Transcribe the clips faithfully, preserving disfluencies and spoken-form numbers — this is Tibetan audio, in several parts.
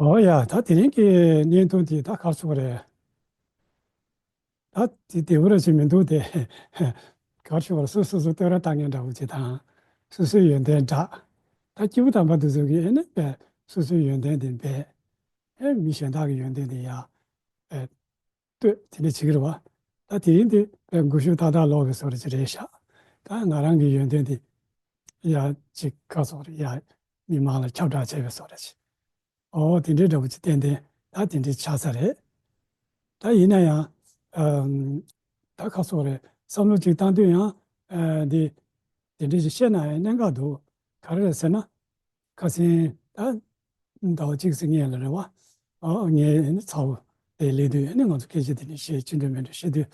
ཨོ་ཡ། ད་དེ་རིང་གི་བརྙན་ཐུང་དེ་ད་ག་རེ་ཞུ་དགོས་རེད། ད་དེ་བདེ་པོ་ར་ཅིག་མི་འདུག་སྟེ། ག་རེ་ཞུ་དགོས་རེད། སོ་སོ་སོ་བསྟོད་ར་བཏང་མཁན་འདྲ་བོ་ཅིག་དང་། སོ་སོའི་ཡོན་ཏན་བསྒྲགས། ད་སྐྱེས་བུ་དམ་པ་དེ་ཚོ་གིས་ཨེ་ནི་པས་སོ་སོའི་ཡོན་ཏན་དེ་འབད། ཨེ་མི་གཞན་དག་གི་ཡོན་ཏན་དེ་ཡ། ཨེ། བསྟོད་དེ་འདྲ་བྱེད་ཀྱི་རེད་བ། ད་དེ་རིང་དེ་དཔེ་མགོ་གཞུག་ཏག་ཏག་ལོག་པའི་བཟོ་འདྲ་ཅིག་རེད་ཤག་ད་ང་རང་གི་ཡོན་ཏན་དེ་ཡ་ཅིག་ག་རེ་ཟེར་དགོས་རེད། ཡ་མི་མང་ལ་ཁྱབ་བསྒྲགས་བྱས་པའི་བཟོ་འདྲ་ཅིག་ཨོ་དེ་འདྲའི་འདྲ་པོ་ཅིག་ཏན་ཏན་ད་དེ་འདྲའི་ཆགས་ས་རེད། ད་ཡིན་ན་ཡང་ཨམ། ད་ག་རེ་ཟེར་དགོས་རེད། བསམ་བློ་ཅིག་བཏང་དུས་ཡང་ཨ། འདི་དེ་འདྲ་ཅིག་བཤད་ན་ཡང་གནད་འགག་འདུག་ག་རེ་རེད་ཟེར་ན། ཁ་སང་ད་ཟླ་བ་གཅིག་ཙམ་སྔོན་ལ་རེད་བ། ཨ་ངས་ཚ་བོ་དེ་སླེབས་དུས་ཨ་ནི་ང་ཚོ་སྐད་ཆ་དེ་འདྲ་བཤད། ཅི་འདྲ་མི་འདྲ་བཤད་དུས།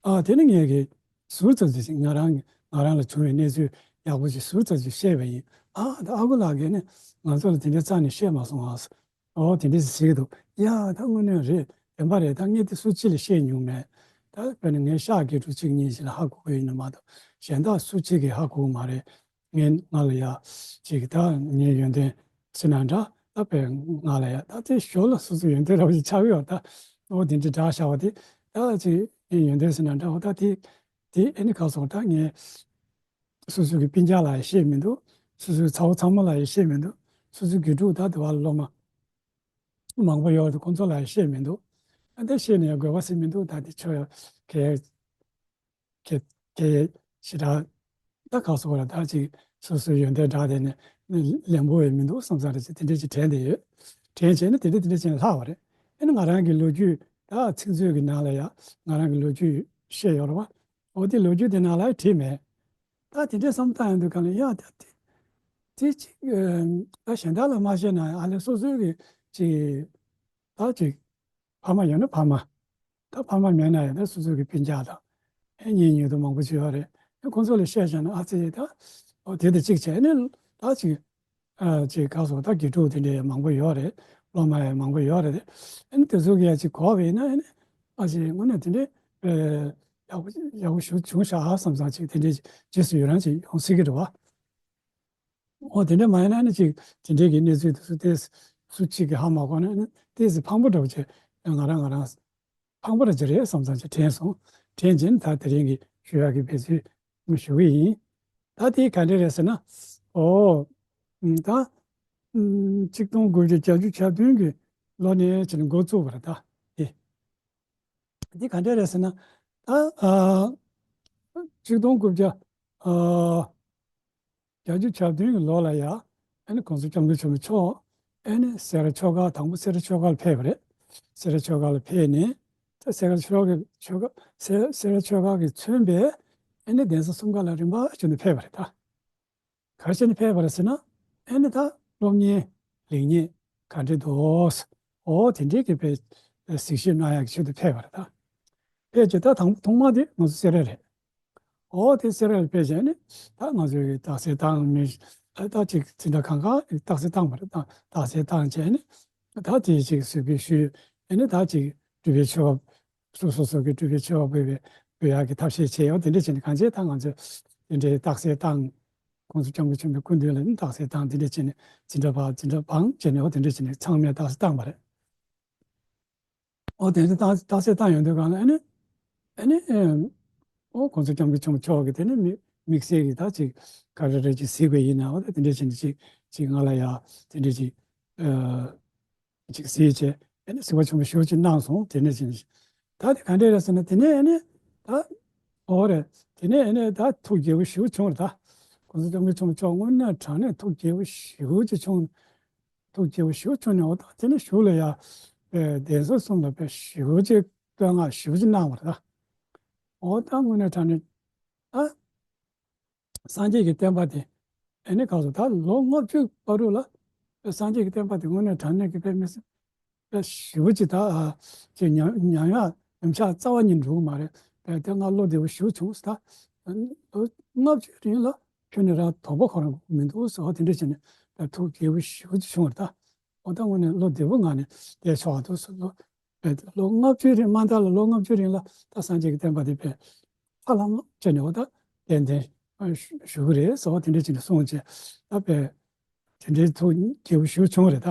ཨ་དེ་ནི་ངས་གི་ཟུར་ཙམ་ཅིག་ང་རང་ང་རང་ལ་བྱུང་བའི་གནས་ཚུལ་ཡག་པོ་ཅིག་ཟུར་ཙམ་ཅིག་བཤད་པ་ཡིན། ཨ་ད་ཨ་ཁུ་ལགས་ཀྱིས་ནི་ང་ཚོ་ལ་དེ་འདྲ་རྩ་ནས་བཤད་མ་སོང་ཨ། ཨོ་དེ་འདྲ་ཟེར་གྱི་འདུག་ཡ་ད་དངོས་གནས་རེད། བདེན་པ་རེད། ད་ངས་དེ་སུ་གཅིག་ལ་བཤད་མྱོང་མེད། ད་དཔེར་ན་ངའི་ཤག་དགེ་ཕྲུག་གཅིག་གཉིས་ཤིག་ལ་ཧ་གོ་གི་ཡིན་ན་མ་གཏོགས་གཞན་དག་སུ་གཅིག་གིས་ཧ་གོ་གི་མ་རེད། ངས་ང་ལ་ཡ་ཅིག་ད་ངའི་ཡོན་ཏན་ཟེར་ན་འདྲ། ད་དཔེ་ང་ལ་ཡ་ད་དེ་ཞོར་ལ་སོ་སོའི་ཡོན་ཏན་འདྲ་བོ་ཞིག་ཆགས་ཡོད། ད་ཨོ་དེ་འདྲ་འདྲ་བཞག་པ་དེ་ད་ཅིག་ངའི་ཡོན་ཏན་ཟེར་ན་འདྲ་བོ། ད་དེ་དེ་ཨེ་ནི་ག་རེ་ཟེར་དགོས་རེད། ད་ངས་སོ་སོ་གི་སྤུན་ཀྱག་ལ་ཡང་བཤད་མི་འདུག་སོ་སོའི་ཚ་བོ་ཚ་མོ་ལ་ཡང་བཤད་མི་འདུག་སོ་སོའི་དགེ་ཕྲུག་ད་དེ་བ་སློབ་མ་མང་པོ་ཡོད་དེ་ཁོང་ཚོ་ལ་ཡང་བཤད་མི་འདུག་ཨ་ད་བཤད་ནས་ཡང་དགོས་པ་ཟེར་མི་འདུག་ད་དེ་ཆོ་ཡ་གལ་གལ་གལ་ཞེ་དྲག་ད་ག་རེ་ཟེར་དགོས་རེད། ད་ཅིག་སོ་སོའི་ཡོན་ཏན་བསྒྲགས་དེ་ནས་ལན་པོ་ཡང་མི་འདུག་བསམ་ས་རེད། ཅིག་དེ་འདྲས་ཅིག་དྲན་བསྡད་ཡོད། དྲན་བྱས་ནས་དེ་འདྲས་དེ་འདྲས་བྱས་ནས་ལྷག་པ་རེད། ཨ་ནི་ང་རང་གི་ལོ་རྒྱུས་ད་ཚིག་མཛོད་ཀྱི་ནང་ལ་ཡ་ང་རང་གི་ལོ་རྒྱུས་བཤད་ཡོད་རེད་བ། འོ་དེ་ལོ་རྒྱུས་དེ་ནང་ལ་བྲིས་མེད། ད་དེ་འདྲའི་བསམ་བློ་བཏང་ཡོང་དུས་གང་ལ་ཡ་ད་དེ་དེ་ཅིག་ཨ་ད་གཞན་དག་ལ་མ་བཤད་ན་ཡང་ཨ་ལས་སོ་སོའི་གི་ཅིག་ད་ཅིག་ཕ་མ་ཡོད་ན་ཕ་མ། ད་ཕ་མ་མེད་ན་ཡང་ད་སོ་སོའི་གི་སྤུན་ཀྱག་དང་ཨེ་གཉེན་ཉེ་དུ་མང་པོ་ཅིག་ཡོད་རེད། ཨེ་ཁོང་ཚོ་ལ་བཤད་བྱས་ན་ཨ་ཙི་ད་འོ་དེ་དེ་གཅིག་བྱས་ནས་ད་ཅིག་ཨ་ཅིག་ག་རེ་ཟེར་དགོས་རེད། ད་དགེ་ཕྲུག་དེ་འདྲའི་མང་པོ་ཡོད་རེད། སློབ་མ་ཡང་མང་པོ་ཡོད་རེད། ཨ་ནི་དེ་ཚོ་གིས་ཡང་ཅིག་གོ་བ་ཡིན་ན་ཨ་ནི་ཨ་ཅིག་དངོས་གནས་དེ་འདྲའི་ཨེ་ཡག་པོ་ཡག་པོ་ཞིག་བྱུང་ཤག་བསམ་བསམ་ཅིག་དེ་འདྲའི་རྗེས་སུ་ཡི་རང་ཅིག་ཡོང་སྲིད་ཀྱི་རེད་བ། འོ་དེ་འདྲ་མ་ཡིན་ན་ཨ་ནི་ཅིག་དེ་འདྲའི་གི་གནས་ཚུལ་དེ་ཚོ་ཏོག་ཙམ་ཅིག་གིས་ཧ་མ་གོ་ན་ཨ་ནི་ཏོག་ཙམ་ཕངས་པོ་འདྲ་བོ་བྱས། ང་རང་ང་རང་ཕངས་པོ་ར་ཅིག་རེད་བསམ་བསམ་ཅིག་དྲན་སོང་། དྲན་བྱས་ནས་ད་དེ་རིང་གི་ཞུ་ཡག་གི་འབད་རྩོལ་ཞུ་གི་ཡིན། ད་དེ་ག་འདྲ་རེད་ཟེར་ན། ཨོ། ཨུམ། ད། ཨུམ། ཆིག་སྟོང་དགུ་བརྒྱ་བརྒྱད་ཅུ་གྱ་བདུན་གྱི་ལོ་ནས་བྱས་ནས་འགོ་བཙུགས་པ་རེད་ད། དེ། འདི་ག་འདྲ་རེད་ཟེར་ན། ད་ཨ་ཆིག་སྟོང་དགུ་བརྒྱ་ཨ་བརྒྱད་ཅུ་གྱ་བདུན་གྱི་ལོ་ལ་ཡ་ཨ་ནི་༸གོང་ས་༸སྐྱབས་མགོན་ཆེན་པོ་མཆོག་ཨ་ནི་སེ་ར་ཆོས་སྒར། དང་པོ་སེ་ར་ཆོས་སྒར་ལ་ཕེབས་པ་རེད། སེ་ར་ཆོས་སྒར་ལ་ཕེབས་ནས་ད་སེ་ར་ཆོས་སྒར་གྱི་ཆོས་སྒར་སེ་སེ་ར་ཆོས་སྒར་གྱིས་མཚོན་པའི་ཨ་ནི་གདན་ས་གསུམ་ཀ་ལ་རིམ་པ་བྱས་ནས་ཕེབས་པ་རེད་ད། ག་རེ་བྱས་ནས་ཕེབས་པ་རེད་ཟེར་ན། ཨེ་ནི་ད་སློབ་གཉེར་ལེགས་ཉེས་ག་འདྲ་འདུག་ཨོ་དེ་འདྲའི་གི་དཔེ་གཟིགས་ཞིབ་གནང་ཡག་གི་ཆེད་དུ་ཕེབས་པ་རེད་ད། ཕེབས་རྗེས་ད་དང་པོ་ཐོག་མ་དེ་ང་ཚོ་སེ་ར་རེད། ཨོ་དེ་སེ་ར་ལ་ཕེབས་རྗེས་ནི་ད་ང་ཚོའི་གི་རྟགས་གསལ་བཏང་མི་ད་ད་ཅིག་འཛིན་གྲྭ་གང་ག་རྟགས་གསལ་བཏང་བ་རེད། ད་རྟགས་གསལ་བཏང་རྗེས་ནི་ད་དེ་ཅིག་གཟིགས་ཞིབ་ཞུས། ཨེ་ནི་ད་ཅིག་སྒྲུབ་པའི་མཆོད་པ། སོ་སོ་སོ་གི་སྒྲུབ་པའི་མཆོད་པ་འབུལ་བའི་འབུལ་ཡག་གི་ཐབས་ཤེས་བྱས་ཡོད། དེ་འདྲ་བྱས་ནས་གང་བྱས་ད་ང་ཚོས་དེ་འདྲའི་རྟགས་གསལ་བཏང་།༸གོང་ས་༸སྐྱབས་མགོན་ཆེན་པོའི་སྐུ་མདུན་ལ་ནི་རྟགས་གསལ་བཏང་། དེ་འདྲ་བྱས་ནས་འཛིན་གྲྭ་བར་འཛིན་གྲྭ་བང་བྱས་ནས་འོ་དེ་འདྲ་བྱས་ནས་ཚང་མས་རྟགས་གསལ་བཏང་བ་རེད། འོ་དེ་འདྲ་རྟགས་རྟགས་གསལ་བཏང་ཡོང་དུས་གང་ལ་ཨ་ནི་ཨ་ནི་ཨོ་༸གོང་ས་༸སྐྱབས་མགོན་ཆེན་པོ་མཆོག་གིས་དེ་ནི་དམིགས་དམིགས་བསལ་གྱི་ད་ཅིག་ག་རེ་རེ་ཅིག་གཟིགས་པ་ཡིན་ན་འོ་ད་དེ་འདྲ་བྱས་ནས་ཅིག་ཅིག་ང་ལ་ཡ་དེ་འདྲ་ཅིག་ཨ། ཅིག་གཟིགས་བྱས། ཨ་ནི་གཟིགས་པ་ཆེན་པོ་ཞེ་པོ་ཅིག་གནང་སོང་། དེ་ནས་ཅིག་ད་དེ་ག་འདྲས་རེད་ཟེར་ན། དེ་ནས་ཨ་ནི་ད་འོ་རེད། དེ་ནས་ཨ་ནི་ད་ཐུགས་དགྱེས་པོ་ཞེ་པོ་བྱུང་རེད་ད།༸གོང་ས་༸སྐྱབས་མགོན་ཆེན་པོ་མཆོག་དངོས་གནས་དྲང་གནས་ཐུགས་དགྱེས་པོ་ཞེ་པོ་ཅིག་བྱུང་། ཐུགས་དགྱེས་པོ་ཞེ་པོ་བྱུང་ནས་འོ་ད་དེ་ནས་གཞུག་ལ་ཡ་དཔེ་གདན་ས་གསུམ་ལ་དཔེ་ཞེ་པོ་ཅིག་བསྟོད་བསྔགས་ཞེ་པོ་ཅིག་གནང་བ་རེད་ད། འོ་ད་དངོས་གནས་དྲང་གནས་ད། སངས་རྒྱས་ཀྱི་བསྟན་པ་དེ་ཨེ་ནི་ག་ཟེར་ད་ལོ་ལྔ་བཅུ་བར་དུ་ལ་སངས་རྒྱས་ཀྱི་བསྟན་པ་དེ་དངོས་གནས་དྲང་གནས་ཀྱི་དཔེ་མི་སྲིད་པའི་ཞེ་པོ་ཅིག་ད་ཨ་ཅིག་ཉམས་ཉམས་ཡག་ཉམས་ཆག་རྩ་བ་ཉིད་འགྲོ་གི་མ་རེད། དཔེ་དེ་ང་བློ་བདེ་པོ་ཞེ་པོ་བྱུང་ཟེར། ད་ལོ་ལྔ་བཅུའི་རིང་ལ་ཁྱོན་ནས་རང་དོགས་པ་ཁོ་རང་མི་འདུག་ཟེར་བ་དེ་འདྲ་བྱས་ནས་དཔེ་ཐུགས་དགྱེས་པོ་ཞེ་པོ་ཅིག་བྱུང་བ་རེད་ད། འོ་ད་དངོས་གནས་བློ་བདེ་པོ་ངང་ནས་བསྡད་ཆོག་པ་འདུག་ཟེར། ལོ་ལོ་ལྔ་བཅུའི་རིང་མ་མཐའ་ལ་ལོ་ལྔ་བཅུའི་རིང་ལ་ད་སངས་རྒྱས་ཀྱི་བསྟན་པ་དེ་དཔེ་ཧ་ལམ་ལོ་བྱས་ནས་འོ་ད་ཏན་ཏན་ཞུ་གི་རེད་ཟེར་བ་དེ་འདྲ་བྱས་ནས་གསུངས་བྱས། ད་དཔེ་དེ་འདྲའི་ཐུགས་དགྱེས་པོ་ཞེ་པོ་བྱུང་བ་རེད་ད།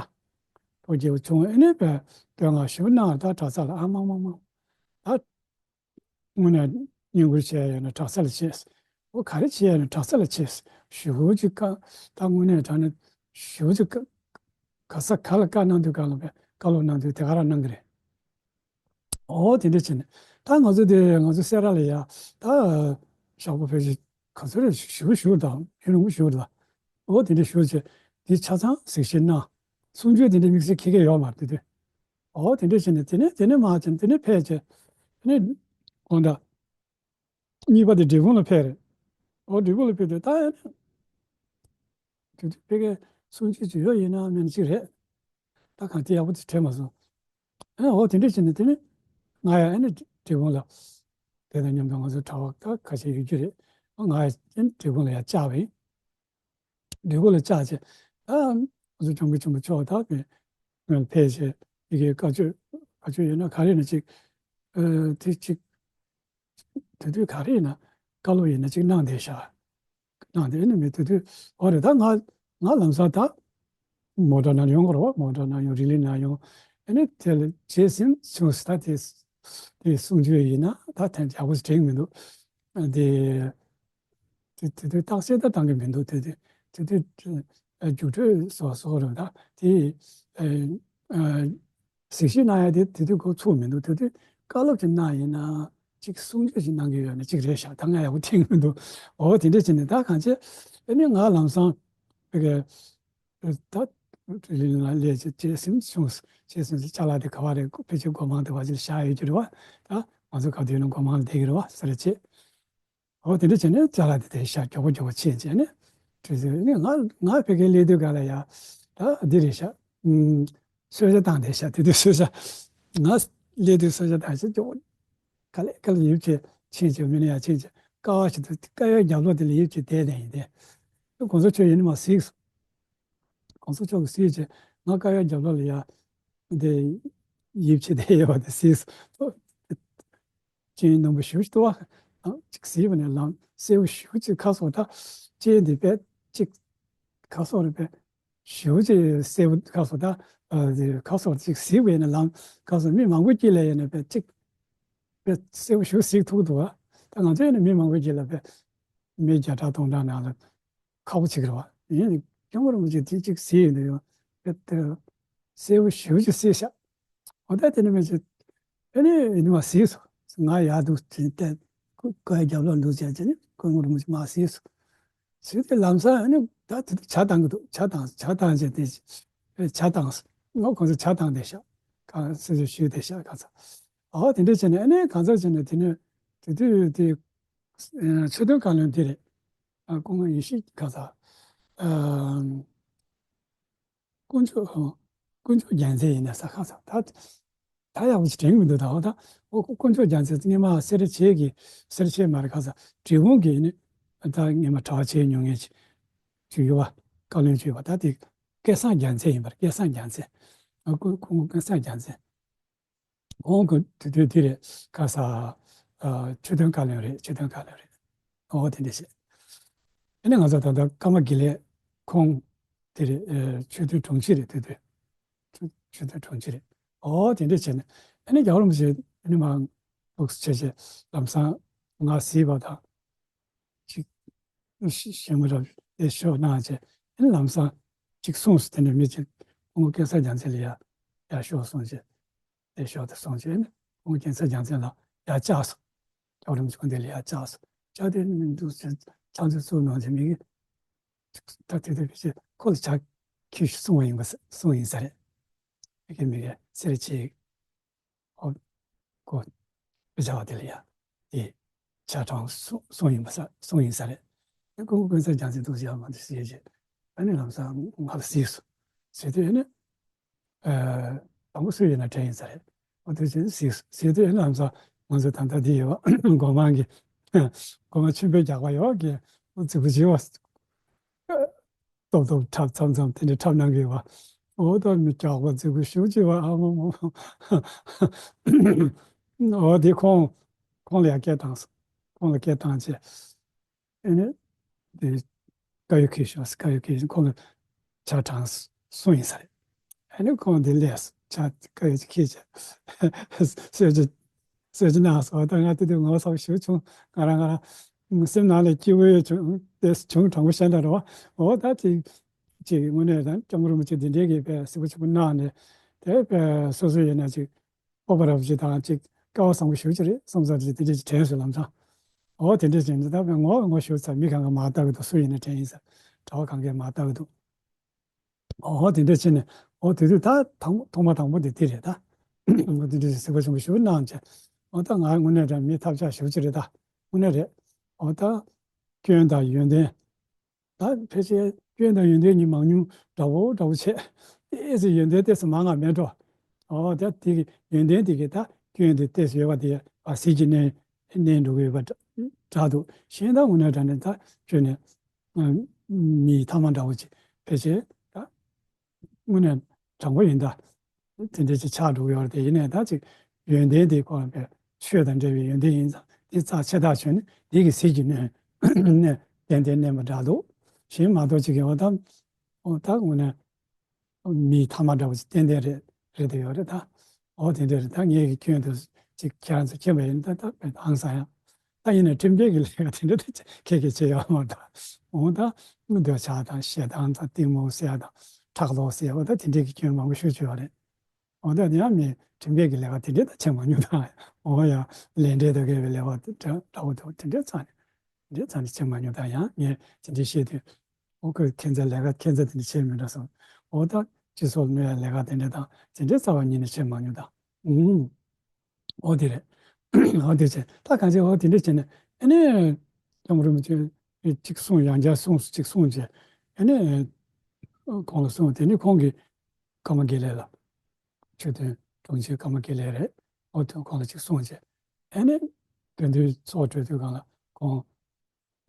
ཕོ་རྒྱལ་པོ་བྱུང་། ཨེ་ནས་པས་བསྟོད་བསྔགས་ཞུ་གནང་། ད་གྲྭ་ས་ལ་ཨ་མ་མ་མ་ད། དངོས་གནས་བསྙེན་བཀུར་བྱས་ཡོད་ན་གྲྭ་ས་ལ་བྱས། འོ་ག་རེ་བྱས་ཡོད་ན་གྲྭ་ས་ལ་བྱས། ཞུ་ཅིག་བཀའ་ད་དངོས་གནས་དྲང་གནས་ཞུ་ཅིག་བཀའ་ག་ས་ག་ལ་བཀའ་གནང་དུས་གང་ལ་བཀའ་སློབ་གནང་དུས་དེ་ག་རང་གནང་གི་རེད། འོ་དེ་འདྲ་བྱས་ནས་ད་ང་ཚོ་དེ་ང་ཚོ་སེ་ར་ལ་ཡ་ད་ཞོགས་པ་ཕལ་ཆེར་ག་ཚོད་རེད་ཞུ་ཞུ་དང་ཡུན་རིང་པོ་ཞུ་ལ། འོ་དེ་འདྲ་ཞུ་བྱས་དེ་ཆ་ཚང་གཟིགས་ཞིབ་གནང་། གསུང་ཆོས་དེ་འདྲ་དམིགས་བསལ་ཁྱེད་ཀྱི་ཡོད་མ་རེད་དེ། འོ་དེ་འདྲ་བྱས་ནས་དེ་ནས་དེ་ནས་མར་བྱས་ནས་དེ་ནས་ཕེབས་བྱས་དེ་ནས་དགོང་དག་གཉིས་པ་དེ་འབྲས་སྤུངས་ལ་ཕེབས་རེད། འོ་འབྲས་སྤུངས་ལ་ཕེབས་དུས་ད་ཡང་ན་དུས་དུས་ཕ་གིའི་གསུང་ཆོས་ཅིག་ཡོད་ཡིན་ན་མིན་ཅིག་རེད། ད་གང་དེ་ཡག་པོ་དེ་དྲན་མ་སོང་། ཨ་ནི་འོ་དེ་འདྲ་བྱས་ནས་དེ་ནས་ང་ཡང་ཨ་ནི་འབྲས་སྤུངས་ལ་དེ་དང་མཉམ་དུ་ང་ཚོ་གྲྭ་པ་ད་ཁ་ཤས་ཡོད་རྒྱུ་རེད། ང་ཡང་ཨ་ནི་འབྲས་སྤུངས་ལ་ཡང་བཅར་བ་ཡིན། འབྲས་སྤུངས་ལ་བཅར་བྱས་ད་ང་ཚོ་སྐྱབས་མགོན་ཆེན་པོ་མཆོག་ད་ཕེབས་བྱས་ཡི་གེ་བཀའ་ཆོས་བཀའ་ཆོས་ཡོད་ན་ག་རེ་ཡིན་ན་ཅིག་ཨ་དེ་ཅིག་དེ་དུས་ག་རེ་ཡིན་ན་བཀའ་སློབ་ཡིན་ན་ཅིག་གནང་བསྡད་ཤག་གནང་བསྡད་ནི་མི་དེ་དུས་འོ་རེད། ད་ང་ང་ལམ་སང་ད་མོ་ཊ་ནང་ཡོང་གི་རེད་བ། མོ་ཊ་ནང་ཡོང་རི་ལི་ནང་ཡོང་། ཨ་ནི་དེ་ལ་བྱས་ཟིན་བྱུང་ཟེར། ད་དེ་དེ་གསུང་ཆོས་ཡིན་ན་ད་ཐེངས་ཡག་པོ་དྲན་གི་མི་འདུག་དེ་དེ་དེ་དུས་རྟགས་གསལ་ད་བཏང་གི་མི་འདུག་དེ་དེ་དེ་དུས་རྒྱུགས་སྤྲོད་བཟོ་བཟོ་རེད། ད་དེ་ཨ་ཨ། གཟིགས་ཞིབ་གནང་ཡ་དེ་དེ་དུས་འགོ་ཚུགས་མི་འདུག་དེ་དུས་བཀའ་སློབ་ཅིག་གནང་ཡིན་ན་ཅིག་གསུང་ཆོས་ཅིག་གནང་གི་ཡོད་ན་ཅིག་རེད་ཤག་ད་ང་ཡག་པོ་དྲན་གི་མི་འདུག་འོ་དེ་འདྲ་བྱས་ནས་ད་གང་བྱས་ཨ་ནི་ང་ལམ་སང་ཕ་གི་ད་ལི་ལ་ལས་ཅིག་བྱས་ཟིན་བྱུང་། བྱས་ཟིན་ཅ་ལག་དེ་ག་བ་རེད། ཕལ་ཆེར་སྒོ་མང་དུ་བ་ཅིག་བཞག་ཡོད་ཀྱི་རེད་བ། ད་ང་ཚོ་ག་དུས་ཡིན་ན་སྒོ་མང་ལ་བསྡད་ཀྱི་རེད་བ་ཟེར་བྱས། འོ་དེ་འདྲ་བྱས་ནས་ཅ་ལག་དེ་དེ་ཤ་མགྱོགས་པོ་མགྱོགས་པོ་ཕྱིན་བྱས་ནས་དུས་ཚོད་ནི་ང་ང་ཕ་གིར་སླེབས་དུས་ག་ལ་ཡ་ད་འདི་རེད་ཤག་ཨུམ། གསོལ་ཇ་བཏང་བསྡད་ཤག་དེ་དུས་གསོལ་ཇ་ང་སླེབས་དུས་གསོལ་ཇ་བཏང་ཤག་མགྱོགས་པོ་ག་ལེ་ག་ལེ་ཡིབ་བྱས་ཕྱིན་བྱས་མི་ནི་ཡ་ཕྱིན་བྱས་ཀ་བ་ཞིག་ཏུ་ཀ་བའི་རྒྱབ་ལོགས་དེ་ལ་ཡིབ་བྱས་བསྡད་ནས་ཡིན་ཏེ། གོང་ས་མཆོག་ཡིན་ནི་མ་གཟིགས་སོང་། གོང་ས་མཆོག་གིས་གཟིགས་བྱས་ང་ཀ་བའི་རྒྱབ་ལོགས་ལ་ཡ་འདི་ཡིབ་བྱས་བསྡད་ཡོད་པ་དེ་གཟིགས་སོང་། སྤྱན་སྣང་བ་ཞེ་པོ་ཅིག་འདུག་བ། ཨ་ཅིག་གཟིགས་པ་ནས་ལམ་གསལ་པོ་ཞེ་པོ་ཅིག་ཁ་སོགས་ད་སྤྱན་འདི་པས་ཅིག་ཁ་སོགས་རེད་པས་ཞེ་པོ་ཅིག་གསལ་པོ་ཁ་སོགས་ད་ཨ་དེ་ཁ་སོགས་ཅིག་གཟིགས་པ་ཡིན་ན་ལམ་ཁ་སོགས་མི་མང་པོ་དཀྱིལ་ལ་ཡིན་ན་པས་ཅིག་པས་གསལ་པོ་ཞེ་པོ་གཟིགས་ཐུབ་འདུག་བ། ད་ང་ཚོ་ཡིན་ན་མི་མང་པོ་དཀྱིལ་ལ་པས་མི་བརྒྱ་ཕྲག་སྟོང་ཕྲག་ནང་ལ་ཁག་པོ་ཅིག་རེད་བ། ཡིན་ནའི་སྐྱབས་མགོན་རིན་པོ་ཆེ་དེ་ཅིག་གཟིགས་ཡོང་དུས་ཡང་དཔེ་དེ་གསལ་པོ་ཞེ་པོ་ཅིག་གཟིགས་ཤག་འོ་ད་དེ་ནི་མི་ཚེ་ཨེ་ནི་ཡིན་ནི་མ་གཟིགས་སོང་། ང་ཡར་འདུག་དེ་བལྟས་ཁོ་ཁོའི་རྒྱབ་ལོགས་འདུག་བྱས་བྱས་ནི་སྐྱབས་མགོན་རིན་པོ་ཆེ་མ་གཟིགས་སོང་། གཟིགས་དེ་ལམ་སང་ཨེ་ནི་ད་དེ་དུས་ཇ་བཏང་གི་འདུག་ཇ་བཏང་ཇ་བཏང་བྱས་དེ་ཨེ་ཇ་བཏང་སོང་། ང་ཁོང་ཚོ་ཇ་བཏང་བསྡད་ཤག་གང་སེ་ཞུ་བསྡད་ཤག་གང་ཚ། འོ་དེ་འདྲ་བྱས་ནས་ཨེ་ནི་གང་ཚ་བྱས་ནས་དེ་ནས་དེ་དུས་དེ་ཆོས་དོན་བཀའ་བློན་དེ་རེད། ཨ་སྐུ་ངོ་ཡེ་ཤེས་ག་ས། ཨ་དཀོན་མཆོག་དཀོན་མཆོག་རྒྱལ་མཚན་ཡིན་ན་ས་ག་ས་ད་ད་ཡག་པོ་ཞིག་དྲན་གི་མི་འདུག་ད་འོ་ད་འོ་དཀོན་མཆོག་རྒྱལ་མཚན་སྔས་མ་སེ་ར་བྱེས་ཀྱི་སེ་ར་བྱེས་མ་རེད་ག་ས་འབྲས་སྤུངས་ཀྱི་ནི་ད་སྔས་མ་གྲྭ་པ་བྱས་མྱོང་མཁན་ཅིག་ཅིག་ཡོད་པ་བཀའ་བློན་ཅིག་ཡོད་པ་ད་དེ་སྐལ་བཟང་རྒྱལ་མཚན་ཡིན་པར་སྐལ་བཟང་རྒྱལ་མཚན་ཨ་སྐུ་སྐུ་ངོ་སྐལ་བཟང་རྒྱལ་མཚན། ཁོང་གི་དུས་དུས་དེ་རེད་ག་ས། ཨ་ཆོས་དོན་བཀའ་བློན་རེད། ཆོས་དོན་བཀའ་བློན་རེད། ཨོ་དེ་འདྲ་བྱས། ཨ་ནི་ང་ཚོ་ད་ལྟ་ཀརྨ་དགེ་ལེགས་ཁོང་དེ་རེད། ཨ་ཆོས་དོན་དྲུང་ཆེ་རེད། དུས་དུས་ཆོས་ཆོས་དོན་དྲུང་ཆེ་རེད། ཨོ་དེ་འདྲ་བྱས་ནས་ཨ་ནི་རྒྱལ་བ་རིན་པོ་ཆེ་ཨ་ནི་མ་འདུག་བྱས་བྱས་ལམ་སང་ང་གཟིགས་པ་དང་། ཅིག་ཞི་ཞི་མི་རབས་ལས་ཤོག་གནང་བྱས་ཨེ་ལམ་སང་ཅིག་གསུངས་སོ། དེ་འདྲ་མི་ཅིག་སྐུ་ངོ་སྐལ་བཟང་རྒྱལ་མཚན་ལ་ཡ་ཡར་ཤོག་གསུངས་བྱས་ལས་ཤོག་དེ་གསུངས་བྱས་ཨེ་སྐུ་ངོ་སྐལ་བཟང་རྒྱལ་མཚན་ལ་ཡར་བཅར་སོང་། རྒྱལ་བ་རིན་པོ་ཆེ་སྐུ་མདུན་ལ་ཡར་བཅར་སོང་། བཅར་དེ་ནི་འདུག་ཟེར་ཕྱག་མཛོད་བཙུགས་གནང་བྱས་མི་གིས་ད་དེ་དེ་བྱས་ཁོ་ལ་ཕྱག་ཁྱེར་ཤོག་གསུངས་པ་ཡིན་པ་གསུངས་ཡིན་ས་རེད། མི་གིས་མི་གིས་སེར་བྱེས། ཨོ། ཀོ། དཔེ་ཆ་བ་དེ་ལ་ཡ། དེ། ཆ་གྲངས་གསུང་གསུང་ཡིན་པ་ས་གསུང་ཡིན་ས་རེད། ཨེ་ཀོ་ཀོ་ས་རྒྱལ་མཚན་འདུག་ཟེར་བ་མ་འདུག་ཟེར་བྱས། ཨ་ནི་ལམ་སང་ང་ལ་གཟིགས་སོང་། ཟེར་དུས་ཨ་ནི། ཨ། དང་པོ་སུ་ཡིན་ན་དྲན་ཡིན་ས་རེད། ཨོ་དེ་བཞིན་གཟིགས་སོང་། ཟེར་དུས་ཨ་ནི་ལམ་སང་ང་ཚོ་ད་ལྟ་འདི་ཡོད་པ་སྒོ་མང་གི། སྒོ་མང་ཆེན་པོའི་རྒྱག་པ་ཡོད་གི། ཨོ་རྫིག་པོ་བྱེད་པ། ཏོབ་ཏོབ་འཁྲབ་མཚམས་མཚམས་དེ་འདྲ་འཁྲབ་གནང་གི་ཡོད་པ། འོ་ད་མི་སྐྱག་པ་རྫིག་པོ་ཞེ་པོ་ཅིག་པ་ཨ་མ་མ། འོ་དེ་ཁོང་ཁོང་ལ་ཡང་སྐད་བཏང་སོང་། ཁོང་ལ་སྐད་བཏང་བྱས། ཨེ་ནས་དེ་དཀར་ཡོལ་ཁྱེར་ཤོག་ཟེར། དཀར་ཡོལ་ཁྱེར་ཤོག་ཁོང་ལ་ཆ་གྲངས་གསུངས་ཡིན་ས་རེད། ཨ་ནི་ཁོང་དེ་ལས་ཆ་ཁ་ཡོད་ཀྱི་ཁྱེད་ཀྱི་གསོལ་ཇ་གསོལ་ཇ་གནང་སོང་། ད་ང་དེ་དུས་ངོ་ཚ་ཞེ་པོ་བྱུང་། ང་རང་ང་རང་སེམས་ནང་ལ་སྐྱིད་པོ་བྱུང་། དེ་བྱུང་དྲང་པོ་བཤད་ན་རེད་བ། འོ་ད་དེ་ཅིག་དངོས་གནས་ད་སྐྱབས་མགོན་རིན་པོ་ཆེ་འདི་འདྲའི་གི་དཔེ་གཟིགས་པོ་ཆེན་པོ་གནང་ནས། དེ་དཔེ་སོ་སོ་ཡིན་ན་ཅིག་སྤོབས་པ་རབ་ཅིག་དང་ཅིག་སྐལ་བ་བཟང་པོ་ཞེ་པོ་ཅིག་རེད་བསམ་ས་དེ་དེ་འདྲ་ཅིག་དྲན་སོང་། ལམ་སང་འོ་དེ་འདྲ་ཅིག་འདི་ལྟ་བུའི་ངོ་ངོ་ཞེ་པོ་ཚ། མི་གང་ག་མ་ལྟ་གི་འདུག་སུ་ཡིན་ན་དྲན་ཡིན་ས། གྲྭ་པ་གང་གས་མ་ལྟ་གི་འདུག་འོ་དེ་འདྲ་བྱས་ནས་འོ་དེ་དུས་ད་དང་ཐོག་མ་དང་པོ་དེ་དེ་རེད་ད། འོ་དེ་འདྲ་ཞིག་གཟིགས་པོ་ཆེན་པོ་ཞེ་པོ་གནང་བྱས། འོ་ད་ང་དངོས་གནས་དྲང་མི་ཐབས་ཆག་ཞེ་པོ་ཅིག་རེད་ད། དངོས་གནས་རེད། འོ་ད་སྐྱོན་དང་ཡོན་ཏན། ད་ཕལ་ཆེར་སྐྱོན་དང་ཡོན་ཏན་གཉིས་མང་ཉུང་འདྲ་བོ་འདྲ་བོ་བྱས། ཏོག་ཙམ་ཡོན་ཏན་ཏོག་ཙམ་མང་ང་མེད་འགྲོ། འོ་ད་དེ་གི་ཡོན་ཏན་དེ་གི་ད་སྐྱོན་དེ་ཏོག་ཙམ་ཡོད་པ་དེ་ཨ་ཟིལ་གྱིས་མནན་མནན་འགྲོ་གི་ཡོད་པ་འདྲ་འདྲ་འདུག་གཞན་ད་དངོས་གནས་དྲང་གནས་ད་ཁྱོད་ནས་མིའི་ཐ་མ་འདྲ་བོ་ཅིག་ཕལ་ཆེར་ད་དངོས་གནས་དྲང་པོ་ཡིན་ད། དེ་འདྲ་ཅིག་ཆགས་འགྲོ་གི་ཡོད་རེད་དེ། ཡིན་ནའི་ད་ཅིག་ཡོན་ཏན་དེ་ཁོ་རང་པའི་ཆོས་དང་འབྲེལ་བའི་ཡོན་ཏན་ཡིན་ཙང་དེ་རྩ་ཆེ་ཐག་ཆོད་ནས་དེ་གི་ཟིལ་གྱིས་གནོན་ནས་ཏན་ཏན་གནོན་པ་འདྲ་འདུག་གཞན་མ་གཏོགས་ཅིག་གི་འོ་ད་འོ་ད་དངོས་གནས། མིའི་ཐ་མ་འདྲ་བོ་ཅིག་ཏན་ཏན་རེད་རེད་དེ་ཡོད་རེད་ད། འོ་དེ་འདྲ་རེད་ད། ངས་ཀྱི་སྐྱོན་དུ་ཅིག་ཁྱེད་རང་ཚོ་མཁྱེན་པ་ཡིན་ད། ད་དཔེ་ཧང་སང་ཡང་། ད་ཡིན་ན་ཁྲིམས་འགལ་གྱི་ལས་ཀ་དེ་འདྲ་ད་ཁྱེད་ཀྱིས་བྱེད་ཡོད་མ་རེད་ད། འོ་ད་འདོད་ཆགས་དང་ཞེ་སྡང་དང་གཏི་མུག་ཟེར་ཡ་དང་ཕྲག་དོག་ཟེར་ཡ། འོ་ད་དེ་འདྲའི་གི་སྐྱོན་མང་པོ་ཤོད་ཀྱི་ཡོད་རེད། འོ་ད་ཡང་ངས་ཁྲིམས་འགལ་གྱི་ལས་ཀ་དེ་འདྲ་ད་བྱེད་མ་མྱོང་ད། འོ་ཡ་ལས་འབྲས་དང་འགལ་བའི་ལས་ཀ་དེ་འདྲ་འདྲ་བོ་དེ་འདྲ་རྩ་ནས། འདི་ཙམ་ནས་བྱེད་མ་མྱོང་། ད་ཡང་ངས་དེ་འདྲའི་བཤད་དུས། འོ་ཁོས་ཁྱད་མཚར་ལས་ཀ་ཁྱད་མཚར་དེ་འདྲ་བྱས་མི་འདྲ་སོང་། འོ་ད་སྤྱི་ཚོགས་གནོད་ཡ་ལས་ཀ་དེ་འདྲ་དང་དེ་འདྲའི་རྩ་བ་ཉིད་ནས་བྱེད་མ་མྱོང་ད། ཨུམ། འོ་དེ་རེད། འོ་དེ་བྱས་ད་གང་བྱས་འོ་དེ་འདྲ་བྱས་ནས་ཨ་ནི་སྐྱབས་མགོན་རིན་པོ་ཆེ་གཅིག་གསུངས། ཡང་བསྐྱར་གསུངས་སོ། གཅིག་གསུངས་བྱས་ཨ་ནི་ཁོང་ལ་གསུངས། དེ་ནི་ཁོང་གིས་ཀརྨ་དགེ་ལེགས་ལ། ཆོས་དོན་དྲུང་ཆེ་ཀརྨ་དགེ་ལེགས་རེད། འོ་དོན་ཁོང་ལ་ཅིག་གསུངས་བྱས། ཨ་ནི་དོན་དུ་ཚོགས་གྲོལ་དུས་སྒང་ལ་ཁོང་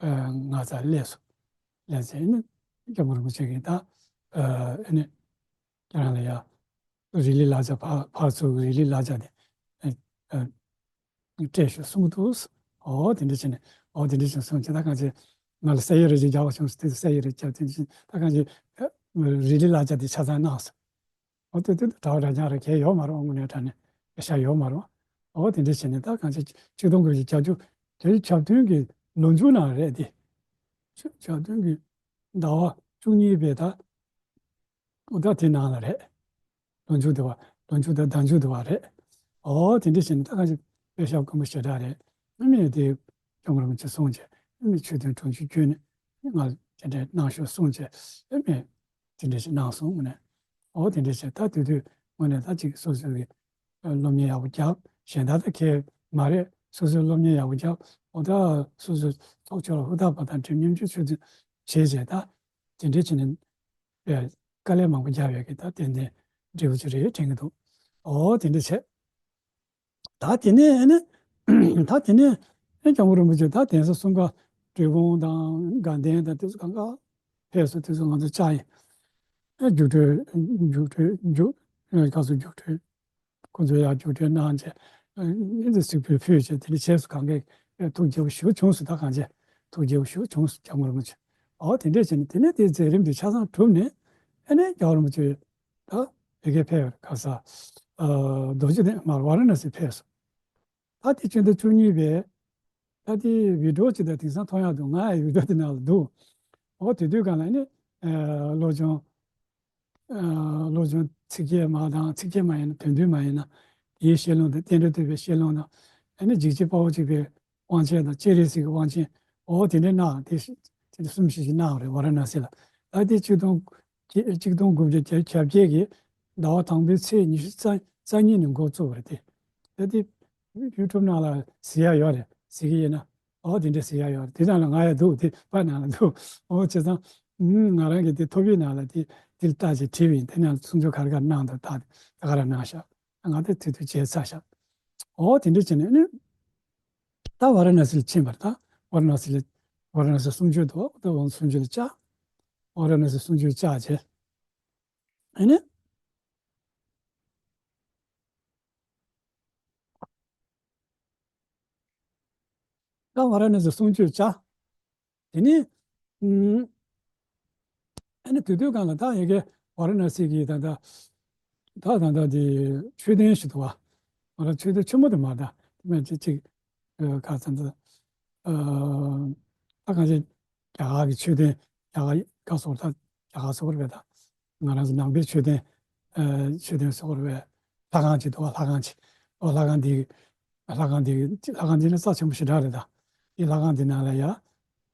ཨ་ང་ཚ་སླེབས་སོང་། སླེབས་ཚེ་ཨ་ནི་སྐྱབས་མགོན་རིན་པོ་ཆེ་གིས་ད་ཨ་ནི་ཁྱེད་རང་ལ་ཡ་རི་ལི་ལག་ཆ་ཕར་ཕར་ཚུར་རི་ལི་ལག་ཆ་དེ་ཨ་ཨ་སྤྲད་ཤོག་གསུངས་འདུག་འོ་དེ་འདྲ་བྱས་ནས་འོ་དེ་འདྲ་བྱས་གསུངས་བྱས། ད་གང་བྱས་ང་ལ་ས་ཡིག་རེ་ཅིག་རྒྱག་པ་བྱུང་སོང་། དེ་ས་ཡིག་རེ་རྒྱབ། དེ་འདྲ་བྱས་ད་གང་བྱས་ཨ་རི་ལི་ལག་ཆ་དེ་ཆ་ཚང་གནང་སོང་། འོ་དེ་དེ་གྲྭ་པ་གྲྭ་རྐྱང་རེ་གས་ཡོད་མ་རེད། དངོས་གནས་དྲང་གནས་དཔེ་ཤ་ཡོད་མ་རེད། འོ་དེ་འདྲ་བྱས་ནས་ད་གང་ཅི་ཆིག་སྟོང་དགུ་བརྒྱ་བརྒྱད་ཅུ་དེ་ཆིག་སྟོང་དགུ་བརྒྱ་བརྒྱད་ཅུ་གྱ་བདུན་གྱི་ལོ་མཇུག་ནང་རེད་དེ། ཆིག་སྟོང་གྱ་བདུན་གྱི་ཟླ་བ་བཅུ་གཉིས་པའི་ད་འོ་ད་དེ་ནང་ལ་རེད། ལོ་མཇུག་དེ་བ་ལོ་མཇུག་དང་ཟླ་མཇུག་དེ་བ་རེད། འོ་དེ་འདྲ་བྱས་ནས་ད་གང་ཅི་དཔེ་ཤ་དཀོན་པོ་ཞེ་དྲག་རེད། ཨ་མས་དེ་སྐྱབས་མགོན་རིན་པོ་ཆེ་གསུངས་བྱས། ཨ་མས་ཆོས་དོན་དྲུང་ཆེ་བསྐྱོན་ནས་ང་དེ་འདྲ་གནང་ཤོག་གསུངས་བྱས། ཨ་མས། དེ་འདྲ་ཞིག་གནང་སོང་ངོ་ནས། འོ་དེ་འདྲ་བྱས་ད་དེ་དུས་ངོ་ནས་ད་ཅིག་སོ་སོ་གི་སློབ་གཉེར་ཡག་པོ་རྒྱབ། གཞན་དག་ད་གས་མ་རེད། སོ་སོའི་སློབ་གཉེར་ཡག་པོ་རྒྱབ། འོ་ད་སོ་སོའི་ཚོགས་ཆོས་ལ་ཧུར་ཐག་པ་དང་འབྲེལ་མཉམ་སྤྱོད་ཆོས་དོན་བྱས་བྱས་ད་དེ་འདྲ་བྱས་ནས་དཀའ་ལས་མང་པོ་རྒྱབ་ཡོད་ཀྱི་ད་ཏན་ཏན་འབྲས་བུ་ཅིག་རེད་དྲན་གྱི་འདུག་འོ་དེ་འདྲ་བྱས། ད་དེ་ནས་ཨ་ནི་ད་དེ་ནས་ཨ་ནི་སྐྱབས་མགོན་རིན་པོ་ཆེ་ད་གདན་ས་གསུམ་ཀ་འབྲས་སྤུངས་དང་དགའ་ལྡན་དང་དེ་ཚོ་གང་ག་ཕེབས་སོང་། དེ་ཚོ་ང་ཚོ་བཅར་ཡིན། ཨ་རྒྱུགས་སྤྲོད་རྒྱུགས་སྤྲོད་རྒྱུགས་ཨ་ག་ཚོད་རྒྱུགས་སྤྲོད་ཁོ་ཚོ་ཡར་རྒྱུགས་སྤྲོད་གནང་བྱས་ཨ་ནི་གཟིགས་འབུལ་ཕུལ་བྱས་དེ་ནས་བྱས་སོང་། གང་གས་ཐུགས་དགྱེས་པོ་ཞེ་པོ་བྱུང་སོང་། ད་གང་བྱས་ཐུགས་དགྱེས་པོ་ཞེ་པོ་བྱུང་སོང་སྐྱབས་མགོན་རིན་པོ་ཆེ། འོ་དེ་འདྲས་བྱས་ནས་དེ་ནས་དེའི་མཛད་རིམ་དེ་ཆ་ཚང་གྲུབ་ནས་ཨ་ནི་རྒྱལ་བ་རིན་པོ་ཆེ། ད་ཡི་གེ་ཕེབས་ཡོད་རེད། ག་ས། ཨ་རྡོ་རྗེ་གདན་མར་ཝཱ་ར་ཎ་སི་ཕེབས་སོང་། ད་དེ་སྤྱི་ཟླ་བཅུ་གཉིས་པའི་ད་དེ་བི་ཌིའོ་ཅིག་ད་དེང་སང་མཐོང་ཡག་འདུག་ང་ཡང་བི་ཌིའོ་དེ་ནང་ལ་འདུག་འོ་དེ་དུས་སྒང་ལ་ནི་ཨ་སློབ་སྦྱོང་། ཨ་སློབ་སྦྱོང་ཚིགས་བཅད་མ་དང་ཚིགས་བཅད་མ་ཡིན་ན་དོན་བསྡུས་མ་ཡིན་ན་དེའི་ཤེས་ལོང་དང་རྟེན་འབྲེལ་བསྟོད་པའི་ཤེས་ལོང་དང་ཨ་ནི་འཇིགས་བྱེད་དཔའ་བོ་གཅིག་པའི་དབང་ཆེན་དང་སྤྱན་རས་གཟིགས་ཀྱི་དབང་ཆེན། འོ་དེ་འདྲའི་གནང་། དེ་དེ་གསུམ་བཞི་ཞིག་གནང་བ་རེད་ཝཱ་ར་ཎ་སི་ལ། ད་དེ་ཆིག་སྟོང་ཆིག་སྟོང་དགུ་བརྒྱ་བརྒྱད་ཅུ་གྱ་བརྒྱད་ཀྱི་ཟླ་བ་དང་པོའི་ཚེས་ཉི་ཤུ་རྩ་གཉིས་ནས་འགོ་བཙུགས་པ་རེད་དེ། ད་དེ་ཡུ་ཊུབ་ནང་ལ་གཟིགས་ཡག་ཡོད་རེད། གཟིགས་ཀྱི་ཡིན་ན་འོ་དེ་འདྲ་གཟིགས་ཡག་ཡོད་རེད། དེ་ནང་ལ་ང་ཡང་འདུག་དེ་པར་ནང་ལ་འདུག་འོ་བྱས་ཙང་ང་རང་གིས་དེ་ཐོ་ཕིག་ནང་ལ་དེ་དེ་ལ་བལྟས་བྱས་བྲིས་པ་ཡིན། དེ་ནང་ལ་གསུང་ཆོས་ག་རེ་ག་རེ་གནང་འདུག་ད་དེ་ག་རེ་གནང་ཤག་ང་དེ་དེ་དུས་བྱས་ཚར་ཤག་འོ་དེ་འདྲ་བྱས་ནས་ནི། ད་ཝཱ་ར་ཎ་སི་ལ་ཕྱིན་པ་རེད། ད་ཝཱ་ར་ཎ་སི་ལ་ཝཱ་ར་ཎ་སི་གསུང་ཆོས་འདུག་ད་ཝཱ་ར་ཎ་སི་གསུང་ཆོས་ལ་བཅར། ཝཱ་ར་ཎ་སི་གསུང་ཆོས་བཅར་བྱས། ཨ་ནི། ད་ཝཱ་ར་ཎ་སི་གསུང་ཆོས་བཅར། དེ་ནས་ཨ་ནི་དེ་དུས་སྒང་ལ་ད་ཡ་གི་ཝཱ་ར་ཎ་སི་གི་ད་ད་ ད་ད་ལྟ་དེ་མཆོད་རྟེན་ཞིག་འདུག་བ། ང་རང་མཆོད་རྟེན་ཆེན་པོ་དེ་མ་རེད་ད། དེ་མིན་ཅིག་ཅིག་ཨ་ག་ཚོད་འདི། ཨ་ད་གང་ཅི་རྒྱ་གར་གྱི་མཆོད་རྟེན། རྒྱ་གར་ག་སོགས་ད་རྒྱ་གར་སོགས་རེད་པས་ད། ང་རང་ཚོ་ནང་པའི་མཆོད་རྟེན། ཨ་མཆོད་རྟེན་སོགས་རེད་པས། ལྷ་ཁང་ཅིག་འདུག་བ། ལྷ་ཁང་ཅིག་ཨོ་ལྷ་ཁང་འདི། ལྷ་ཁང་འདི། ལྷ་ཁང་འདི་ནི་རྩ་ཆེན་པོ་ཞེ་དྲག་རེད་ད། དེ་ལྷ་ཁང་འདི་ནང་ལ་ཡ།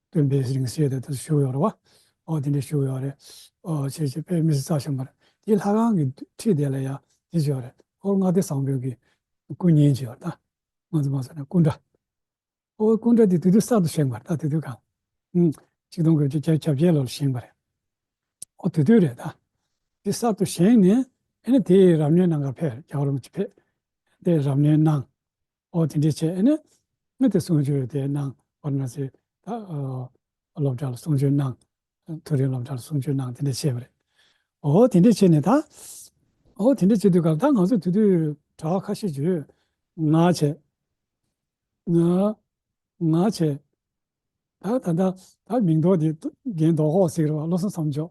སྟོན་པའི་རིང་བསྲེལ་དེ་དུ་བཞུགས་ཡོད་རེད་བ། ཨོ་དེ་འདྲ་བཞུགས་ཡོད་རེད། ཨོ་བྱས་བྱས་དཔེ་མི་སྲིད་རྩ་ཆེན་པོ་རེད། དེ་ལྷ་ཁང་གི་འཁྲིས་དེ་ལ་ཡ་དེ་ཅིག་ཡོད་རེད། ཧོར་མངའ་སྡེ་བཟང་པོའི་གི་སྐུ་བརྙན་ཅིག་ཡོད་རེད་ད། ང་ཚོ་མ་སོང་ན་སྐུ་འདྲ། ཨོ་སྐུ་འདྲ་དེ་དུས་དུས་གསར་དུ་བཞེངས་པ་རེད་ད། དེ་དུས་གང་། ཨུམ། ཆིག་སྟོང་དགུ་བརྒྱ་བརྒྱད་ཅུ་གྱ་བརྒྱད་ལོར་བཞེངས་པ་རེད། ཨོ་དེ་དུས་རེད་ད། དེ་གསར་དུ་བཞེངས་ནས་ཨེ་ནི་དེ་རབ་གནས་གནང་གར་ཕེབས། རྒྱལ་བ་རིན་པོ་ཆེ་ཕེབས། དེ་རབ་གནས་གནང་། ཨོ་དེ་འདྲས་བྱས་ཨེ་ནི། ཨེ་དེ་གསུང་ཆོས་དེ་གནང་། ཝཱ་ར་ཎ་སི་ད་ཨ་སློབ་གྲྭ་ལ་གསུང་ཆོས་གནང་། མཐོ་རིམ་སློབ་གྲྭ་ལ་གསུང་ཆོས་གནང་། དེ་འདྲས་བྱས་པ་རེད། ཨོ་དེ་འདྲས་བྱས་ནས་ད། ཨོ་དེ་འདྲས་བྱེད་དུས་སྐབས་ད་ང་ཚོ་དེ་དུས་གྲྭ་པ་ཁ་ཤས་ཀྱིས་ང་བྱས། ང་ང་བྱས། ད་ད་ད་ད་མིང་འདོགས་དེ་རྒན་རྡོ་ཁོག་ཟེར་གི་རེད་བ། བློ་བཟང་མཚམས་འཇོག་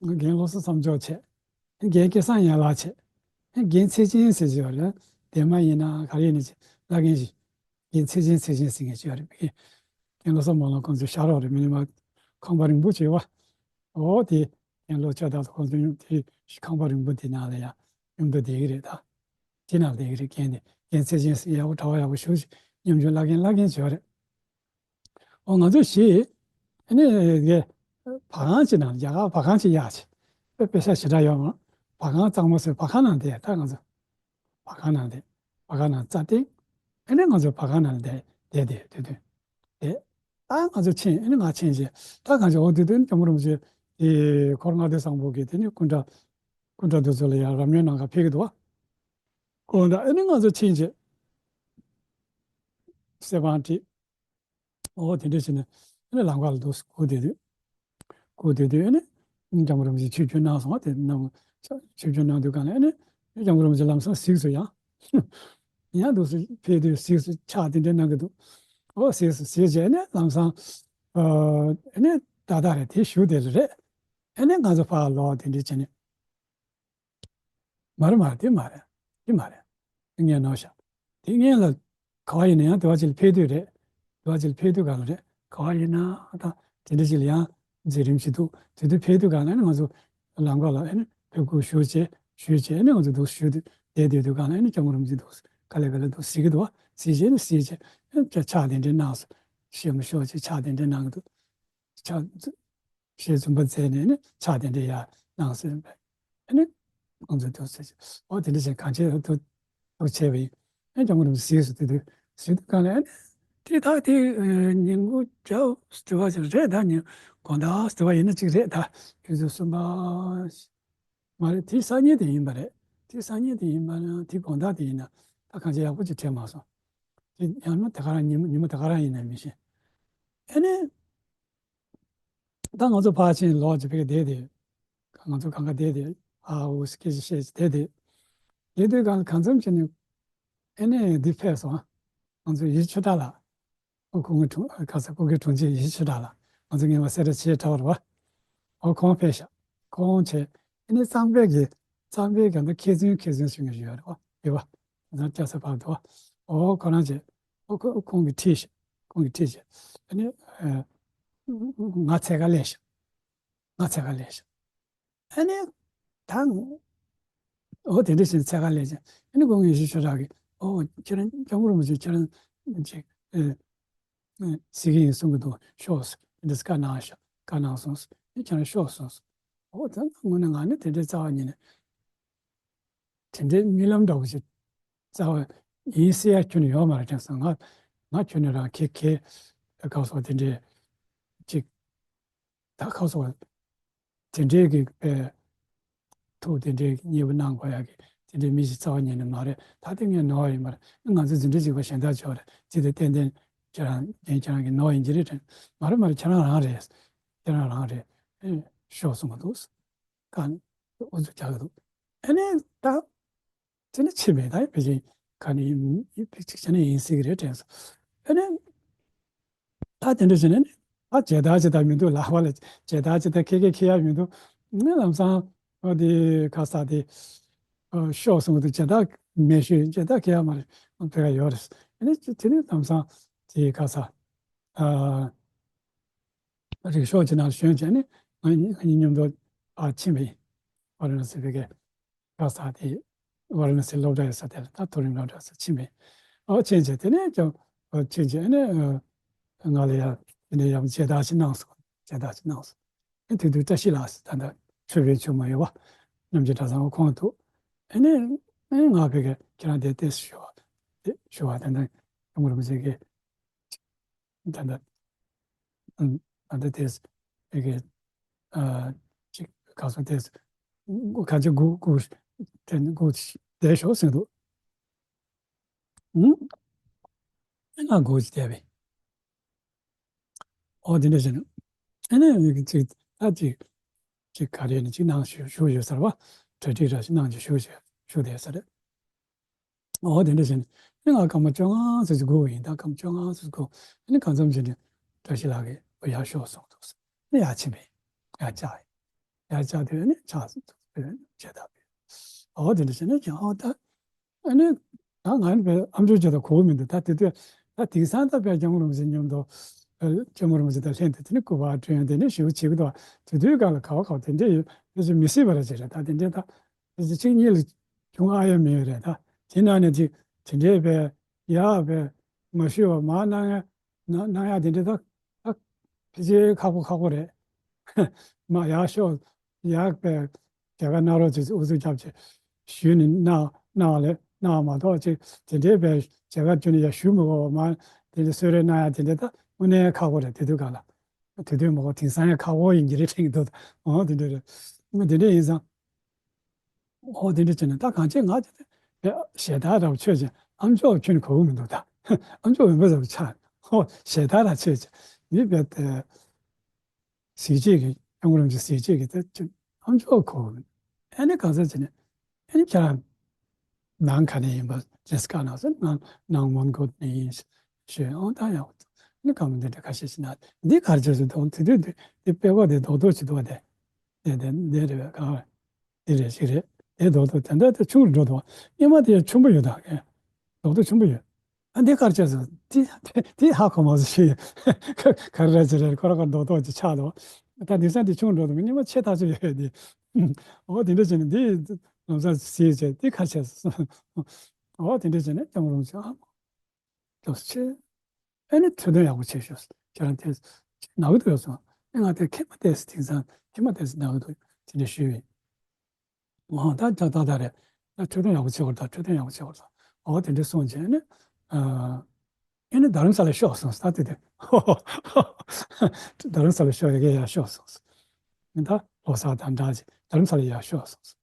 རྒན་བློ་བཟང་མཚམས་འཇོག་བྱས། རྒན་སྐལ་བཟང་ཡན་ལགས་བྱས། རྒན་ཚེ་ཆེན་ཟེར་གྱི་ཡོད་རེད། འདན་མ་ཡིན་ན་ག་རེ་ཡིན་ན་བྱས་བླ་རྒན་ཞིག་རྒན་ཚེ་ཆེན་ཚེ་ཆེན་ཟེར་མཁན་ཞིག་ཡོད་རེད། རྒན་བློ་བཟང་མོ་ལ་ཁོང་ཚོའི་ཤག་རོགས་རེད། མི་ཉི་མ་ཁང་པ་རིང་པོ་བྱས་བ། ཨོ་དེ་རྒན་བློ་ཆོས་བདག་ལ་ཁོང་ཚོ་ཡོང་དེ་ཁང་པ་རིང་པོ་དེ་ནང་ལ་ཡ་མཉམ་དུ་བསྡད་ཀྱི་རེད་ད། དེ་ནང་བསྡད་ཀྱི་རེད། རྒན་དེ་རྒན་ཚེ་ཆེན་ཟེར་ཡག་པོ་གྲྭ་པ་ཡག་པོ་ཞེ་པོ་ཅིག་ཉམ་ཆུང་བླ་རྒན་བླ་རྒན་བྱས་པ་རེད། ཨོ་ང་ཚོ་ཞིག་ཨ་ནི་གི་བ་ཁང་ཅིག་ནང་རྒྱ་གར་བ་ཁང་ཅིག་གཡར་བྱས། དཔེ་དཔེ་ཆ་ཞེ་དྲག་ཡོད་མ། བ་ཁང་གཙང་མ་བཟོས། བ་ཁང་ནང་བསྡད་ད་ང་ཚོ། བ་ཁང་ནང་བསྡད། བ་ཁང་ནང་རྩྭ་བཏིང་། ཨ་ནི་ང་ཚོ་བ་ཁང་ནང་བསྡད་བསྡད་བསྡད་དུས་དུས་བསྡད། ད་ང་ཚོ་ཕྱིན། ཨ་ནི་ང་ཕྱིན་རྗེས་ད་གང་ཅི་ཨོ་དེ་དུས་སྐྱབས་མགོན་རིན་པོ་ཆེ་དེ་ཧོར་མངའ་སྡེ་བཟང་པོ་གི་དེ་ནི་སྐུ་འདྲ་སྐུ་འདྲ་དེ་ཚོ་ལ་ཡང་རབ་གནས་གནང་ག་ཕེབས་ཀྱི་འདུག་བ། ཁོང་ད་ཨ་ནི་ང་ཚོ་ཕྱིན་རྗེས་གསེར་པང་བསྒྲིགས། ཨོ་དེ་འདྲ་བྱས་ནས་ཨ་ནི་ལམ་ཁ་ལ་འདུག་སྒུག་བསྡད་དུས། སྒུག་བསྡད་དུས་ཨ་ནི་སྐྱབས་མགོན་རིན་པོ་ཆེ་ཆིབས་བསྒྱུར་གནང་སོང་བ། དེ་གནང་ཆིབས་བསྒྱུར་གནང་དུས་གང་ལ་ཨ་ནི་སྐྱབས་མགོན་རིན་པོ་ཆེ་ལམ་སང་གཟིགས་སོང་། ཡང་ཡང་འདུག་སེ་ཕེབས་དུས་གཟིགས་སོང་། ཕྱག་དེ་འདྲ་གནང་གི་འདུག་ཨོ་གཟིགས་སོང་། གཟིགས་རྗེས་ཨ་ནི་ལམ་སང་ཨ་ནི་ཏག་ཏག་རེད། དེ་བཞུགས་དེ་རེད། ཨ་ནི་ང་ཚོ་ཕར་ལོག་དེ་འདྲ་བྱས་ནས། མ་རེད་མ་རེད། དེ་མ་རེད། དེ་མ་རེད། ངས་ནོར་ཤག་དེ་སྔོན་ལ་ག་བ་ཡིན་ན་ཡང་དེ་བ་ཅིག་ལ་ཕེབས་དུས་རེད། དེ་བ་ཅིག་ལ་ཕེབས་དུས་ག་ལ་རེད། ག་བ་ཡིན་ན་ད་དེ་འདྲ་ཅིག་ལ་ཡང་མཛད་རིམ་ཞིག་འདུག་དེ་དུས་ཕེབས་དུས་ག་ལ་ནི་ང་ཚོ་ལམ་ཁ་ལ་ཨ་ནི་ཕེབས་སྒུག་ཞུ་བྱས་ཞུ་བྱས་ཨ་ནི་ང་ཚོ་འདུག་ཞུ་དུས་བསྡད་བསྡད་དུས་ག་ལ་ཨ་ནི་སྐྱབས་མགོན་རིན་པོ་ཆེ་འདུག་ག་ལེ་ག་ལེ་འདུག་གཟིགས་ཀྱི་འདུག་བ། གཟིགས་བྱས་ནི་གཟིགས་བྱས་ཨ་ནི་ཕྱག་དེ་འདྲ་གནང་སོང་། ཞེ་མི་ཤོར་བྱས་ཕྱག་དེ་འདྲ་གནང་གི་འདུག་ཕྱག་ཞེས་རྫུན་པ་མཛད་ནས་ནི་ཕྱག་དེ་འདྲ་ཡར་གནང་ཟེར་བས། ཨ་ནི་ཁོང་ཚོས་འདུག་ཟེར་གྱི། ཨོ་དེ་འདྲ་བྱས་གང་བྱས་འདུག་འདུག་བྱས་པ་ཡིན། ཨ་ནི་སྐྱབས་མགོན་རིན་པོ་ཆེ་གཟིགས་སུ་དེ་དུས་གཟིགས་དུས་གང་ལ་ཨ་ནི་དེ་དག་དེ་ཉིན་གུང་ཇོ་དྲི་བ་ཞིག་རེད་ད། ཉིན་དགོང་དག་དྲི་བ་ཡིན་ན་གཅིག་རེད་ད། དུས་ཚོད་གསུམ་པ་མ་རེད། དེ་སང་ཉིན་དེ་ཡིན་པ་རེད། དེ་སང་ཉིན་དེ་ཡིན་པ་ན་དེ་དགོང་དག་དེ་ཡིན་ན་ད་གང་བྱས་ཡག་པོ་ཅིག་དྲན་མ་སོང་། དེ་ཡང་ན་དེ་ག་རང་ཉིན་མོ་ཉིན་མོ་དེ་ག་རང་ཡིན་ན་མི་ཤེས། ཨ་ནི། ད་ང་ཚོ་ཕར་ཕྱིན་ལོག་ཅིག་ཕ་གིར་བསྡད་དེ། ང་ཚོ་གང་ག་བསྡད་དེ། ཨ་འུ་སྐད་ཆ་བཤད་ཅིག་བསྡད་དེ། བསྡད་དུས་གང་ལ་གང་འཚམ་བྱས་ནས་ཨ་ནི་འདི་ཕེབས་སོང་། ང་ཚོ་ཡེ་ཤེས་ཆོས་གྲགས་ལགས། ཨོ་ཁོང་གི་དྲུང་ཁ་ས་སྐུ་སྒེར་དྲུང་ཆེ་ཡེ་ཤེས་ཆོས་གྲགས་ལགས། ང་ཚོ་སྔོན་མ་སེ་ར་བྱེས་གྲྭ་བར་བ། ཨོ་ཁོང་ཕེབས་ཤག་ཁོང་བྱས་ཨ་ནི་གཙང་པའི་གི་གཙང་པའི་ག་འདི་མཁས་བཙུན་མཁས་བཙུན་ཞུ་མཁན་ཞིག་ཡོད་རེད་བ། ཡོད་བ། ང་ཚོ་སྐྱ་ས་བར་དུ་བ། ཨོ་ཁོ་རང་བྱས། ཨོ་ཁོ་ཁོང་གིས་ཁྲིད་ཤག་ཁོང་གིས་ཁྲིད་ཤག་ཨ་ནི་ཨ་ང་འཚོལ་ག་སླེབས་ཤག་ང་འཚོལ་ག་སླེབས་ཤག་ཨ་ནི་ད་ཨོ་དེ་འདྲ་བྱས་འཚོལ་ག་སླེབས་ཤག་ཨ་ནི་ཁོང་གིས་ཡེ་ཤེས་ཆོས་གྲགས་ཀྱིས་ཨོ་ཁྱེད་རང་སྐྱབས་མགོན་རིན་པོ་ཆེ་ཁྱེད་རང་ཅིག་ཨ་ཨ་གཟིགས་ཀྱི་ཡིན་གསུང་གི་འདུག་ཤོག་ཟེར་དེ་འདྲ་བཀའ་གནང་ཤག་བཀའ་གནང་སོང་ཟེར། ཨ་ཁྱེད་རང་ཤོག་སོང་ཟེར། ཨོ་ད་དངོས་གནས་ང་ནི་དེ་འདྲའི་རྩ་བ་ཉིད་ནས། དེ་འདྲའི་རྨི་ལམ་འདྲ་བོ་ཞིག་རྩ་བ་ཡིན་ཟེར་ཡ་ཁྱོན་ནས་ཡོད་མ་རེད་དྲན་སོང་། ང་ང་ཁྱོན་ནས་རང་ཁེ་ཁེ་ཁ་སོགས་དེ་འདྲའི་ཅིག་ད་ཁ་སོགས་དེ་འདྲའི་གི་པའི་ཐུགས་དེ་འདྲའི་མཉེས་པོ་གནང་དགོས་ཡ་གི་དེ་འདྲའི་མི་ཞིག་རྩ་བ་ཉིད་ནས་མ་རེད། ད་དེ་ངས་ནོར་བ་ཡིན་པ་རེད། ང་ཚོ་འཛིན་གྲྭ་གཅིག་པ་གཞན་དག་ཆོག་རེད། ཅི་སྟེ་ཏན་ཏན་ཁྱེད་རང་ངས་ཁྱེད་རང་གི་ནོར་བ་ཡིན་གྱི་རེད་དྲན། མ་རེད་མ་རེད། ཁྱེད་རང་རང་རེད། ཁྱེད་རང་རང་རེད། ཨེ་ཤོག་གསུང་གི་འདུག་ཟེར། གང་ཨུ་ཚུགས་རྒྱག་གི་འདུག་ཨ་ནི་ད་དེ་ནི་ཕྱི་མེད་ད་ཕལ་ཆེར་ག་ནས་ཡིན་ཕལ་ཆེར་ཆ་ནས་ཡིན་སྲིད་ཀྱི་རེད་དྲན་སོང་། ཨ་ནི་ད་དེ་འདྲ་བྱས་ནས་ནི་ད་ཇེ་དར་ཇེ་དར་མི་འདུག་ལབ་པ་ལ་ཇེ་དར་ཇེ་དར་ཁེ་ཁེ་ཁེ་ཡ་མི་འདུག་ནི་ལམ་སང་ཨ་དེ་ཁ་ས་དེ་ ཤོག་གསུང་གི་འདུག། མཇལ་དར་མེད་ཞུས། མཇལ་དར་ག་ཡ་མ་རེད། ཕ་ག་ཡོད་རེད། ཨ་ནི་དེ་ནི་ལམ་སང་དེ་ག་ས་རིག་ཤོག་ཅིག་ནང་ཞོན་བྱས་ནས་ང་གཉིས་ང་གཉིས་མཉམ་དུ་ཕར་ཕྱིན་པ་ཡིན། ཝ་ར་ཎ་སི་ཕ་གི་ག་ས་དེ་ཝ་ར་ཎ་སི་སློབ་གྲྭ་ཡོད་ས་དེ་ལ། ད་མཐོ་རིམ་སློབ་གྲྭ་ས་ཕྱིན་པ་ཡིན། ཨོ་ཕྱིན་བྱས་དེ་ནས་ཀྱང་ཕྱིན་བྱས་ནས་ང་ལ་ཡ་དེ་ནས་ཡང་མཇལ་དར་ཞིག་གནང་སོང་། མཇལ་དར་ཞིག་གནང་སོང་། ཨེ་དེ་དུས་བཀྲ་ཤིས་ལགས་ཟེར་ད་ལྟ་ཆོས་དཔོན་ཆུང་མ་ཡོད་པ། རྣམ་རྒྱལ་གྲྭ་ཚང་ཁོང་འདུག། ཨེ་ནས་ཨེ་ང་ཕ་གི་ཁྱེད་རང་དེ་ལྟས་ཞུ་བ་དེ་ཞུ་བ་ད་ལྟ་ཡོང་རུང་ཟེར་གི། ད་ལྟ་ཨང་ད་ལྟ་དེ་ཕ་གི་ཨ་ཅིག་ག་སོང་དེ་ག་ཅིག་སྒུག་སྒུག་དེ་སྒུག་བསྡད་ཤོག་ཟེར་འདུག། ཨང་ཨེ་ང་སྒུག་བྱས་བསྡད་པས། ཨོ་དེ་འདྲ་བྱས་ནས་ཨེ་ནས་ཅིག་ད་ཅིག་ཅིག་ག་རེ་ནས་ཅིག་གནང་ཞུ་ཞུ་ཡོད་ས་རེད་པ། གྲ་སྒྲིག་ར་ཞིག་གནང་ཅིག་ཞུ་ཞུ་ཞུ་བསྡད་ས་རེད། ཨོ་དེ་འདྲ་བྱས་ནས་ཨེ་ང་སྐར་མ་བཅོ་ལྔ་ཙམ་ཞིག་སྒུག་ཡིན། ད་སྐར་མ་བཅོ་ལྔ་ཙམ་ཞིག་སྒུག། ཨེ་ནས་གང་འཚམ་བྱས་ནས་བཀྲ་ཤིས་ལགས་ཀྱིས་ཨོ་ཡར་ཤོག་གསུངས་འདུག། ཨེ་ནས་ཡར་ཕྱིན་པས། ཡར་བཅར་ཡར་བཅར་དུས་ཨེ་ནས་ཕྱག་འཚལ་ཏེ་མཇལ་དར་ཕུལ། ཨོ་དེ་འདྲ་བྱས་ནས་ཀྱང་ཨོ་ད། ཨ་ནི་ད་ང་ནི་བས་ཨམ་ཅོག་ཅིག་དང་གོ་གི་མི་འདུག། ད་དེ་དུས་ད་དེང་སང་ད་བས་སྐྱབས་མགོན་རིན་པོ་ཆེ་མཉམ་དུ་སྐྱབས་མགོན་རིན་པོ་ཆེ་དང་ལྷན་དུ་དེ་ནི་སྐུ་པར་བསྐྲུན། དེ་ནི་ཞེ་པོ་བྱེད་ཀྱི་འདུག། དེ་དུས་སྐབས་ལ་ག་བ་ག་བ་དེ་འདྲས་ཡོད་ཡོད་ཅིག་མི་སྲིད་པ་ར་ཅིག་རེད། ད་དེ་འདྲས་ད་དེ་ཚོ་གཅིག་གཉིས་ལ་བྱུང་ཨ་ཡ་མེད་རེད། ད་དེ་ནང་ནས་ཅིག་དེ་འདྲས་བས་ཡག་བས་མ་ཞུས་པ་མ་གནང་ཡ་གནང་ཡ་དེ་འདྲས་ད་ད་ཕལ་ཆེར་ཁག་པོ་ཁག་པོ་རེད། མ་ཡག་ཤོག་ཡག་པའི་མཇལ་ཁ་གནང་རོགས་ཅེས་ཨུ་ཚུགས་རྒྱབ་ཅེས་ཞུས་ནས་གནང་གནང་བ་ལས་གནང་བ་མ་གཏོགས་ཅིག་དེ་འདྲའི་པའི་མཇལ་ཁ་བསྐྱོན་ནས་ཡར་ཞུ་མི་དགོས་པ་མ། དེ་འདྲ་གསོལ་རས་གནང་ཡ་དེ་འདྲ་ད་དངོས་གནས་ཁག་པོ་རེད། དེ་དུས་ག་ལ་དེ་དུས་མ་གོ་དེང་སང་ཡང་ཁག་པོ་ཡིན་གྱི་རེད་དྲན་གྱི་འདུག། འོ་དེ་འདྲ་རེད། དེ་འདྲ་ཡིན་ཙང་། འོ་དེ་འདྲ་བྱས་ནས་ད་གང་ཅི་ང་དེ་དེ་ཞལ་ཏ་ར་ཆོས་ཅན་ཨམ་ཅོག་ཁྱོན་གོ་གི་མི་འདུག། ད་ཨམ་ཅོག་འོན་པ་ཟབ་ཆགས། འོ་ཞལ་ཏ་ར་ཆོས་ཅན་མི་བས་ཏེ། གཟི་བརྗིད་ཀྱི་སྐྱབས་མགོན་རིན་པོ་ཆེ་གཟི་བརྗིད་ཀྱི་དེ་ཅི་ཨམ་ཅོག་གོ་གི་མི་འདུག། ཨ་ནི་གང་ཟག་ཅིག་ནས་ཨ་ནི་ཁྱེད་རང་ནང་ག་ནས་ཡིན་པ་ཇེ་སི་ཀ་ནང་སོང་། ནང་ནང་མོན་གྷོ་ནས་ཡིན་ཞེས། འོ་ད་ཡག་པོ་འདུག། ཨ་ནི་གང་མི་འདི་འདྲ་ཁ་ཤས་ཤིག་ན་འདི་གར་བྱས་སུ་འདུག། དེ་དུས་འདི་འདི་དཔེ་ཁོག་དེ་རྡོག་རྡོག་ཅིག་འདུག་པ། དེ་དེ་དེ་འདི་རེད་པས། གང་འདི་རེད་ཞིག་རེད། དེ་རྡོག་རྡོག་དེ་འདྲ་དེ་ཆུང་རུ་འགྲོ་འདུག། སྔོན་མ་དེ་ཆུང་པོ་ཡོད་ད། རྡོག་རྡོག་ཆུང་པོ་ཡོད། ཨ་འདི་གར་བྱས་སོང་། དེ་དེ་དེ་ཧ་གོ་མ་སོང་ཞིག། ག་རེ་རེད་ཅི་རེད། ཁོ་རང་ག་རྡོག་རྡོག་ཅིག་ཆགས་འདུག། ད་དེང་སང་དེ་ཆུང་འགྲོ་འདུག། སྔོན་མ་ཆེ་ཐག་ཆོད་ཡོད་དེ། འོ་དེ་འདྲ་བྱས་ནས་འདི་ལམ་སང་གཟིགས་བྱས་དེ་གར་བྱས་སོང་། འོ་དེ་འདྲ་བྱས་ནས་སྐྱབས་མགོན་རིན་པོ་ཆེ་ཨ་མ་སྐྱབས་སུ་མཆི། ཨ་ནི་འཕྲོད་བསྟེན་ཡག་པོ་བྱེད་ཤོག། ཁྱེད་རང་དེ་ན་གི་འདུག་ཡོད་སོང་། ཨ་ང་དེ་མཁལ་མ་བལྟས་སོང་། དེང་སང་མཁལ་མ་བལྟས་སོང་། ན་གི་འདུག། དེ་འདྲ་ཞུས་པས། འོ་ད་ད་ད་ད་རེད། ད་འཕྲོད་བསྟེན་ཡག་པོ་བྱེད་དགོས་རེད། ད་འཕྲོད་བསྟེན་ཡག་པོ་བྱེད་དགོས་རེད། འོ་དེ་འདྲ་གསུངས་བྱས་ནས་ཨ་ཨེ་ནི་རྡ་རམ་ས་ལ་ཤོག་གསུངས་སོང་། ད་དེ་དེ་རྡ་རམ་ས་ལ་ཤོག་ཡ་གི་ཡ་ཤོག་གསུངས་སོང་། ད་ལོ་གསར་དང་འདྲ་ཅིག་རྡ་རམ་ས་ལ་ཡ་ཤོག་གསུངས་སོང་།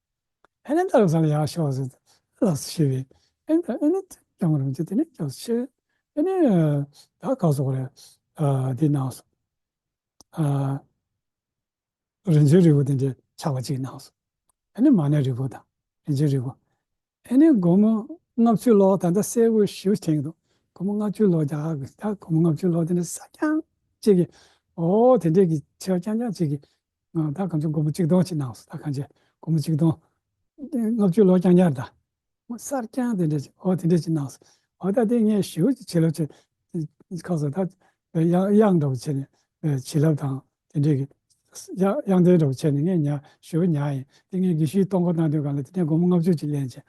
ཨེ་ནི་རྡ་རམ་ས་ལ་ཡ་ཤོག་གསུངས་ལ་ཞེས་པས། ཨེ་ནི་ཨེ་ནི་སྐྱབས་མགོན་རིན་པོ་ཆེ་དེ་ནས་སྐྱབས་སུ་མཆི། ཨེ་ནི་ད་ག་སོག་རེད། ཨ་དེ་གནང་སོང་། ཨ། རིན་ཆེན་རིལ་བུ་དེ་འདྲའི་ཆག་པ་གཅིག་གནང་སོང་། ཨ་ནི་མ་ཎི་རིལ་བུ་དང་རིན་ཆེན་རིལ་བུ། ཨ་ནི་སྒོར་མོ་ལྔ་བཅུ་ལོག། ད་ལྟ་གསལ་པོ་ཞེ་པོ་དྲན་གྱི་འདུག། སྒོར་མོ་ལྔ་བཅུ་ལོག་རྒྱག་གི། ད་སྒོར་མོ་ལྔ་བཅུ་ལོག་དེ་འདྲ་གསར་རྐྱང་གཅིག་གི། འོ་དེ་འདྲའི་གི་ཆེ་བ་རྐྱང་རྐྱང་གཅིག་གི། ཨ་ད་གང་ཅི་སྒོར་མོ་གཅིག་སྟོང་གཅིག་གནང་སོང་། ད་གང་ཅི་སྒོར་མོ་གཅིག་སྟོང་། ལྔ་བཅུ་ལོག་རྐྱང་རྐྱང་རེད་ད། གསར་རྐྱང་དེ་འདྲ་ཅིག། འོ་དེ་འདྲ་ཅིག་གནང་སོང་། འོ་ད་དེ་ངས་ཞེ་པོ་ཅིག་བྱིན་རླབས་ཆེ། ཁ་སང་ད་དབྱངས་དབྱངས་འདྲ་པོ་བྱས་ནས་བྱིན་རླབས་དང་དེ་འདྲའི་གི་དབྱངས་དབྱངས་ལྡན་འདྲ་པོ་བྱས་ནས་ངས་ཉར་ཞེ་པོ་ཉར་ཡིན། དེ་ངས་དགེ་བཤེས་གཏོང་སྒོ་གནང་དུས་སྒང་ལ་དེ་ནས་སྒོར་མོ་ལྔ་བཅུ་ཅིག་ལེན་བྱས་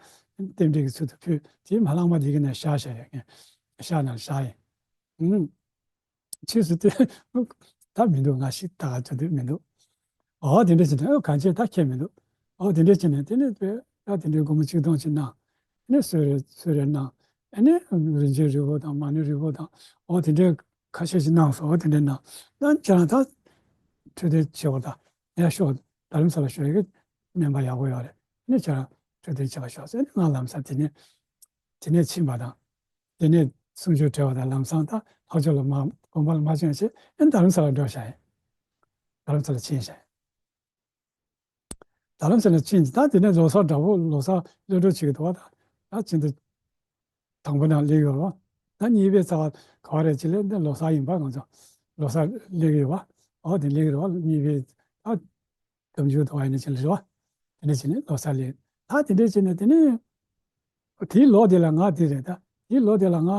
རྟེན་འབྲེལ་གྱི་ཚུལ་དུ་ཕུལ། དེའི་མ་ལྷག་མ་དེ་གི་ནང་བཞག་བཞག་ཡོད། ངས་ཤག་ནང་བཞག་ཡིན། ཨུམ། ཕྱིས་སུ་དེ་ད་མི་འདུག། ང་ཞིག་ད་ག་ཚོད་དུ་མི་འདུག། འོ་དེ་འདྲ་བྱས་ནས་ཨོ་གང་བྱས་ད་ཁྱད་མི་འདུག། འོ་དེ་འདྲ་བྱས་ནས་དེ་ནས་དཔེ་ད་དེ་འདྲའི་སྒོར་མོ་གཅིག་སྟོང་ཅིག་གནང་། ཨ་ནི་གསོལ་རས་གསོལ་རས་གནང་། ཨ་ནི་རིན་ཆེན་རིལ་བུ་དང་མ་ཎི་རིལ་བུ་དང་འོ་དེ་འདྲའི་ཁ་ཤས་ཤིག་གནང་སོང་། འོ་དེ་འདྲ་གནང་། ད་ཁྱེད་རང་ད་འཕྲོད་བསྟེན་བྱེད་པ་དང་ཡར་ཤོག། རྡ་རམ་ས་ལ་ཤོག་ཡ་གི་སྨན་པ་ཡག་པོ་ཡོད་རེད། ཨ་ནི་ཁྱེད་རང་འཕྲོད་བསྟེན་བྱེད་པ་ཤོག་ཟེར་ནས་ང་ལམ་སང་དེ་ནས་དེ་ནས་ཕྱིན་པ་དང་། དེ་ནས་གསུང་ཆོས་བྲལ་བ་དང་ལམ་སང་ད་ལྷོ་ཕྱོགས་ལ་མ་དགོན་པ་ལ་མ་བྱོན་ཞེས་ཨེ་རྡ་རམ་ས་ལ་འགྲོ་བཞག་ཡིན། རྡ་རམ་ས་ལ་ཕྱིན་བཞག་ཡིན། རྡ་རམ་ས་ལ་ཕྱིན་ད་དེ་ནས་ལོ་གསར་འདྲ་པོ་ལོ་གསར་གློད་གྲོལ་བྱེད་ཀྱི་འདུག་བ། ད་ད་ཕྱིན་ཏེ་དང་པོ་ནང་སླེབས་ཡོད་རེད་བ། ད་གཉིས་པའི་ཚར་བ་ག་བ་རེད་ཅེས་ལབ་ན་ལོ་གསར་ཡིན་པ། ང་ཚོ་ལོ་གསར་སླེབས་ཡོད་བ། ཨོ་དེ་སླེབས་ཡོད་རེད་བ། གཉིས་པའི་ད་སྐབས་མཇུག་ཏུ་བ་ཡིན་ན་ཅི་ལ་རེད་བ། དེ་ནས་ཅི་ནས་ལོ་གསར་ལས་ ད་དེ་འདྲས་བྱས་ནས་དེ་ནས་དེའི་ལོ་དེ་ལ་ང་དེ་རེད། ད་དེའི་ལོ་དེ་ལ་ང་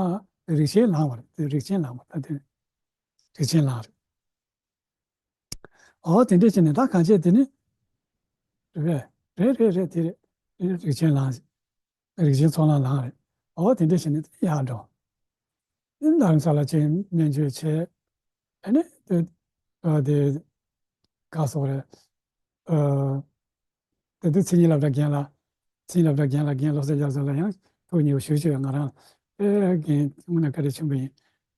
རིགས་ཆེན་ལངས་པ་རེད། དེ་རིགས་ཆེན་ལངས་པ་ད་དེ་རིགས་ཆེན་ལངས་རེད། ཨོ་དེ་འདྲས་བྱས་ནས་ད་གང་བྱས་དེ་ནི་རེད་རེད་རེད་རེད། དེ་རེད། རིགས་ཆེན་ལངས། རིགས་ཆེན་ཚོགས་ལངས་ལངས་རེད། ཨོ་དེ་འདྲས་བྱས་ནས་ཡར་འགྲོ། རྡ་རམ་ས་ལ་ཆེན་སྨན་བཅོས་བྱས། ཨ་ནི་དེ་ཨ་དེ་ག་སོགས་རེད། ཨ་དེ་དུས་མཚན་ཉིད་སློབ་གྲྭ་རྒན་ལགས། མཚན་ཉིད་སློབ་གྲྭ་རྒན་ལགས། རྒན་བློ་བཟང་རྒྱ་མཚོ་ལགས་ཡང་ཐུགས་མཉེས་པོ་ཞུ་ཞུ་ཡ། ང་རང་ཨེ་རྒན་དངོས་གནས་བཀའ་དྲིན་ཆེན་པོ་ཡིན།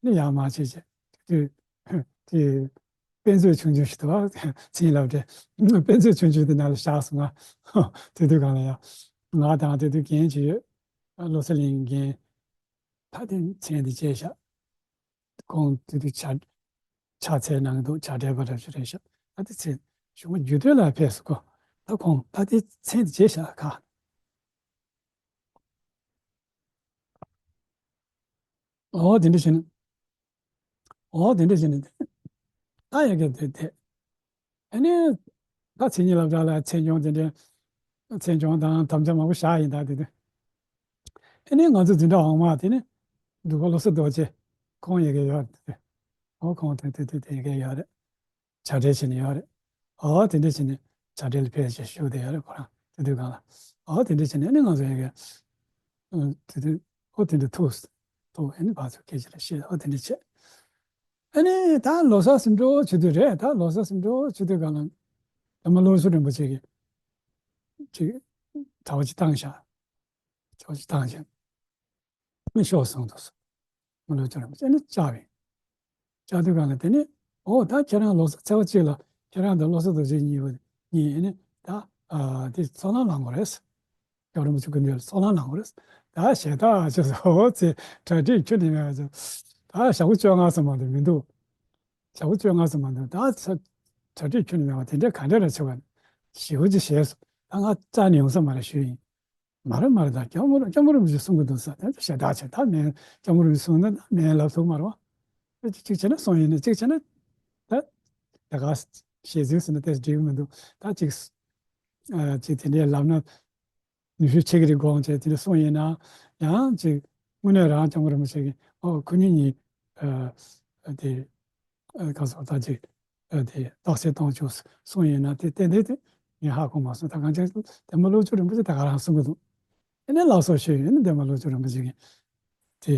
ནི་ཡར་མར་བྱས་བྱས་དེ་དུས་དེ་དཔེ་མཛོད་ཆུང་ཆུང་ཞིག་འདུག་བ། མཚན་ཉིད་སློབ་གྲྭའི་དཔེ་མཛོད་ཆུང་ཆུང་དེ་ནང་ལ་བཞག་སོང་ང་། དེ་དུས་གང་ལ་ཡ། ང་དང་དེ་དུས་རྒན་གྱི་བློ་གསལ་གླིང་རྒན། ད་དེ་མཚན་དེ་བརྗེད་བཞག་ཁོང་དེ་དུས་ཕྱག་ཕྱག་འཚལ་གནང་གི་འདུག་བྱ་བྲལ་བ་འདྲ་ཞིག་རེད་ཤག་ད་དེ་མཚན་གཞུང་མ་རྒྱུད་སྟོད་ལ་ཕེབས་སོང་ཁོ། ད་ཁོང་ད་དེ་མཚན་དེ་བརྗེད་བཞག་ག་ཨོ་དེ་འདྲ་བྱས་ན། ཨོ་དེ་འདྲ་བྱས་ནས་ད་ཡ་གི་དེ་དེ། ཨ་ནི་ད་མཚན་ཉིད་སློབ་གྲྭ་ལ་ཚན་ཆུང་དེ་འདྲའི་ཚན་ཆུང་དང་དམ་བཅའ་མང་པོ་བཞག་ཡིན། ད་དེ་དུས་ཨ་ནི་ང་ཚོ་འཛིན་གྲྭ་འོག་མ་དེ་ནི་འབྲུག་པ་བློ་བཟང་རྡོ་རྗེ་ཁོང་ཡ་གི་ཡོད་རེད། དེ་ཨོ་ཁོང་དེ་དེ་དེ་དེ་ཡ་གི་ཡོད་རེད། བྱ་བྲལ་བྱས་ནས་ཡོད་རེད། ཨོ་དེ་འདྲ་བྱས་ནས་བྱ་བྲལ་ལ་ཕེབས་ཞེས་ཞུ་བསྡད་ཡོད་རེད་ཁོ་རང་དེ་དུས་སྒང་ལ། ཨོ་དེ་འདྲ་བྱས་ནས་ཨ་ནི་ང་ཚོ་ཡ་གི་དེ་དུས་ཨོ་དེ་འདྲ་ཐུག་ཐུག་ཨ་ནི་བ་ཚོ་སྐད་ཆ་ལ་བཤད། ཨོ་དེ་འདྲ་བྱས། ཨ་ནི་ད་ལོ་གསར་ཟིན་འགྲོ་བྱེད་དུས་རེད། ད་ལོ་གསར་ཟིན་འགྲོ་བྱེད་དུས་སྒང་ལ་ད་མ་བློ་བཟང་རིན་པོ་ཆེ་གིས་ཅིག་གྲྭ་པ་ཅིག་བཏང་ཤག་གྲྭ་པ་ཅིག་བཏང་ཤག་ཨ་ནི་ཤོག་གསུངས་འདུག་མ་བློ་བཟང་རིན་པོ་ཆེ་ཨ་ནི་བཅར་བས། བཅར་དུས་སྒང་ལ་དེ་ནི་ཨོ་ད་ཁྱེད་རང་ལོ་གསར་ཚེས་པ་གཅིག་ལ་ཁྱེད་རང་དང་བློ་བཟང་རྡོ་རྗེ་གཉིས་པོ་གཉིས་ཨ་ནི་ད་ཨ་དེ་ཚོགས་ལམ་ལངས་དགོས་རེད། རྒྱལ་བ་རིན་པོ་ཆེ་སྐུ་མདུན་ལ་ཚོགས་ལམ་ལངས་དགོས་རེད། ད་ཞེ་དྲག་ཆེ་སོ་ཨོ་ཙི་གྲ་སྒྲིག་ཁྱོན་ནས་མེད་པ་ཚོ། ད་ཞག་པོ་བཅོ་ལྔ་ཙམ་མ་གཏོགས་མི་འདུག་ཞག་པོ་བཅོ་ལྔ་ཙམ་མ་གཏོགས་ད་ཚ་གྲ་སྒྲིག་ཁྱོན་ནས་མེད་པ་དེ་འདྲའི་ག་འདྲ་ར་ཆེ་བ་ཞེ་པོ་ཅིག་བྱས་སོང་། ད་ང་རྩ་ནས་ཡོང་ས་མ་རེད་ཞུས་ཡིན། མ་རེད་མ་རེད། ད་སྐྱབས་མགོན་སྐྱབས་མགོན་རིན་པོ་ཆེ་གསུང་གི་འདུག་ས་དེ་ཚོ་ཞེ་དྲག་ཆེ། ད་མིན་སྐྱབས་མགོན་རིན་པོ་ཆེ་གསུང་ན་ད་མིན་ལབ་ཐུབ་མ་རེད་བ། གཅིག་བྱས་ན་གསུང་ཡིན་ནི་གཅིག་བྱས་ན་ད་ད་ག་ཞེ་ཚིག་ཟེར་ན་དེ་འགྲིག་གི་མི་འདུག་ད་གཅིག་ཨ་གཅིག་དེ་འདྲའི་ལབ་ན། ནུས་ཤུགས་ཆེ་གི་རེད་དགོངས་བྱས་དེ་འདྲ་གསུངས་ཡིན་ན་ཡང་ཅིག་དངོས་གནས་རང་སྐྱབས་མགོན་རིན་པོ་ཆེ་གིས་ཨོ་ཁོ་གཉིས་གཉིས་ཨ་དེ་ཨ་ག་སོགས་ད་ཅིག་ཨ་དེ་རྟགས་གསལ་གཏོང་བཅུག་གསུངས་ཡིན་ན་དེ་ཏན་ཏན་དེ་ངས་ཧ་གོ་མ་སོང་། ད་གང་ཅི་འདན་མ་བློ་བཟང་རིན་པོ་ཆེ་ད་ག་རང་གསུང་གི་འདུག་ཨ་ནི་ལགས་སོ་ཞུས་ཡིན་ན་འདན་མ་བློ་བཟང་རིན་པོ་ཆེ་གིས་དེ་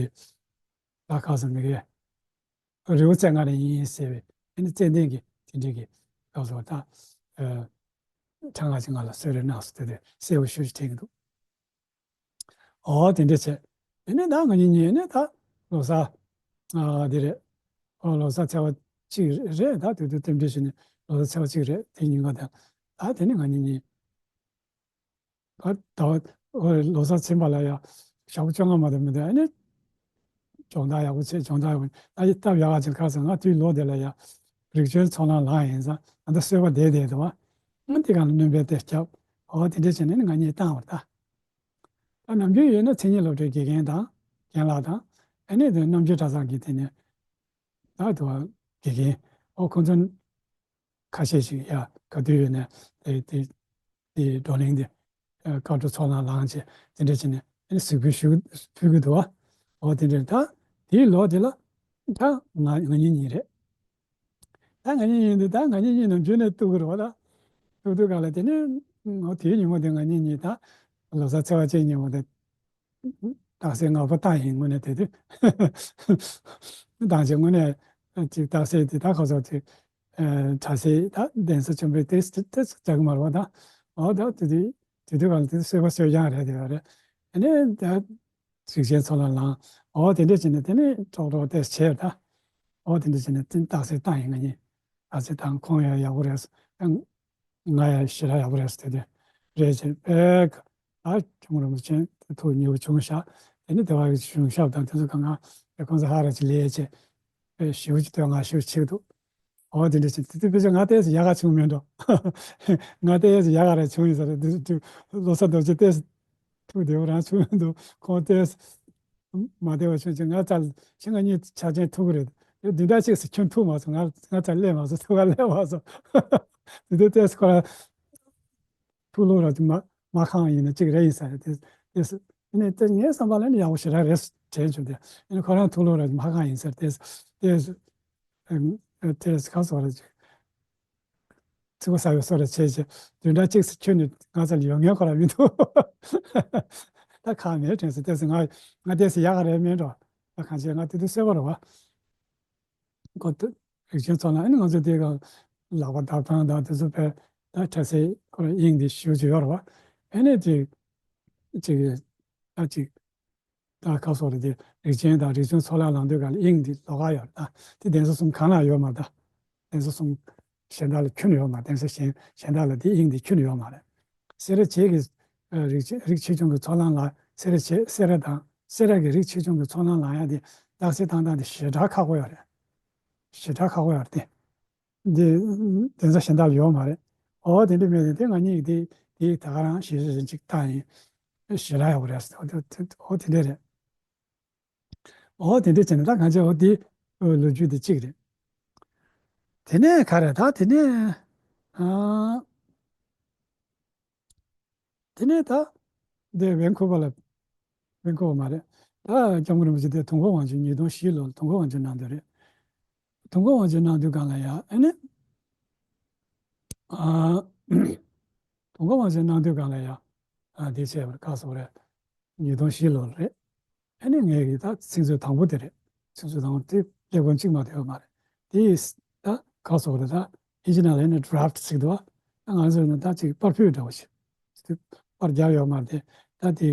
ད་ག་ཟེར་མི་གི་རི་བོ་རྩེ་ལྔ་ནས་ཡིན་ཟེར་བའི་ཨ་ནི་ཙན་དན་གྱི་དེ་འདྲའི་གི་སྐབས་སུ་ད་ཨ་ཕྲེང་ལྔ་ཅིག་ང་ལ་གསོལ་རས་གནང་སོང་། དེ་དེ་གསལ་པོ་ཞེ་པོ་ཅིག་དྲན་གྱི་འདུག་ཨོ་དེ་འདྲ་བྱས། དེ་ནས་ད་ང་གཉིས་གཉིས་ནས་ད་ལོ་གསར་ཨ་དེ་རེད། ཨོ་ལོ་གསར་ཚེས་པ་གཅིག་རེད། ད་དེ་དུས་རྟེན་འབྲེལ་ཞུས་ནས་ལོ་གསར་ཚེས་པ་གཅིག་རེད། དེ་ཉིན་ཀ་དང་ད་དེ་ནས་ང་གཉིས་གཉིས། ད་ད་ལོ་གསར་ཚེས་པ་ལ་ཡ་ཞག་པོ་བཅོ་ལྔ་མ་གཏོགས་མི་འདུག་ཨ་ནི་སྦྱོང་བརྡར་ཡག་པོ་བྱས། སྦྱོང་བརྡར་ཡག་པོ་ད་ཡི་སྟབས་ཡག་ག་ཅིག་ཁ་སང་ང་དུས་ལོ་དེ་ལ་ཡ་རིག་སྐྱོན་ཚོགས་ལམ་ལངས་ཡིན་ཙང་ང་ད་གསོལ་བ་བདེ་བདེ་འདུག་ཨ་ནི་དེ་ག་ལ་སྣོན་པའི་དེ་སྐྱབས། ཨོ་དེ་འདྲ་བྱས་ནས་ནི་ང་གཉིས་བཏང་བར་ད། ད་ནམ་རྒྱུན་ཡོད་ན་མཚན་ཉིད་སློབ་གྲྭའི་དགེ་རྒན་དང་རྒན་ལགས་དང་ཨ་ནི་དེ་རྣམ་རྒྱལ་གྲྭ་ཚང་གི་དེ་ནས་ད་དུ་བ་དགེ་རྒན་ཨོ་ཁོང་ཚོ། ཁ་ཤས་ཤིག་ཡ་ག་དུས་ཡོད་ནས་དེ་དེ་དེ་བགྲོ་གླེང་དེ་ཨ་བཀའ་འཁྲོལ་ཚོགས་ལམ་ལངས་བྱས་དེ་འདྲ་བྱས་ནས་ཨ་ནི་གཟིགས་འབུལ་ཞུ་ཕུལ་གི་འདུག་བ། འོ་དེ་འདྲ་ད་དེའི་ལོ་དེ་ལ་ད་ང་ང་གཉིས་གཉིས་རེད། ད་ང་གཉིས་གཉིས་འདི་ད་ང་གཉིས་གཉིས་ནམ་རྒྱུན་ནས་གཏུག་གི་རེད་བ། ད་གཏུག་གཏུག་ག་ལ་དེ་ནས་འོ་དེའི་ཉིན་མོ་དེ་ང་གཉིས་གཉིས་ད་ལོ་གསར་ཚེས་པ་གཅིག་ཉིན་མོ་དེ། རྟགས་གསལ་ང་ཕོ་བཏང་ཡིན་དངོས་གནས་དེ་དུས། བཏང་བྱས་དངོས་གནས་ཅིག་རྟགས་གསལ་དེ་ད་ཁོ་ཚོ་ཅིག་གྲྭ་སའི་ད་གདན་ས་ཆེན་པོའི་ཏེས་ཏེས་རྒྱག་གི་མ་རེད་བ། ད་འོ་ད་དེ་དུས་དེ་དུས་གང་ལ་དེ་དུས་གསོལ་བ་གསོལ་རྐྱང་རེད་དེ་བ་རེད། ཨ་ནི་ད་རིགས་ཆེན་ཚོགས་ལམ་ལངས། འོ་དེ་འདྲ་བྱས་ནས་དེ་ནས་ཀྲོག་ཀྲོག་ཏེས་བྱས་ད། འོ་དེ་འདྲ་བྱས་ནས་དེ་རྟགས་གསལ་བཏང་ཡིན་ང་གཉིས། རྟགས་གསལ་བཏང་ཁོང་ཡང་ཡག་པོ་རེད། ང་ཡང་ཞེ་དྲག་ཡག་པོ་རེད་ཟེར་དེ་རེད་ཅེས་པས་ཨ་ཁྱུང་རིན་པོ་ཆེ་དེ་ཐུགས་མཉེས་པོ་བྱུང་ཤག་དེ་ནི་དེ་བ་གི་གཞུང་ཞབས་དང་དེ་ཚོ་གང་ག་དེ་ཁོང་ཚོ་ཧ་ར་ཅིག་ལས་ཅེས་པས་ཞེ་པོ་ཅིག་བསྟོད་བསྔགས་ཞེ་པོ་ཅིག་འདུག་འོ་དེ་འདྲ་ཅིག་དེ་དེ་དཔེ་ཆ་ང་ཏོག་ཙམ་ཡག་ག་བྱུང་མེད་འགྲོ། ང་ཏོག་ཙམ་ཡག་ག་ར་བྱུང་ཡིན་ས་རེད། དེ་དེ་ལོ་གསར་རྡོ་རྗེ་ཏོག་ཙམ་ཐུགས་བདེ་པོ་རང་བྱུང་མི་འདུག་ཁོང་ཏོག་ཙམ་མ་བདེ་བ་བྱུང་ཅིག་ང་ཙལ་ཁྱེད་ང་གཉིས་ཆ་ཅན་ཐུག་གི་རེད། ཡོད་འདི་འདྲ་ཅིག་སུ་ཁྱོད་ཐུག་མ་སོང་། ང་ང་ཙལ་སླེབས་མ་སོང་། ཐུག་ག་སླེབས་མ་སོང་། དེ་དུས་ཏོག་ཙམ་ཁོ་རང་ཐུགས་ལོག་ར་དུ་མ། སྨར་ཁམས་ཡིན་ན་གཅིག་རེད་ཡིན་ས་རེད། དེ་དེ་ཨ་ནི་དེ་ངའི་བསམ་པ་ལ་ནི་ཡག་པོ་ཞེ་དྲག་རེད་དྲན་བྱུང་སྟེ། ཨ་ནི་ཁོ་རང་ཐུགས་ལོ་ར་སྨར་ཁམས་ཡིན་ས་རེད། དེ་དེ་ཨ་དེ་ག་སོ་ར་ཅིག་ཚིག་པ་ཟ་བའི་བཟོ་འདྲ་བྱས་བྱས། བདུན་ཕྲག་གཅིག་ཙམ་ཁྱོན་ནས་ང་ཚོ་ལ་ཡོང་མཁན་ཁོ་རང་མི་འདུག་ད་ཁག་མེད་དྲན་སོང་། ལྟས་སུ་ང་ང་ལྟས་སུ་ཡག་ག་རེད་མིན་འགྲོ། ད་གང་བྱས་ང་དེ་དུས་གསོད་པ་རེད་བ། ཁོ་ཐུ་རིགས་ཆེན་ཚོ་ལ་ཨ་ནི་ང་ཚོ་དེ་ག་ལག་པ་བརྡབ་སྟངས་དང་དེ་ཚོ་དཔེ་ད་འཕྲལ་སེལ་ཁོ་རང་དབྱིངས་འདི་ཞེ་པོ་ཅིག་ཡོད་རེད་བ། ཨ་ནི་དེ་ཅིག་ད་ཅིག་ད་ཁ་སོགས་རེད་དེ། རིགས་ཆེན་དང་རིགས་ཆུང་ཚོ་ལ་ལངས་དུས་ག་ལ་དབྱིངས་འདི་ལོགས་ཀ་ཡོད་རེད། ད་དེ་གདན་ས་གསུམ་གང་ལ་ཡོད་མ་རེད། ད་གདན་ས་གསུམ་གཞན་དག་ལ་ཁྱོན་ཡོད་མ་རེད། གདན་ས་གཞན་གཞན་དག་ལ་དེ་དབྱིངས་འདི་ཁྱོན་ཡོད་མ་རེད། སེ་ར་བྱེས་ཀྱི་ཨ་རིགས་ཆེ་རིགས་ཆེ་ཆུང་གི་ཚོགས་ལངས་ལ། སེ་ར་བྱེས་སེ་ར་དང་སེ་ར་གི་རིགས་ཆེ་ཆུང་གི་ཚོགས་ལངས་ལངས་ཡ་དེ་རྟགས་གསལ་བཏང་སྟངས་དེ་ཞེ་དྲག་ཁག་པོ་ཡོད་རེད། ཞེ་དྲག་ཁག་པོ་ཡོད་རེད་དེ། འདི་གདན་ས་གཞན་དག་ལ་ཡོད་མ་རེད། ཨོ་དེ་འདྲ་མེད་དེ། དེ་ང་གཉིས་ཀྱི་དེ་དེ་ད་ག་རང་ཞེ་ཞེ་ཅིག་བཏང་ཡིན། ཞེ་དྲག་ཡག་པོ་རེད། ཨོ་དེ་དེ་ཨོ་དེ་འདྲ་རེད། ཨོ་དེ་འདྲ་བྱས་ནས་ད་གང་བྱས་ཨོ་དེ་ལོ་རྒྱུས་དེ་གཅིག་རེད། དེ་ནས་ག་རེ་ད་དེ་ནས་ཨ། དེ་ནས་ད་འདི་ཝེན་ཁུ་བ་ལ། ཝེན་ཁུ་བ་མ་རེད། ད་སྐྱབས་མགོན་རིན་པོ་ཆེ་དེ་དུས་འཁོར་དབང་ཆེན་ཉིས་སྟོང་བཞི་ལོར་དུས་འཁོར་དབང་ཆེན་གནང་དུས་རེད། དུས་འཁོར་དབང་ཆེན་གནང་དུས་སྒང་ལ་ཡ་ཨ་ནི། ཨ། དུས་འཁོར་དབང་ཆེན་གནང་དུས་སྒང་ལ་ཡ། ཨ་དེ་བྱས་པར་ཁ་སོགས་རེད། ཉིས་སྟོང་བཞི་ལོར་རེད། ཨ་ནི་ངས་ཀྱི་ད་ཚིག་མཛོད་དང་པོ་དེ་རེད། ཚིག་མཛོད་དང་པོ་དེ་སླེབས་མཁན་གཅིག་མ་གཏོགས་ཡོད་མ་རེད། དེ་ད་ག་སོགས་རེད། ད་ཨི་ཇི་ནང་ལ་ནི་ཌ་རབ་ཊི་ཟེར་འདུག་བ། ད་ང་ཚོས་ནི་ད་ཅིག་པར་ཕུད་འདྲ་བོ་ཞིག་དེ་པར་རྒྱབ་ཡོད་མ་རེད་དེ། ད་དེ་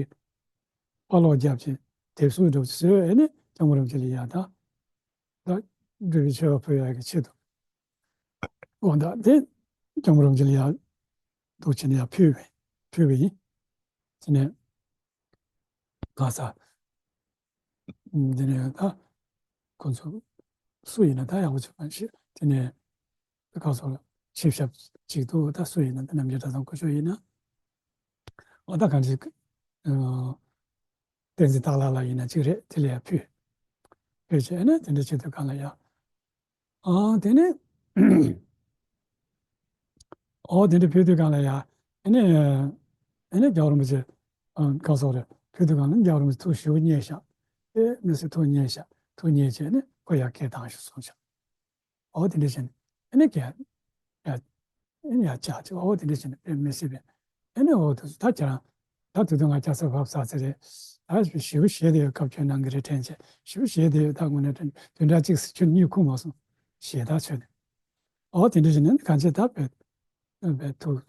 པར་ལོག་རྒྱབ་ཅིག་དེབ་གཟུགས་འདྲ་བོ་ཞིག་བཟོས། ཨ་ནི་སྐྱབས་མགོན་རིན་པོ་ཆེ་ལ་ཡ་ད་ད་འབྲུག་པའི་མཆོད་པ་ཕུལ་ཡག་གི་ཆེད་དུ། འོ་ད་དེ་སྐྱབས་མགོན་རིན་པོ་ཆེ་ལ་ཡ་འདུག་བྱས་ནས་ཡ་ཕུལ་བས་ཕུལ་བ་ཡིན། དེ་ནས་ག་ས། ཨམ། དེ་ནས་ད་ཁོ་ཚོ་སུ་ཡིན་ན་ད་ཡག་པོ་བྱེད་པ་ཞིག་དེ་ནས་ད་ག་སོགས་ཆིབས་ཞབས་ཅིག་འདུག་ད་སུ་ཡིན་ན་ད་རྣམ་རྒྱལ་གྲྭ་ཚང་སྐུ་ཞབས་ཡིན་ན། འོ་ད་གང་ཅི། ཨ། བསྟན་འཛིན་སྟག་ལྷ་ལགས་ཡིན་ན་གཅིག་རེད། དེ་ལ་ཡ་ཕུལ། ཕུལ་བྱས་ནས་དེ་འདྲ་བྱེད་དུས་སྒང་ལ་ཡ། ཨ་དེ་ནས་ཨོ་དེ་འདྲ་ཕུལ་དུས་སྒང་ལ་ཡ། ཨ་ནི་ཨ་ནི་རྒྱལ་བ་རིན་པོ་ཆེ་ཨ་ག་སོགས་རེད། ཕུལ་དུས་སྒང་ལ་རྒྱལ་བ་རིན་པོ་ཆེ་ཐུགས་ཞེ་པོ་མཉེས་ཤག་ཨེ་མི་སེར་ཐུགས་མཉེས་ཤག་ཐུགས་མཉེས་བྱས་ནས་ཁོ་ཡར་སྐད་བཏང་ཤོག་གསུངས་ཤག་ཨོ་དེ་འདྲ་བྱས་ནས་ཨ་ནི་སྐད་ཡ། ཨེ་ཡ་ཅག་ཅིག་ཨོ་དེ་འདྲ་བྱས་ནས་དཔེ་མི་སྲིད་པའི་ཨེ་ནི་ཨོ་དེ་ད་ཁྱེད་རང་ད་དུས་དུས་ང་སྐྱ་སར་བབས་ཚར་ཚར་རེད། ད་ཞེ་པོ་ཞེ་དེ་ཡོད་སྐབས་ཁྱོད་གནང་གི་རེད་དྲན་བྱས། ཞེ་པོ་ཞེ་དེ་ཡོད་ད་དངོས་གནས་དྲན་བདུན་ཕྲག་གཅིག་ཙམ་ཁྱོད་གཉིད་ཁུག་མ་སོང་། ཞེ་ད་ཆོད་ནས་ཨོ་དེ་འདྲ་བྱས་ནས་གང་བྱས་ད་དཔེ་དཔེ་ཐུགས་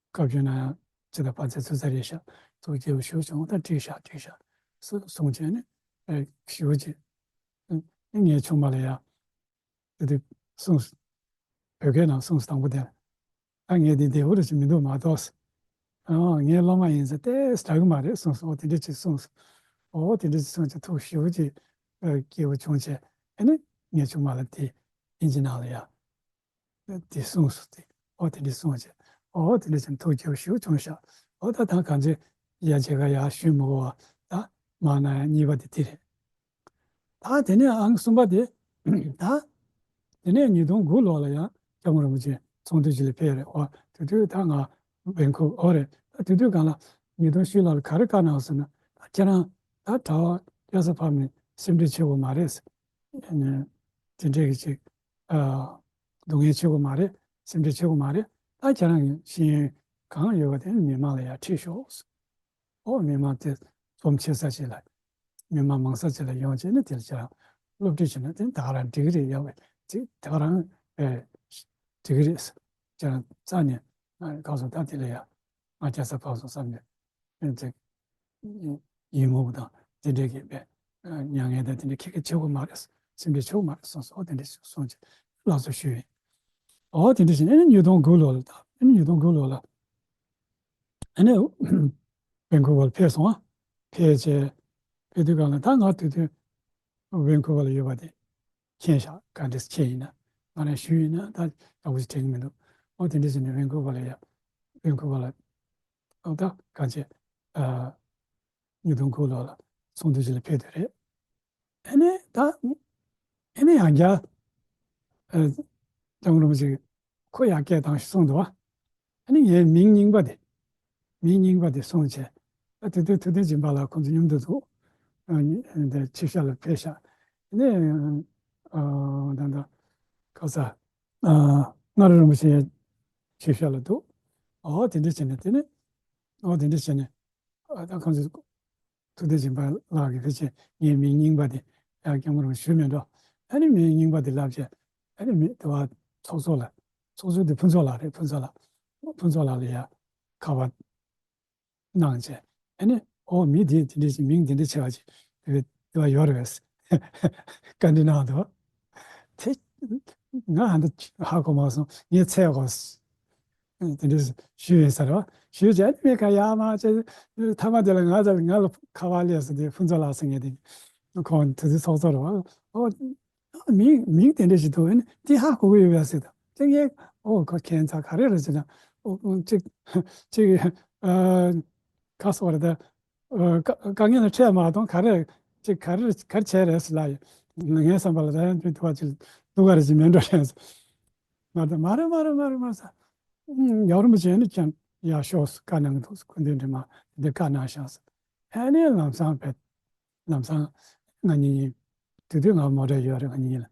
སྐབས་ཁྱོད་ན་ཡང་ཅི་ད་ཕན་ཚུན་ཚུར་ཚར་རེད་ཤག་ཐུགས་དགྱེས་པོ་ཞེ་པོ་བྱུང་། ད་འགྲིག་ཤག་འགྲིག་ཤག་སུ་གསུང་བྱས་ནས་ཞེ་པོ་ཅིག་ངའི་ཆུང་མ་ལ་ཡ། དེ་དུས་གསུངས། བོད་སྐད་ནང་གསུངས་དང་པོ་དེ། ད་ངས་འདི་བདེ་པོ་རེ་ཞིག་མི་འདུག་མ་གཏོགས། ཨ་ངའི་སློབ་མ་ཡིན་ཟེར་ཏེ་དྲག་གི་མ་རེད་གསུངས་སོང་། འོ་དེ་འདྲ་ཅིག་གསུངས་སོང་། འོ་དེ་འདྲ་ཅིག་གསུངས་ཅིག་ཐུགས་ཞེ་པོ་ཅིག་ཨ་དགྱེས་པོ་བྱུང་བྱས། ཨ་ནི་ངའི་ཆུང་མ་ལ་དེ་ཨིན་ཇི་ནང་ལ་ཡ། དེ་གསུངས་སོང་དེ། འོ་དེ་འདྲ་གསུངས་བྱས། འོ་དེ་འདྲ་ཅིག་ཐུགས་དགྱེས་པོ་ཞེ་པོ་བྱུང་ཤག་འོ་ད་ད་གང་ཅི་ཡ་མཇལ་ཁ་ཡ་ཞུས་མི་དགོས་པ། ད་མ་ན་ཡ་གཉིས་པ་དེ་དེ་རེད། ད་དེ་ནས་ཨང་གསུམ་པ་དེ། ད་དེ་ནས་ཉིས་སྟོང་དགུ་ལོ་ལ་ཡང་སྐྱབས་མགོན་རིན་པོ་ཆེ་ཚོགས་འདུ་ཅིག་ལ་ཕེབས་རེད། འོ་དེ་དུས་ད་ང་ཝེན་ཁུ་ཨོ་རེད། ད་དེ་དུས་སྒང་ལ་ཉིས་སྟོང་བཞི་ལོ་ལ་ག་རེ་བཀའ་གནང་སོང་ན། ད་ཁྱེད་རང་ད་གྲྭ་པ་སྐྱ་སར་ཕབ་ནས་སེམས་ཁྲལ་བྱེད་དགོས་མ་རེད། དེ་འདྲས་ཀྱི་ཅིག་ཨ་སྡུག་བསྔལ་བྱེད་དགོས་མ་རེད། སེམས་ཁྲལ་བྱེད་དགོས་མ་རེད། ད་ཁྱེད་རང་གི་ཤེས་ཡོན་གང་ཡོད་པ་དེ་མི་མང་ལ་ཡར་ཁྲིད་ཤོག་འོ་མི་མང་དེ་འཛོམས་ཆེ་ས་ཅིག་ལ། མི་མང་མང་ས་ཅིག་ལ་ཡོང་བྱས་ནས་དེ་ལ་ཁྱེད་རང་སློབ་ཁྲིད་བྱས་ན་དེ་ད་ག་རང་འགྲིག་གི་རེད། ཡག་པོ་ཅིག་ད་ག་རང་ཨེ་འགྲིག་གི་རེད། ཁྱེད་རང་རྩ་ནས་ཨ་གང་སོང་ད་དེ་ལ་ཡ་ང་སྐྱ་སར་ཕབ་སོང་བསམ་ནས་ཨེ་ཅིག་ཡིད་མུག་དང་དེ་འདྲས་ཀྱི་དཔེ་ཨ་མྱ་ངན་དང་དེ་འདྲས་ཁྱེད་ཀྱིས་བྱེད་དགོས་མ་རེད། སེམས་ཁྲལ་བྱེད་དགོས་མ་རེད་གསུངས་སོང་། དེ་འདྲས་གསུངས་བྱས་ལགས་སོ་ཞུས་ཡིན། འོ་དེ་འདྲས་བྱས་ནས་ཨེ་ནི་ཉིས་སྟོང་དགུ་ལོ་ལ་ད་ཨེ་ནི་ཉིས་སྟོང་དགུ་ལོ་ལ། ཨ་ནི་ཝེན་ཁུ་བར་ཕེབས་སོང་ཨ། ཕེབས་བྱས་ཕེབས་དུས་སྒང་ལ་ད་ང་དེ་དུས་ཝེན་ཁུ་བར་ལ་ཡོད་པ་དེ་མཁྱེན་ཤག་ག་འདྲས་མཁྱེན་ཡིན་ན་ང་རང་ཞུས་ཡིན་ན་ད་ཡག་པོ་ཞིག་དྲན་གྱི་མི་འདུག་འོ་དེ་འདྲས་བྱས་ནས་ཝེན་ཁུ་བར་ལ་ཡ་ཝེན་ཁུ་བར་ལ་འོ་ད་ག་ཅེ་ཨ་ཉིས་སྟོང་དགུ་ལོ་ལ་ཚོགས་འདུ་ཅིག་ལ་ཕེབས་དུས་རེད། ཨ་ནི་ད་ཨ་ནི་ཡང་བསྐྱར་ཨ་སྐྱབས་མགོན་རིན་པོ་ཆེ་ཁོ་ཡང་སྐད་བཏང་ཞིག་གསུངས་འདུག་བ། ཨ་ནི་ངའི་མིང་རྙིང་པ་དེ་ མིང་རྙིང་པ་དེ་གསུངས་བྱས། ཨ་དེ་དུས་ཐུབ་བསྟན་སྦྱིན་པ་ལགས་ཁོང་ཚོ་མཉམ་དུ་འདུག་ཨ་ནི་འདི་ཆིབས་ཞབས་ལ་ཕེབས་ཤག་ནི་ཨ་ད་ད་ག་ས་ཨ་མངའ་རིས་རིན་པོ་ཆེ་ཆིབས་ཞབས་ལ་འདུག་ཨོ་དེ་འདྲ་བྱས་ནས་དེ་ནི་ཨོ་དེ་འདྲ་བྱས་ནས་ཨ་ད་ཁོང་ཚོ་ཐུབ་བསྟན་སྦྱིན་པ་ལགས་ཀྱིས་ཕལ་ཆེར་ངའི་མིང་རྙིང་པ་དེ་ཡར་སྐྱབས་མགོན་རིན་པོ་ཆེ་ཞུས་མེད་འགྲོ། ཨ་ནི་མིང་རྙིང་པ་དེ་ལབ་བྱས། ཨ་ནི་མི་དེ་བ་ཚོགས་གཙོ་ལ། ཚོགས་གཙོ་དེ་ཕུན་ཚོགས་ལགས་རེད། ཕུན་ཚོགས་ལགས། ཕུན་ཚོགས་ལགས་ལ་ཡར་ཁ་པར་གནང་བྱས། ཨ་ནི་ཨོ་མི་དེ་དེ་འདྲ་ཞིག་མིང་དེ་འདྲ་ཆེ་བ་ཅིག་དེ་དེ་བ་ཡོད་རེད་པས། བཀའ་འདྲི་གནང་འདུག་དེ་ང་ཧ་འདི་ཧ་གོ་མ་སོང་། ངས་འཚོལ་དགོས། དེ་འདྲ་ཞུས་ཡིན་ས་རེད་བ། ཞུས་བྱས་ཨ་ནི་མི་ཁ་ཡར་མར་བྱས། མཐའ་མ་དེ་ལ་ང་ཚ་ང་ལ་ཁ་པར་སླེབས་སོང་། དེ་ཕུན་ཚོགས་ལགས་ཟེར་མཁན་དེ། ཁོང་དེ་དུས་ཚོགས་གཙོ་རེད་བ། ཨོ། མིང་མིང་དེ་འདྲ་ཞིག་འདུག་ཨ་ནི་འདི་ཧ་གོ་གི་ཡོད་པས་ཟེར་དང་། དེ་ངས་ཨོ་ཁོ་ཁྱད་མཚར་ག་རེ་རེད་ཟེར་ན། ཨོ་ཨོ་གཅིག་གཅིག་ཨ་ག་སོགས་རེད་ད། ཨ་དཀའ་དཀའ་ངལ་ལ་འཕྲད་མ་གཏོང་ག་རེ་གཅིག་ག་རེ་ག་རེ་བྱས་རེད་ཟེར་ལ། ངའི་བསམ་པ་ལ་ད་ཡང་དུ་བ་ཅིག་སྡུག་ག་རེ་ཅིག་མེད་འགྲོ་རེད་ཟེར། མ་ད་མ་རེད་མ་རེད་མ་རེད་མ་རེད་ཟེར། ཡབ་རིན་པོ་ཆེ་ནི་ཀྱང་ཡར་ཤོག་ཟེར་བཀའ་གནང་གི་འདུག་ཟེར། སྐུ་མདུན་འདྲི་མ་འདི་བཀའ་གནང་ཤག་ཟེར། ཨ་ནི་ལམ་སང་བས། ལམ་སང་ང་གཉིས་ཡིན། དེ་དུས་ང་མོ་ཊ་ཡོད་རེད། ང་གཉིས་ལ།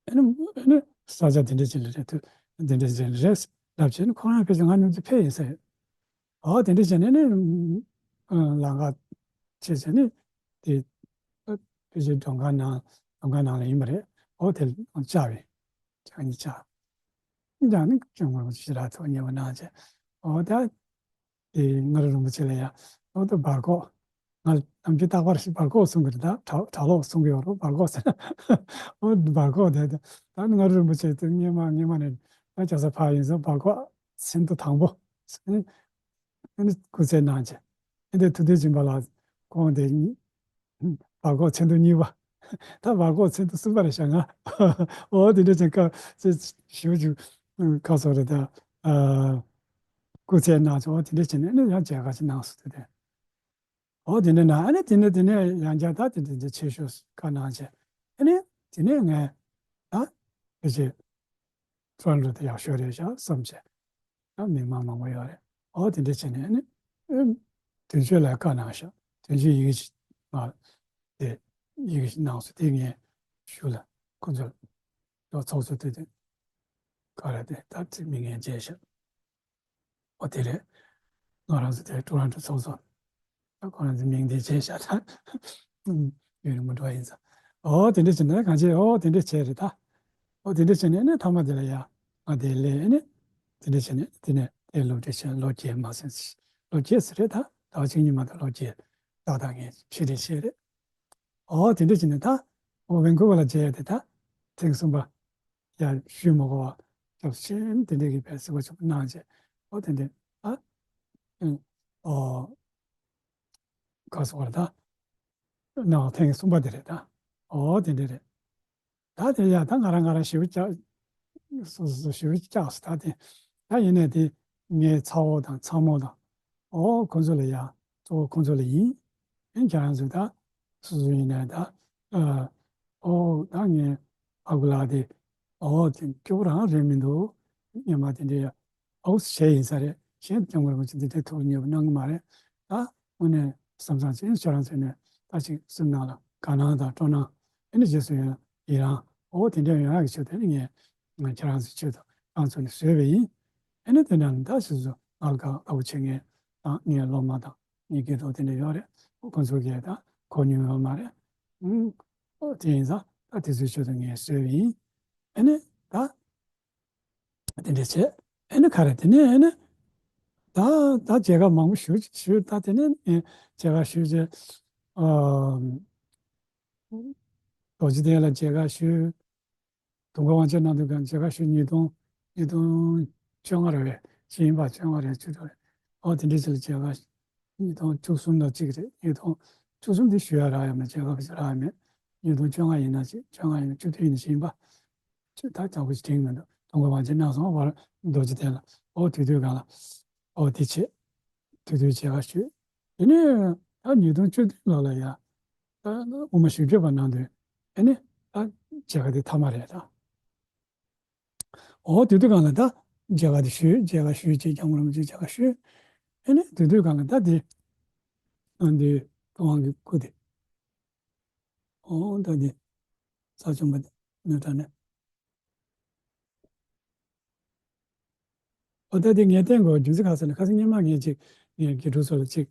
ཨ་ནི་ཨ་ནི་ས་ཆ་དེ་འདྲ་ཅིག་ལ་རེད། དུས་དེ་འདྲ་ཅིག་ལ་རེད་ལབ་བྱས་ནས་ཁོ་རང་ཕལ་ཆེར་ང་མཉམ་དུ་ཕེབས་ཡིན་ས་ཡོད། ཨོ་དེ་འདྲ་བྱས་ནས་ནི་ཨ་ལམ་ཁ་ཕྱེ་བྱས་ནས་དེ་ཕལ་ཆེར་མགྲོན་ཁང་ནང་མགྲོན་ཁང་ནང་ལ་ཡིན་པ་རེད། ཨོ་དེ་ལ་བཅར་བས། ང་གཉིས་བཅར། ཡང་ནི་སྐྱབས་མགོན་རིན་པོ་ཆེ་ཞེ་དྲག་ཐུགས་མཉེས་པོ་གནང་བྱས། ཨོ་ད། དེ་མངའ་རིས་རིན་པོ་ཆེ་ལ་ཡ། ཨོ་ད་སྦར་ཁོག་ང་ལ་ནམ་རྒྱུན་རྟག་པར་ཞིག་སྦར་ཁོག་གསུང་གི་རེད། ད་གྲྭ་གྲྭ་ལོག་གསུང་གི་ཡོད་རེད། སྦར་ཁོག་ཟེར་ན། ཨོ་སྦར་ཁོག་དེ་ད་ནི་མངའ་རིས་རིན་པོ་ཆེ་དེ་སྔོན་མ་སྔོན་མ་ནས་ད་རྒྱལ་ས་ཕར་ཡིན་ཙང་སྦར་ཁོག་ཚན་དུ་དང་པོ་ཟེར་ནས་སྐུ་རྩེད་གནང་བྱས། ཨེ་འདི་ཐུབ་བསྟན་སྦྱིན་པ་ལགས་ཁོང་དེ་སྦར་ཁོག་ཚན་དུ་གཉིས་པ། ད་སྦར་ཁོག་ཚན་དུ་གསུམ་པ་རེད་ཤག་ང་། ཨོ་དེ་འདྲ་ཅན་ཁ་ཚེ་ཞིབ་ཅིག་ཁ་སོགས་རེད་ད། ཨ་སྐུ་རྩེད་གནང་བྱས། ཨོ་དེ་འདྲ་བྱས་ནས་ཨ་ནི་ཡང་མཇལ་ཁ་ཅིག་གནང་སོང་དེ་དེ། ཨོ་དེ་འདྲ་ན་ཨ་ནི་དེ་ནས་དེ་ནས་ཡང་བསྐྱར་ད་དེ་འདྲ་འདྲ་ཆེ་ཤོས་བཀའ་གནང་བྱས། ཨ་ནི་དེ་ནས་ངས་ད་ཕལ་ཆེར་ཊོ་རོན་ཊོ་དེ་ཡག་ཤོས་རེད་ཤག་བསམ་བྱས། ད་མི་མང་མང་པོ་ཡོད་རེད། ཨོ་དེ་འདྲ་བྱས་ནས་ནི་ཨེམ་དོན་གཅོད་ལ་བཀའ་གནང་ཤག་དོན་གཅོད་ཡི་གེ་ཞིག་མ་དེ་ཡི་གེ་ཞིག་གནང་སོང་། དེ་ངས་ཞུ་ལ་ཁོ་ཚོ་ལ་ཚོགས་གཙོ་དེ་དེ་ག་རེ་དེ་ད་དེ་མི་ངན་བྱས་ཤག་ཨོ་དེ་རེད། ང་རང་ཚོ་དེ་ཊོ་རོན་ཊོ་ཚོགས་གཙོ། ད་ཁོ་རང་ཚོ་མིང་དེ་བརྗེད་བཞག་ད། ཡུན་རིང་པོ་འགྲོ་ཡིན་ཙང་། ཨོ་དེ་འདྲ་བྱས་ནས་གང་བྱས། ཨོ་དེ་འདྲ་བྱས་རེད་ད། ཨོ་དེ་འདྲ་བྱས་ནས་ནི་མཐའ་མ་དེ་ལ་ཡ་ང་དེ་ལས་ནི་དེ་འདྲ་བྱས་ནས་དེ་ནས་དེ་སློབ་ཁྲིད་བྱས། ལོ་བརྒྱད་མ་ཟིན། ལོ་བརྒྱད་ཟེར་རེད་ད། ཟླ་བ་གཅིག་གཉིས་མ་གཏོགས་ལོ་བརྒྱད་ཏག་ཏག་ངས་ཕྱིར་དྲན་བྱས་རེད། ཨོ་དེ་འདྲ་བྱས་ནས་ད་ཨོ་ཝེན་ཀུ་ཝར་ལ་མཇལ་ཡ་དེ་ད་ཐེངས་གསུམ་པ་ཡ་ཞུས་མ་གོ་བ་སྐྱབས་ཆེན་དེ་འདྲ་གི་བས་སྲིད་པ་ཆུང་གནང་བྱས། ཨོ་དེ་འདྲ་ཨ་ཨོ་ག་སོགས་རེད་ད། ནང་ཐེངས་གསུམ་པ་དེ་རེད་ད། ཨོ་དེ་འདྲ་རེད། ད་དེ་ཡ་ད་ང་རང་ང་རང་ཞེ་པོ་བཀྱག་སོ་སོ་ཞེ་པོ་བཀྱག་སོང་ད་དེ། ད་ཡིན་ནའི་དེ་ངའི་ཚ་བོ་དང་ཚ་མོ་དང་། ཨོ་ཁོང་ཚོ་ལ་ཡ་གཙོ་བོ་ཁོང་ཚོ་ལ་ཡིན། ཨེ་ཁྱེད་རང་ཚོ་ད་སོ་སོ་ཡིན་ནའི་ད་ཨ་ཨོ་ད་ངའི་ཨ་ཁུ་ལགས་དེ་ཨོ་དེ་སྐྱོ་པོ་རང་རེད་མི་འདུག་སྔོན་མ་དེ་འདྲའི་ཨའུ་སི་བྱས་ཡིན་ས་རེད། གཞན་སྐྱབས་མགོན་རིན་པོ་ཆེ་འདི་འདྲའི་ཐུགས་མཉེས་པོ་གནང་གི་མ་རེད། ད་དངོས་གནས་བསམ་བསམ་བྱས་ཁྱེད་རང་ཚོས་ནས་ད་ཅིག་སེམས་ནང་ལ་དགའ་སྣང་དང་སྤྲོ་སྣང་། ཨེ་ནི་རྗེས་སུ་ཡི་རང་། ཨོ་དེ་འདྲའི་ཡོང་ཡག་གི་ཆེད་དུ་ནི་ངས་ང་ཁྱེད་རང་ཚོའི་ཆེད་དུ་རང་ཚོ་ནས་བཟོས་པ་ཡིན། ཨེ་ནི་དེ་འདྲ་ནི་ད་ཕྱིས་སུ་ང་ལ་དགའ་དགའ་པོ་བྱེད་མཁན་དང་ངའི་སློབ་མ་དང་ངའི་དགེ་ཕྲུག་དེ་འདྲ་ཡོད་རེད། ཨོ་ཁོ་ཚོ་གིས་ད་གོ་མྱོང་ཡོད་མ་རེད། ཨུམ། ཨོ་དེ་ཡིན་ཙང་ད་དེ་ཚོའི་ཆེད་དུ་ངས་བཟོས་པ་ཡིན། ཨེ་ནི་ད། དེ་འདྲ་བྱས། ཨེ་ནི་ག་རེ་དེ་ནས་ཨེ་ནི། ད་ད་མཇལ་ཁ་མང་པོ་ཞུ་ཞུ། ད་དེ་ནས་ཨེ་མཇལ་ཁ་ཞུས་བྱས། ཨ་རྡོ་རྗེ་གདན་ལ་མཇལ་ཁ་ཞུས། དུང་དཀར་དབང་ཆེན་གནང་དུས་གང་མཇལ་ཁ་ཞུས། ཉིས་སྟོང་ཉིས་སྟོང་བཅོ་ལྔ་རེད་པས། ཕྱིན་པ་བཅོ་ལྔ་རེད། བཅུ་དྲུག་རེད། ཨོ་དེ་འདྲ་ཞིག་ལ་མཇལ་ཁ། ཉིས་སྟོང་བཅུ་གསུམ་ལ་གཅིག་རེད། ཉིས་སྟོང་བཅུ་གསུམ་དེ་ཞུ་ཡ་རག་ཡ་མེད། མཇལ་ཁ་ཞུ་རག་ཡ་མེད། ཉིས་སྟོང་བཅོ་ལྔ་ཡིན་ན་ཅིག་བཅོ་ལྔ་ཡིན་ན་བཅུ་བདུན་ཡིན་ན་ཕྱིན་པ། ཅིག་ད་དྲང་པོ་ཞིག་དྲན་གྱི་མི་འདུག་དུང་དཀར་དབང་ཆེན་གནང་སོང་བར་རྡོ་རྗེ་གདན་ལ། ཨོ་དེ་དུས་གང་ལ། ཨོ་དེ་བྱས། དེ་དུས་མཇལ་ཁ་ཞུས། དེ་ནས་ད་ཉིས་སྟོང་བཅུ་བདུན་ལོ་ལ་ཡ། ད་དབུ་མ་བཞི་བརྗོད་པ་གནང་དུས། ཨེ་ནི་ད་མཇལ་ཁ་དེ་མཐའ་མ་རེད་ད། ཨོ་དེ་དུས་གང་ལ་ད་མཇལ་ཁ་དེ་ཞུས། མཇལ་ཁ་ཞུས་བྱས་སྐྱབས་མགོན་རིན་པོ་ཆེ་མཇལ་ཁ་ཞུས། ཨེ་ནི་དེ་དུས་གང་ལ་ད་དེ་ཨ་འདི་ཐུབ་དབང་གི་སྐུ་དེ། ཨོ་ད་དེ་རྩ་ཆེན་པོ་དེ་ནི་དྲ་ནས། ཨོ་ད་དེ་ངས་བསྟན་དགོས་རྒྱུ་མཚན་ག་ཟེར་ན། ཁ་སང་སྔོན་མ་ངས་ཅིག་ངས་དགེ་ཕྲུག་ཚོ་ལ་ཅིག་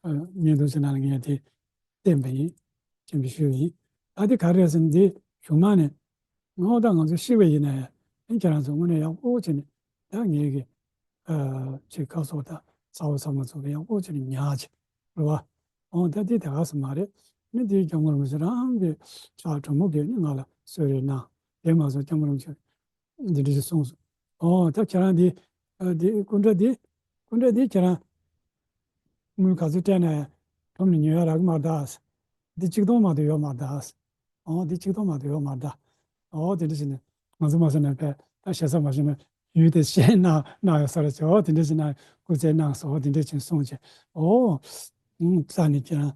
ཨ་བརྙན་ཐུང་ཅིག་ནང་ལ་ངས་དེ་བསྟན་པ་ཡིན། སྤྱན་འབུལ་ཞུས་པ་ཡིན། ད་དེ་ག་རེ་རེད་ཟེར་ན། འདི་གཞུག་མ་ནས་ངོ་ད་ང་ཚོ་ཤི་བ་ཡིན་ན་ཡང་ཨེ་ཁྱེད་རང་ཚོ་དངོས་གནས་ཡག་པོ་བྱས་ནས་ད་ངེད་ཀྱི་ཨ་ཅིག་ཁ་སོགས་དང་ཚ་བོ་ཚ་མོ་ཚོ་གི་ཡག་པོ་བྱས་ནས་ཉར་བྱས། རེད་བ། འོ་ད་དེ་དེ་ག་ཟེ་མ་རེད། ནི་དེའི་སྐྱབས་མགོན་རིན་པོ་ཆེ་རང་གི་ཕྱག་དྲོན་མོ་བརྒྱབ་ནས་ང་ལ་གསོལ་རས་གནང་། དེ་མ་ཟད་སྐྱབས་མགོན་རིན་པོ་ཆེ་འདི་འདྲ་ཞིག་གསུངས་སོང་། ཨོ་ད་ཁྱེད་རང་འདི་ཨ་འདི་སྐུ་འདྲ་འདི་སྐུ་འདྲ་འདི་ཁྱེད་རང་དངུལ་ག་ཚོད་སྤྲད་ན་ཡང་ཁྲོམ་ནས་ཉོ་ཡ་རག་གི་མ་རེད་ད། འདི་གཅིག་སྟོང་མ་གཏོགས་ཡོད་མ་རེད་ད། ཨོ་འདི་གཅིག་སྟོང་མ་གཏོགས་ཡོད་མ་རེད་ད། ཨོ་དེ་འདྲ་ཞིག་ནས་ང་ཚོ་མ་སོང་ན་བས་ད་ཞེ་ས་མ་ཞུ་ན་ཡུལ་དེ་བཤད་གནང་གནང་ཡོད་ས་རེད་ཅེས། ཨོ་དེ་འདྲ་ཞིག་ན་སྐུ་ཚེ་གནང་སོང་། ཨོ་དེ་འདྲ་ཞིག་གསུངས་བྱས། ཨོ་ཨུམ་རྩ་ནས་ཁྱེད་རང་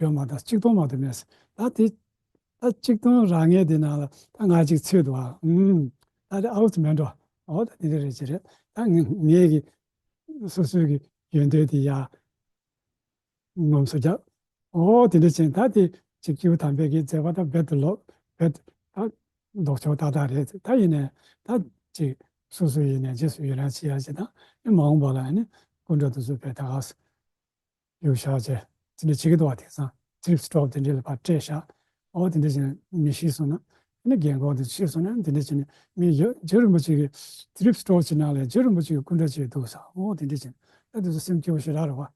ཡོད་མ་རེད་ད། གཅིག་སྟོང་མ་གཏོགས་མེད་ཟེར། ད་དེ་ད་གཅིག་སྟོང་རག་མཁན་དེ་ནང་ལ་ད་ང་གཅིག་ཚུད་འདུག་ཨ། ཨུམ་ད་དེ་ཨའུ་ཙི་མེད་འགྲོ། ཨོ་ད་དེ་འདྲ་རེད་ཅེས་རེད། ད་ངས་ངས་ཀྱི་སོ་སོའི་གི་ཡོན་ཏན་དེ་ཡ་ངོམས་སོ་རྒྱབ། ཨོ་དེ་འདྲ་བྱས་ད་དེ་ཅིག་སྐྱེས་བུ་དམ་པའི་གི་མཛད་པ་ད་རྦད་དེ་ལོག་རྦད་དེ་ད་ལྡོག་ཕྱོགས་ཏག་ཏག་རེད། ད་ཡིན་ནའི་ད་ཅིག་སོ་སོ་ཡིན་ནའི་རྗེས་སུ་ཡི་རང་བྱེད་ཡ་ཅིག་དང་། ཨེ་མ་འོངས་པ་ལ་ཨ་ནི་སྐུ་འདྲ་དེ་ཚོ་བས་ད་ག་ས་གཡུག་བཞག་བྱས་དེ་འདྲ་བྱེད་ཀྱི་འདུག་བ། དེང་སང་ཐི་རིབ་སི་ཊོབ་དེ་འདྲ་ལ་ཕར་སྤྲད་བཞག། ཨོ་དེ་འདྲ་བྱས་ནས་མི་ཤི་སོང་ན་ཨ་ནི་རྒན་གོག་དེ་ཤི་སོང་ན་དེ་འདྲ་བྱས་ནས་མི་ཡོད། རྗེ་རིན་པོ་ཆེ་གི་ཐི་རིབ་སི་ཊོབ་ཅིག་ནང་ལ་རྗེ་རིན་པོ་ཆེ་གི་སྐུ་འདྲ་ཅིག་འདུག་ས། ཨོ་དེ་འདྲ་བྱས་ནས་ད་དེ་ཚོ་སེམས་སྐྱིད་པོ་ཞེ་དྲག་རེད་བ།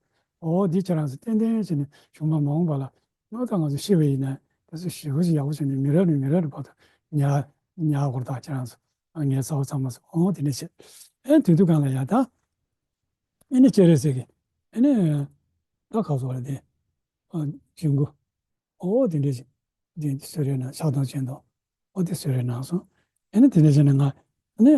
ཨོ་འདི་ཁྱེད་རང་ཚོ་ཏན་ཏན་བྱས་ནས་གཞུག་མ་མ་འོངས་པ་ལ་ཨོ་ད་ང་ཚོ་ཤི་བ་ཡིན་ན་དེ་ཚོ་ཞེ་པོ་ཅིག་ཡག་པོ་བྱས་ནས་མི་རབས་ནས་མི་རབས་ཀྱི་བར་དུ་ཉར་ཉར་དགོས་རེད་ད། ཁྱེད་རང་ཚོ་ཨ་ངའི་ཚ་བོ་ཚ་མོ་ཚོ། ཨོ་དེ་འདྲ་བྱས། ཨེ་དེ་དུས་གང་ལ་ཡ་ད་ཨེ་ནི་ཅེ་རེ་ཟེར་གི་ཨེ་ནི་ད་ག་ཚོད་རེད་དེ། ཨ་ཇུན་གུ། ཨོ་དེ་འདྲ་ཞིག་དེ་གསོལ་རས་གནང་། ཕྱག་སྟོང་སྤྱན་སྟོང་། ཨོ་དེ་གསོལ་རས་གནང་སོང་། ཨེ་ནི་དེ་འདྲ་བྱས་ནས་ང་ཨེ་ནི་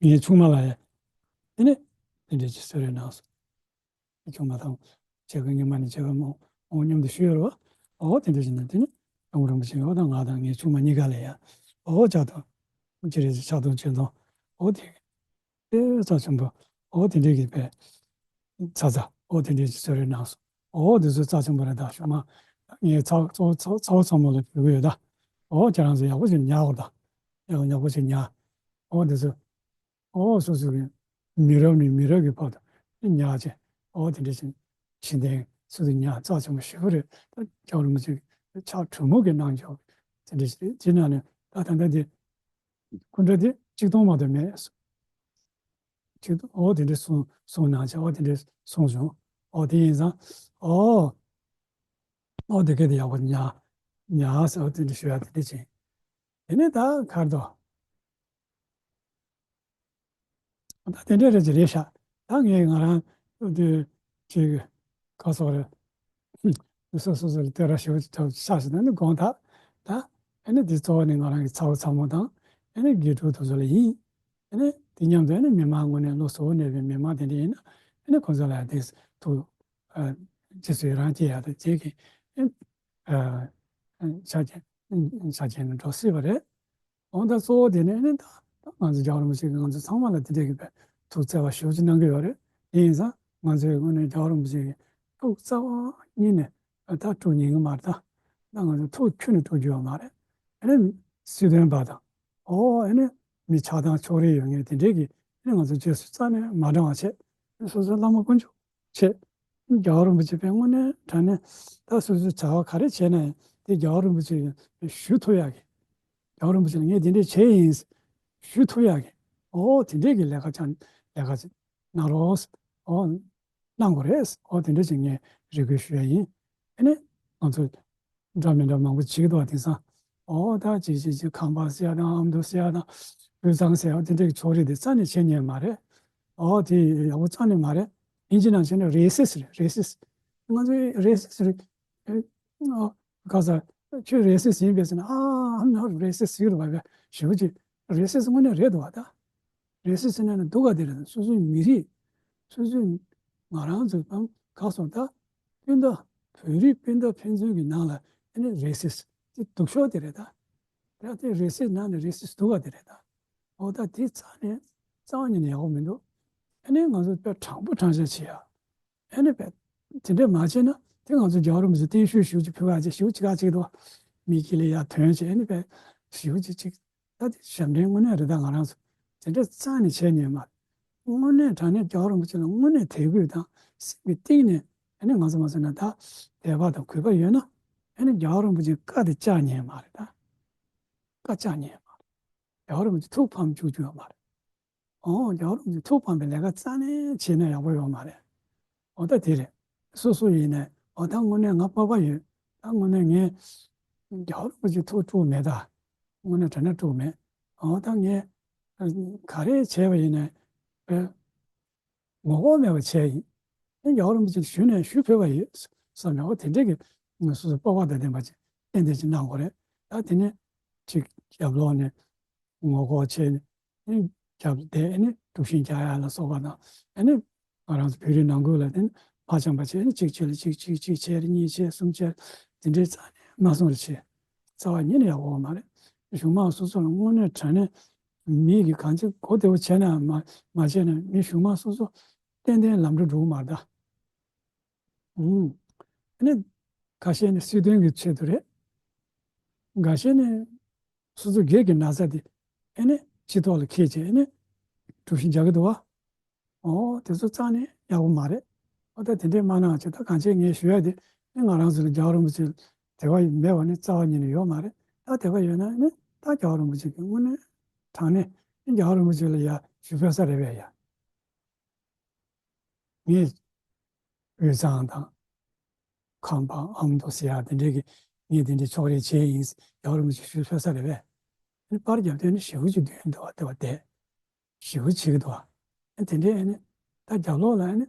ངའི་ཆུང་མ་ལ་ཡ་ཨེ་ནི་དེ་འདྲ་ཞིག་གསོལ་རས་གནང་སོང་། ཆུང་མ་དང་བྱེད་སྒོ་སྔོན་མ་ནས་བྱེད་སྒོ་མང་པོ་མཉམ་དུ་ཞུས་ཡོད་རེད་བ། ཨོ་དེ་འདྲ་བྱས་ནས་དེ་ནི་སྐྱབས་མགོན་རིན་པོ་ཆེ་ཨོ་དང་ང་དང་ངའི་ཆུང་མ་གཉིས་ཀ་ལ་ཡ་ཨོ་ཕྱག་སྟོང་ཅེ་རེ་ཕྱག་སྟོང་སྤྱན་སྟོང་། ཨོ་དེ་ཨེ་རྩ་ཆེན་པོ། ཨོ་དེ་འདྲའི་གི་པའི་ཚ་ཚ། ཨོ་དེ་འདྲའི་གི་གསོལ་རས་གནང་སོང་། ཨོ་དེ་ཚོ་རྩ་ཆེན་པོ་རེད་ད། གཞུག་མ་ངས་ཚ་ཚ་ཚ་ཚ་བོ་ཚ་མོ་ལ་ཕུལ་གི་ཡོད་ད། ཨོ་ཁྱེད་རང་ཚོ་ཡག་པོ་ཞིག་ཉར་དགོས་ད། ཡག་ཡག་པོ་ཞིག་ཉར། ཨོ་དེ་ཚོ་ཨོ་སོ་སོ་གི་མི་རབས་ནས་མི་རབས་ཀྱི་བར་དུ་ཉར་བྱས། ཨོ་དེ་འདྲ་ཞིག་ཕྱི་ནས་སུ་དུ་ཉར་རྩ་ཆེན་པོ་ཞེ་པོ་རེད། ད་རྒྱལ་བ་རིན་པོ་ཆེ་ཕྱག་དྲོན་མོ་གི་གནང་རྒྱུ་དེ་འདྲ་ཞིག་རེད། དེ་ནང་ནས་ད་ད་ལྟ་དེ་སྐུ་འདྲ་དེ་གཅིག་སྟོང་མ་གཏོགས་མེད། ཅིག་ཨོ་དེ་འདྲ་གསུང་གསུང་གནང་བྱས། ཨོ་དེ་འདྲ་གསུངས་བྱུང་། ཨོ་དེ་ཡིན་ཙང་ཨོ་ཨོ་དེ་ག་དེ་ཡག་པོ་ཉར་ཉར་ཟེར། ཨོ་དེ་འདྲ་ཞུ་ཡ་དེ་འདྲ་བྱས། དེ་ནས་ད་ག་རེ་འདུག་ད་དེ་འདྲ་རེད་ཅེས་རེད་ཤག་ད་ངས་ང་རང་དེ་ཅིག་ག་སོགས་རེད། སོ་སོ་སོ་ལ་དེ་ར་ཞེ་པོ་ཅིག་ཐོབ་ཤག་ཞེས་ད་ནི་དགོངས་དག་ད་ཨ་ནི་འདི་གཙོ་བོ་ནི་ང་རང་གི་ཚ་བོ་ཚ་མོ་དང་ཨ་ནི་དགེ་ཕྲུག་དེ་ཚོ་ལ་ཡིན། ཨ་ནི་དེ་མཉམ་དུ་ཨ་ནི་མི་མང་ངོས་ནས་བློ་གཟུ་བོ་གནས་པའི་མི་མང་དེ་འདྲ་ཡིན་ན་ཨ་ནི་ཁོང་ཚོ་ལ་དེ་ཐུགས་ཨ་རྗེས་སུ་ཡི་རང་སྐྱེ་ཡག་དང་བཅས་ཀྱི་ཨ་ཨ་ཆ་རྐྱེན་ཆ་རྐྱེན་འགྲོ་སྲིད་པ་རེད། འོ་ད་གཙོ་བོ་དེ་ནི་ཨ་ནི་ད་ང་ཚོ་རྒྱལ་བ་རིན་པོ་ཆེ་གིས་ང་ཚོ་ཚང་མ་ལ་དེ་འདྲའི་གི་བས་ཐུགས་བརྩེ་བ་ཞེ་པོ་ཅིག་གནང་གི་ཡོད་རེད། དེ་ཡིན་ཙང་ང་ཚོའི་ངོས་ནས་རྒྱལ་བ་རིན་པོ་ཆེ་གི་ཐུགས་རྩ་བ་ཉིད་ནས་ད་དཀྲུག་ཉན་གི་མ་རེད་ད། ད་ང་ཚོ་ཐུགས་ཁྱོན་ནས་དཀྲུག་རྒྱུ་ཡོད་མ་རེད། ཨ་ནི་སྲིད་དོན་པ་དང་ཨོ་ཨ་ནི་མི་ཆགས་སྡང་ཕྱོགས་རིས་ཡོད་མཁན་དེ་འདྲའི་གི་ཨ་ནི་ང་ཚོ་རྗེས་སུ་རྩ་ནས་མ་འབྲང་བ་བྱས། ཨ་ནི་སོ་སོའི་བླ་མ་དཀོན་མཆོག་བྱས། རྒྱལ་བ་རིན་པོ་ཆེ་དཔེ་དངོས་གནས་དྲང་གནས་ད་སོ་སོའི་བྱ་བ་ག་རེ་བྱས་ན་ཡང་དེ་རྒྱལ་བ་རིན་པོ་ཆེ་ཞུ་ཐུབ་ཡག་གི། རྒྱལ་བ་རིན་པོ་ཆེ་ལ་ངས་འདི་འདྲས་བྱས་ཡིན་ཞུ་ཐུབ་ཡག་གི། ཨོ་དེ་འདྲས་ཀྱི་ལས་ཀ་ཅང་ལས་ཀ་ཅིག་གནང་རོགས། ཨོ་གནང་དགོས་རེད། ཨོ་དེ་འདྲས་ཅིག་ངས་རེ་སྐུལ་ཞུ་ཡ་ཡིན། ཨ་ནི་ང་ཚོ་འདྲ་མི་འདྲ་མང་པོ་བྱེད་ཀྱི་འདུག་བ། དེང་སང་ཨོ་ད་ཅིག་ཅིག་ཅིག་ཁང་པ་ཟེར་ཡ་དང་ཨ་མདོ་ཟེར་ཡ་དང་དབུས་གཙང་ཟེར་ཡ་དེ་འདྲས་ཀྱི་ཕྱོགས་རིས་དེ་རྩ་ནས་བྱེད་ཉན་མ་རེད། ཨོ་དེ་ཡག་པོ་རྩ་ནས་མ་རེད། ཨིན་ཇི་ནང་བྱས་ན་རེ་སིས་རེད། རེ་སིས། ང་ཚོའི་རེ་སིས་རེད། ཨེ། ཨ། ག་ས། ཁྱོད་རེ་སིས་ཡིན་པས་ཟེར་ན། ཨ། ཨ་ནི་རེ་སིས་ཟེར་གི་རེད་པ། ཞེ་པོ་ཅིག་རེ་སིས་དངོས་གནས་རེད་འདུག་བ་ད། རེ་སིས་ཟེར་ན་ནི་སྡུག་ག་དེ་རེད། སོ་སོའི་མི་རིགས། སོ་སོའི་ང་རང་ཚོ་དང་ག་སོང་ད། སྤུན་ཟླ། བོད་རིགས་སྤུན་ཟླ་ཕན་ཚུན་གྱི་ནང་ལ་ཨ་ནི་རེ་སིས་དེ་སྡུག་ཤོས་དེ་རེད་ད། ད་དེ་རེ་སིས་ནང་ནས་རེ་སིས་སྡུག་ག་དེ་རེད་ད། འོ་ད་དེ་རྩ་ནས་རྩ་བ་ཉིད་ནས་ཡག་པོ་མི་འདུག་ཨ་ནི་ང་ཚོ་དཔེ་དྲང་པོ་དྲང་བཞག་བྱེད་ཡ། ཨེ་ནི་བས་དེ་འདྲས་མ་བྱས་ན་དེ་ང་ཚོ་རྒྱལ་བ་རིན་པོ་ཆེ་བརྟན་བཞུགས་ཞེ་པོ་ཅིག་ཕུལ་བ་བྱས་ཞེ་པོ་ཅིག་ཁ་ཅིག་འདུག་མི་དཀྱིལ་ལ་ཡར་ཐོན་བྱས་ཨེ་ནི་བས་ཞེ་པོ་ཅིག་ཅིག་ད་དེ་ཞབས་འདྲེན་དངོས་གནས་རེད། ད་ང་རང་ཚོ་དེ་འདྲས་རྩ་ནས་བྱས་མྱོང་མ་རེད། དངོས་གནས་དྲང་གནས་རྒྱལ་བ་རིན་པོ་ཆེ་ལ་དངོས་གནས་དད་གུས་དང་སེམས་ཀྱི་གཏིང་ནས་ཨེ་ནི་ང་ཚོ་མ་ཟེར་ན་ད་དད་པ་དང་གུས་པ་ཡོད་ན་ཨེ་ནི་རྒྱལ་བ་རིན་པོ་ཆེའི་བཀའ་དེ་བཅག་མྱོང་མ་རེད། ད་བཀའ་བཅག་མྱོང་མ་རེད། རྒྱལ་བ་རིན་པོ་ཆེ་ཐུགས་ཕམ་བཅུག་རྒྱུ་ཡོད་མ་རེད། ཨོ་རྒྱལ་བ་རིན་པོ་ཆེ་ཐུགས་ཕམ་པའི་ལས་ཀ་རྩ་ནས་བྱས་ན་ཡག་པོ་ཡོད་མ་རེད། ཨོ་ད་དེ་རེད། སོ་སོ་ཡིན་ནས་ཨོ་ད་དངོས་གནས་ང་སྤོབས་པ་ཡོད། ད་དངོས་གནས་ངས་རྒྱལ་བ་རིན་པོ་ཆེ་ཐུགས་དཀྲུགས་མེད་ད། དངོས་གནས་དྲང་གནས་དཀྲུགས་མེད། ཨོ་ད་ངས་ག་རེ་བྱས་པ་ཡིན་ནས་ཨེ་ངོ་ལྐོག་མེད་པ་བྱས་ཡིན། ཨེ་རྒྱལ་བ་རིན་པོ་ཆེ་ཞུས་ནས་ཞུ་ཕོད་པ་ཡོད་བསམ་ནས་ཨོ་དེ་འདྲས་ཀྱི་སོ་སོ་སྤོབས་པ་དང་ལྡན་པ་ཅིག་ཏན་ཏན་ཅིག་གནང་དགོས་རེད། ད་དེ་ནས་ཅིག་རྒྱབ་ལོགས་ནས་ངོ་ལྐོག་བྱས་ནས་ཨེ་རྒྱབ་བསྡད་ཨེ་ནི་དཀྲུག་ཤིང་རྒྱག་ཡ་ལ་སོགས་པ་དང་ཨེ་ནི་ང་རང་ཚོ་བོད་རིགས་ནང་ཁུལ་ལ་དེ་ནི་མ་འཆམ་པ་བྱས་ནས་གཅིག་བྱས་ལ་གཅིག་གཅིག་གཅིག་བྱས་རེ་གཉིས་བྱས་གསུམ་བྱས་དེ་འདྲའི་རྩ་ནས་མ་སོང་རེ་བྱས་རྩ་བ་ཉིད་ནས་ཡག་པོ་མ་རེད། གཞུང་མང་སོ་སོ་ལ་དངོས་གནས་དྲང་གནས་མི་གིས་གང་ཅི་གོ་བདེ་བོ་བྱས་ན་མ་མ་བྱས་ན་མི་གཞུང་མང་སོ་སོ་ཏན་ཏན་ལམ་འགྲོ་འགྲོ་གི་མ་རེད་ད། ཨུམ། ཨ་ནི་ཁ་ཤས་ནི་སྲིད་དོན་གྱི་ཆེད་དུ་རེད། འགའ་ཤས་ནི་སོ་སོ་སྒེར་གྱི་ན་ཚ་དེ་ཨ་ནི་སྤྱི་ཚོགས་ལ་འཁྱེར་བྱས་ཨ་ནི་དཀྲུག་ཤིང་རྒྱག་གི་འདུག་བ། ཨོ་དེ་ཚོ་རྩ་ནས་ཡག་པོ་མ་རེད། ཨོ་ད་དེ་འདྲས་མ་གནང་བྱས་ད་གང་བྱས་ངས་ཞུ་ཡ་དེ་ཨ་ནི་ང་རང་ཚོ་ལ་རྒྱལ་བ་རིན་པོ་ཆེ་དད་པ་མེད་པ་ནི་རྩ་བ་ཉིད་ནས་ཡོད་མ་རེད། ད་དད་པ་ཡོད་ན་ཨ་ནི་ད་རྒྱལ་བ་རིན་པོ་ཆེ་གི་དངོས་གནས་དྲང་གནས་ཨ་ནི་རྒྱལ་བ་རིན་པོ་ཆེ་ལ་ཡ་ཞུ་ཕོད་ས་རེད་པས་ཡ། ངས་དབུས་གཙང་དང་ཁམས་པ་ཨ་མདོ་ཟེར་ཡག་དེ་འདྲས་ཀྱི་ངས་དེ་འདྲས་ཕྱོགས་རིས་བྱས་ཡིན་རྒྱལ་བ་རིན་པོ་ཆེ་ཞུ་ཕོད་ས་རེད་པས། ཨ་ནི་པར་རྒྱབ་དུས་ནི་ཞེ་པོ་ཅིག་འདོན་འདུག་བ་དེ་བ་དེ་ཞེ་པོ་བྱེད་ཀྱི་འདུག་བ། ཨ་དེ་འདྲས་ཨ་ནི་ད་རྒྱབ་ལོགས་ལ་ཨ་ནི་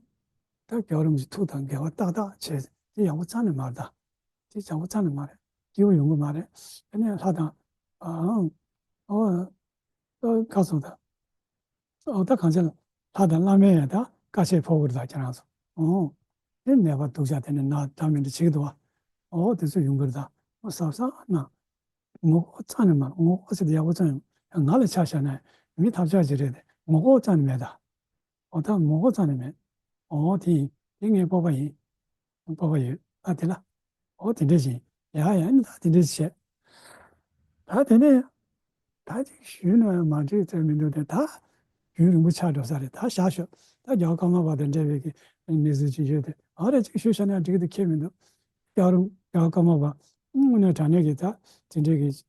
ད་རྒྱལ་བ་རིན་པོ་ཆེ་ཐུགས་དང་འགལ་བ་ཏག་ཏག་བྱས་དེ་ཡག་པོ་རྩ་ནས་མ་རེད་ད། དེ་ཡག་པོ་རྩ་ནས་མ་རེད། སྐྱིད་པོ་ཡོང་གི་མ་རེད། ཨ་ནི་ལྷ་དང་ཨ་ཨང་ཨོ། ཨ་ཁ་སོང་ད། ཨོ་ད་གང་ཅི་ལ་ལྷ་དང་བླ་མས་ཡང་ད་བཀའ་ཆད་ཕོག་གི་རེད་ད་ཁྱེད་རང་ཚོ། ཨོ། དེ་ནད་པ་སྡུག་ཅག་དེ་ནས་ན་འདྲ་མི་འདྲ་བྱེད་ཀྱི་འདུག་བ། ཨོ་དེ་ཚོ་ཡོང་གི་རེད་ད། ཨོ་གཟབ་གཟབ་གནང་། ངོ་ལྐོག་རྩ་ནས་མ་རེད། ངོ་ལྐོག་ཟེར་དེ་ཡག་པོ་རྩ་ནས་ང་ལ་ཆ་བཞག་ན་མི་ཐབས་ཆག་ཅིག་རེད་དེ་ངོ་ལྐོག་རྩ་ནས་མེད་ད། ཨོ་ད་ངོ་ལྐོག་རྩ་ནས་མེད། ཨོ་དེ་ཡིན་དེ་ངའི་སྤོབས་པ་ཡིན། སྤོབས་པ་ཡོད་ཨ་དེ་ལ། ཨོ་དེ་འདྲས་བྱས། ཡ་ཡ་ནི་ད་དེ་འདྲས་བྱས། ད་དེ་ནས་ད་ཅིག་ཞུས་ན་མ་འགྲིག་ཚོད་མི་འདུག་སྟེ་ད་རྒྱུན་རིང་པོ་ཆགས་འགྲོ་ས་རེད། ད་བཞག་ཤོག་ད་རྒྱལ་བ་ཀརྨ་པ་དང་འབྲེལ་བའི་གི་གནས་ཚུལ་ཅིག་ཡོད་དེ་ཨ་རེ་ཅིག་ཞུས་བཞག་ན་འགྲིག་གི་འདུག་ཁྱད་མི་འདུག་རྒྱལ་བ་རྒྱལ་བ་ཀརྨ་པ་དངོས་གནས་དྲང་གནས་ཀྱི་ད་དེ་འདྲས་ཀྱི་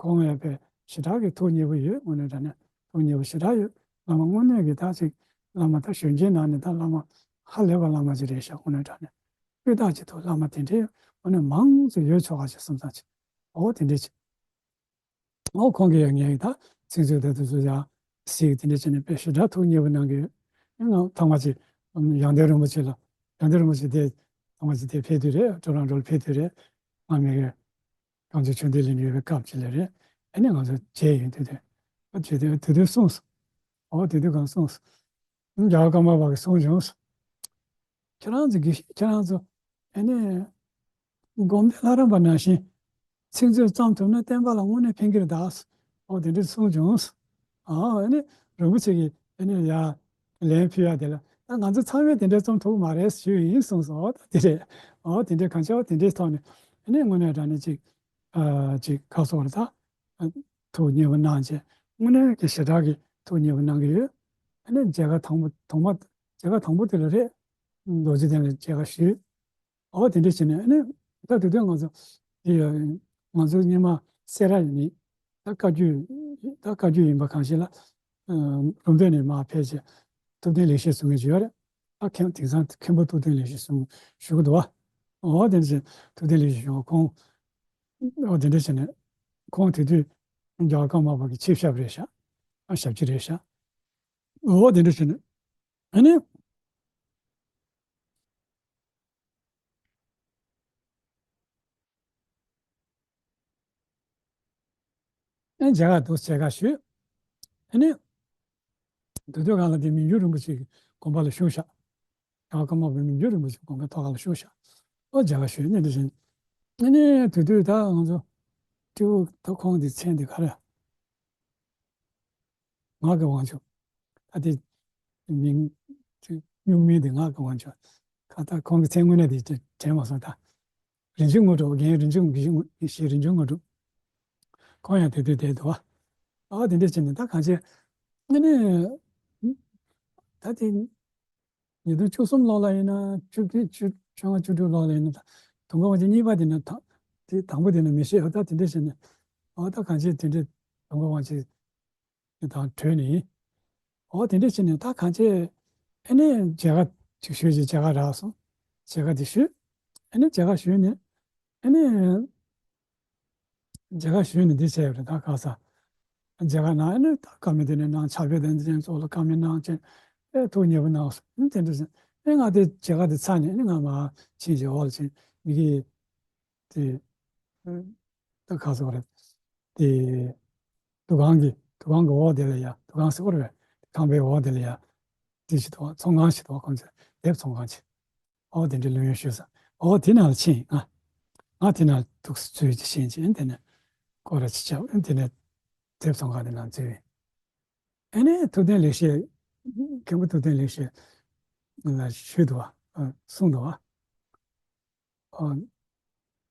ཁོང་ཡང་དཔེ་ཞེ་དྲག་གི་ཐུགས་མཉེས་པོ་ཡོད། དངོས་གནས་དྲང་གནས་ཐུགས་མཉེས་པོ་ཞེ་དྲག་ཡོད། བླ་མ་དངོས་གནས་ཀྱི་ད་ཅིག་བླ་མ་ད་གཞོན་སྐྱེས་ནང་ནས་ད་བླ་མ་ཧ་ལས་པ་བླ་མ་ཅིག་རེད་ཤག་དངོས་གནས་དྲང་གནས་སྤུས་དག་ཅིག་འདུག་བླ་མ་དེ་འདྲའི་དངོས་གནས་མང་ཙམ་ཡོད་ཆོག་ག་ཞེས་བསམ་བསམ་ཅིག་ཨོ་དེ་འདྲས་ཅིག་ཨོ་ཁོང་གིས་ཡང་ངའི་ད་ཚིག་མཛོད་དེ་དུས་སུ་ཡང་གཟིགས་དེ་འདྲས་བྱས་ནས་དཔེ་ཞེ་དྲག་ཐུགས་མཉེས་པོ་གནང་གི་ཡོད། ང་ཐོག་མ་ཅིག་ཡང་སྟེང་རིན་པོ་ཆེ་ལ་ཡང་སྟེང་རིན་པོ་ཆེ་དེ་ཐོག་མ་ཅིག་དེ་ཕེབས་དུས་རེད། ཀྲོ་རོན་ཀྲོ་ལ་ཕེབས་དུས་རེད། ང་མི་གི་གངས་ལྗོངས་ཆོས་ལྡན་གླིང་ཡོད་པའི་སྐབས་ཅིག་ལ་རེད། ཨ་ནི་ང་ཚོ་མཇལ་ཡོང་དུས་དེ། ཨ་དེ་དུས་དེ་དུས་གསུངས་སོང་། ཨོ་དེ་དུས་གང་གསུངས་སོང་། རྒྱལ་བ་ཀརྨ་པ་གིས་གསུངས་བྱུང་སོང་། ཁྱེད་རང་ཚོ་དགེ་བཤེས་ཁྱེད་རང་ཚོ་ཨ་ནི་སྒོམ་བཟླས་ལྷ་རམས་པ་ནང་བཞིན་ཚིག་མཛོད་བརྩམས་ཐུབ་ན་བསྟན་པ་ལ་དངོས་གནས་ཕན་གྱི་རེད་ད། ཨོ་དེ་འདྲ་གསུངས་བྱུང་སོང་། ཨ་ཨ་ནི་རིན་པོ་ཆེ་གིས་ཨ་ནི་ཡ་ལན་ཕུལ་ཡ་དེ་ལ་ད་ང་ཚོ་ཚང་མས་དེ་འདྲ་རྩོམ་ཐུབ་མ་རེད་ཞུས་ཡིན་གསུངས་སོང་། ཨོ་ད་དེ་རེད། ཨོ་དེ་འདྲ་གང་ཆེ་བ་དེ་འདྲའི་ཐོག་ནས་ཨ་ནི་དངོས་གནས་དྲང་གནས་ཅིག་ཨ་ཅིག་ཁ་སོགས་རེད་ད། ཨ་ཐུགས་མཉེས་པོ་གནང་བྱས་དངོས་གནས་ཀྱི་ཞེ་དྲག་གི་ཐུགས་མཉེས་པོ་གནང་གི་ཡོད། ཨ་ནི་མཇལ་ཁ་དང་པོ་དང་པོ་མཇལ་ཁ་དང་པོ་དེ་ལ་རེད། རྡོ་རྗེ་གདན་ལ་མཇལ་ཁ་ཞུས། ཨོ་དེ་འདྲ་བྱས་ནས་ཨ་ནི་ད་དེ་དུས་ང་ཚོ་འདི་ང་ཚོ་སྔོན་མ་སེ་ར་ཡིན་ནི་ད་བཀའ་བརྒྱུད་ད་བཀའ་བརྒྱུད་ཡིན་པ་གང་ཞིག་ལ་ཨ་ལུང་བསྟན་ནས་མར་ཕེབས་བྱས་ཐུབ་བསྟན་ལེགས་བཤད་ཟེར་མཁན་ཅིག་ཡོད་རེད། ད་མཁན་དེང་སང་མཁན་པོ་ཐུབ་བསྟན་ལེགས་བཤད་ཟེར་ཞུ་གི་འདུག་བ། ཨོ་དེ་འདྲ་བྱས་ཐུབ་བསྟན་ལེགས་བཤད་ཞུ་བ་ཁོང་ཨོ་དེ་འདྲ་བྱས་ནས་ཁོང་དེ་དུས་རྒྱལ་བ་ཀརྨ་པ་གི་ཆེད་ཞབས་རེད་ཤག་ཨ་ཞབས་ཕྱི་རེད་ཤག་ཨོ་དེ་འདྲ་བྱས་ནས་ཨ་ནི། ཨ་མཇལ་ཁ་འདུག་མཇལ་ཁ་ཞུས། ཨ་ནི། དེ་དུས་སྒང་ལ་དེ་མི་འགྱུར་རིན་པོ་ཆེ་གི་དགོན་པ་ལ་བཞུགས་ཤག་རྒྱལ་བ་ཀརྨ་པ་མི་འགྱུར་རིན་པོ་ཆེ་དགོན་པའི་ཐོག་ཁ་ལ་བཞུགས་ཤག་ཨོ་མཇལ་ཁ་ཞུས་ནས་དེ་བཞིན། ཨ་ནི་དེ་དུས་ད་ང་ཚོ་སྤྲེའུ་ད་ཁོང་གི་མཚན་དེ་ག་རེ། ངག་གི་དབང་ཕྱུག་ད་དེ་མིང་སྨྱུག་མིང་དེ་ངག་གི་དབང་ཕྱུག་ད་ད་ཁོང་གི་མཚན་དངོས་གནས་དེ་དྲན་མ་སོང་ད། རིན་ཆེན་དངོས་གྲུབ། རྒན་རིན་ཆེན་དངོས་གྲུབ། ཞེས་རིན་ཆེན་དངོས་གྲུབ། ཁོང་ཡང་དེ་དུས་བསྡད་འདུག་བ། ཨ་དེ་འདྲ་བྱས་ནས་ད་གང་བྱས། ཨ་ནི། ད་དེ། ཉིས་སྟོང་བཅུ་གསུམ་ལོ་ལ་ཡིན་ན་བཅུ་བདུན་བཅུ་བཅོ་ལྔ་བཅུ་དྲུག་ལོ་ལ་ཡིན་ན་ད་དུང་དཀར་དབང་ཆེན་གཉིས་པ་དེ་ནི་ད་དེ་དང་པོ་དེ་ནི་མི་ཤེས། ཨ་ད་དེ་འདྲ་བྱས་ནས་ཨ་ད་གང་བྱས་དེ་འདྲ་དུང་དཀར་དབང་ཆེན་དང་གྲོས་ནས་ཡིན། ཨོ་དེ་འདྲ་བྱས་ནས་ད་གང་བྱས། ཨ་ནི་མཇལ་ཁ་ཅིག་ཞུས་ཅིག་མཇལ་ཁ་རག་སོང་། མཇལ་ཁ་དེ་ཞུས། ཨ་ནི་མཇལ་ཁ་ཞུས་ནས་ཨ་ནི། མཇལ་ཁ་ཞུས་ནས་འདི་བྱས་ཡོད་རེད། ད་ག་ས་མཇལ་ཁ་གནང་ཨ་ནི་ད་བཀའ་མོལ་དེ་ནས་གནང་། ཕྱག་དཔེ་དང་འདི་ཚོ་ལ་བཀའ་མོལ་གནང་བྱས་ཨེ་ཐུགས་མཉེས་པོ་གནང་སོང་། ཨ་ནི་དེ་འདྲ་བྱས་ཨེ་ང་དེ་མཇལ་ཁ་དེ་ཚར་ནས་ཨ་ནི་ང་མར་ཕྱིན་བྱས་འོག་ལ་ཕྱིན་མི་གི་དེ་ད་ག་ས་རེད། དེ་འདུ་ཁང་གི་འདུ་ཁང་གི་འོག་དེ་ལ་ཡ་འདུ་ཁང་ཟེར་བ་རེད། ཁང་པའི་འོག་དེ་ལ་ཡ་དེ་ཞིག་འདུག་བ། ཚོང་ཁང་ཞིག་འདུག་བ། ཁོང་ཚོས་དེབ་ཚོང་ཁང་ཞིག་ཨོ་དེ་འདྲའི་ལོས་ཡོད་ཤོད་ས། ཨོ་དེ་ནང་ལ་ཕྱིན། ང་ང་དེ་ནང་ལ་འདུག་སེ་འཛུལ་ཅིག་ཕྱིན་ཅིག་དེ་ནས་སྐོར་ར་ཅིག་བྱས། དེ་ནས་དེབ་ཚོང་ཁང་དེ་ནང་འཛུལ་ཡིན། ཨ་ནི་ཐུབ་བསྟན་ལེགས་བཤད། མཁན་པོ་ཐུབ་བསྟན་ལེགས་བཤད་ལ་ཞུས་འདུག་བ། ཨ་གསུངས་འདུག་བ། ཨ་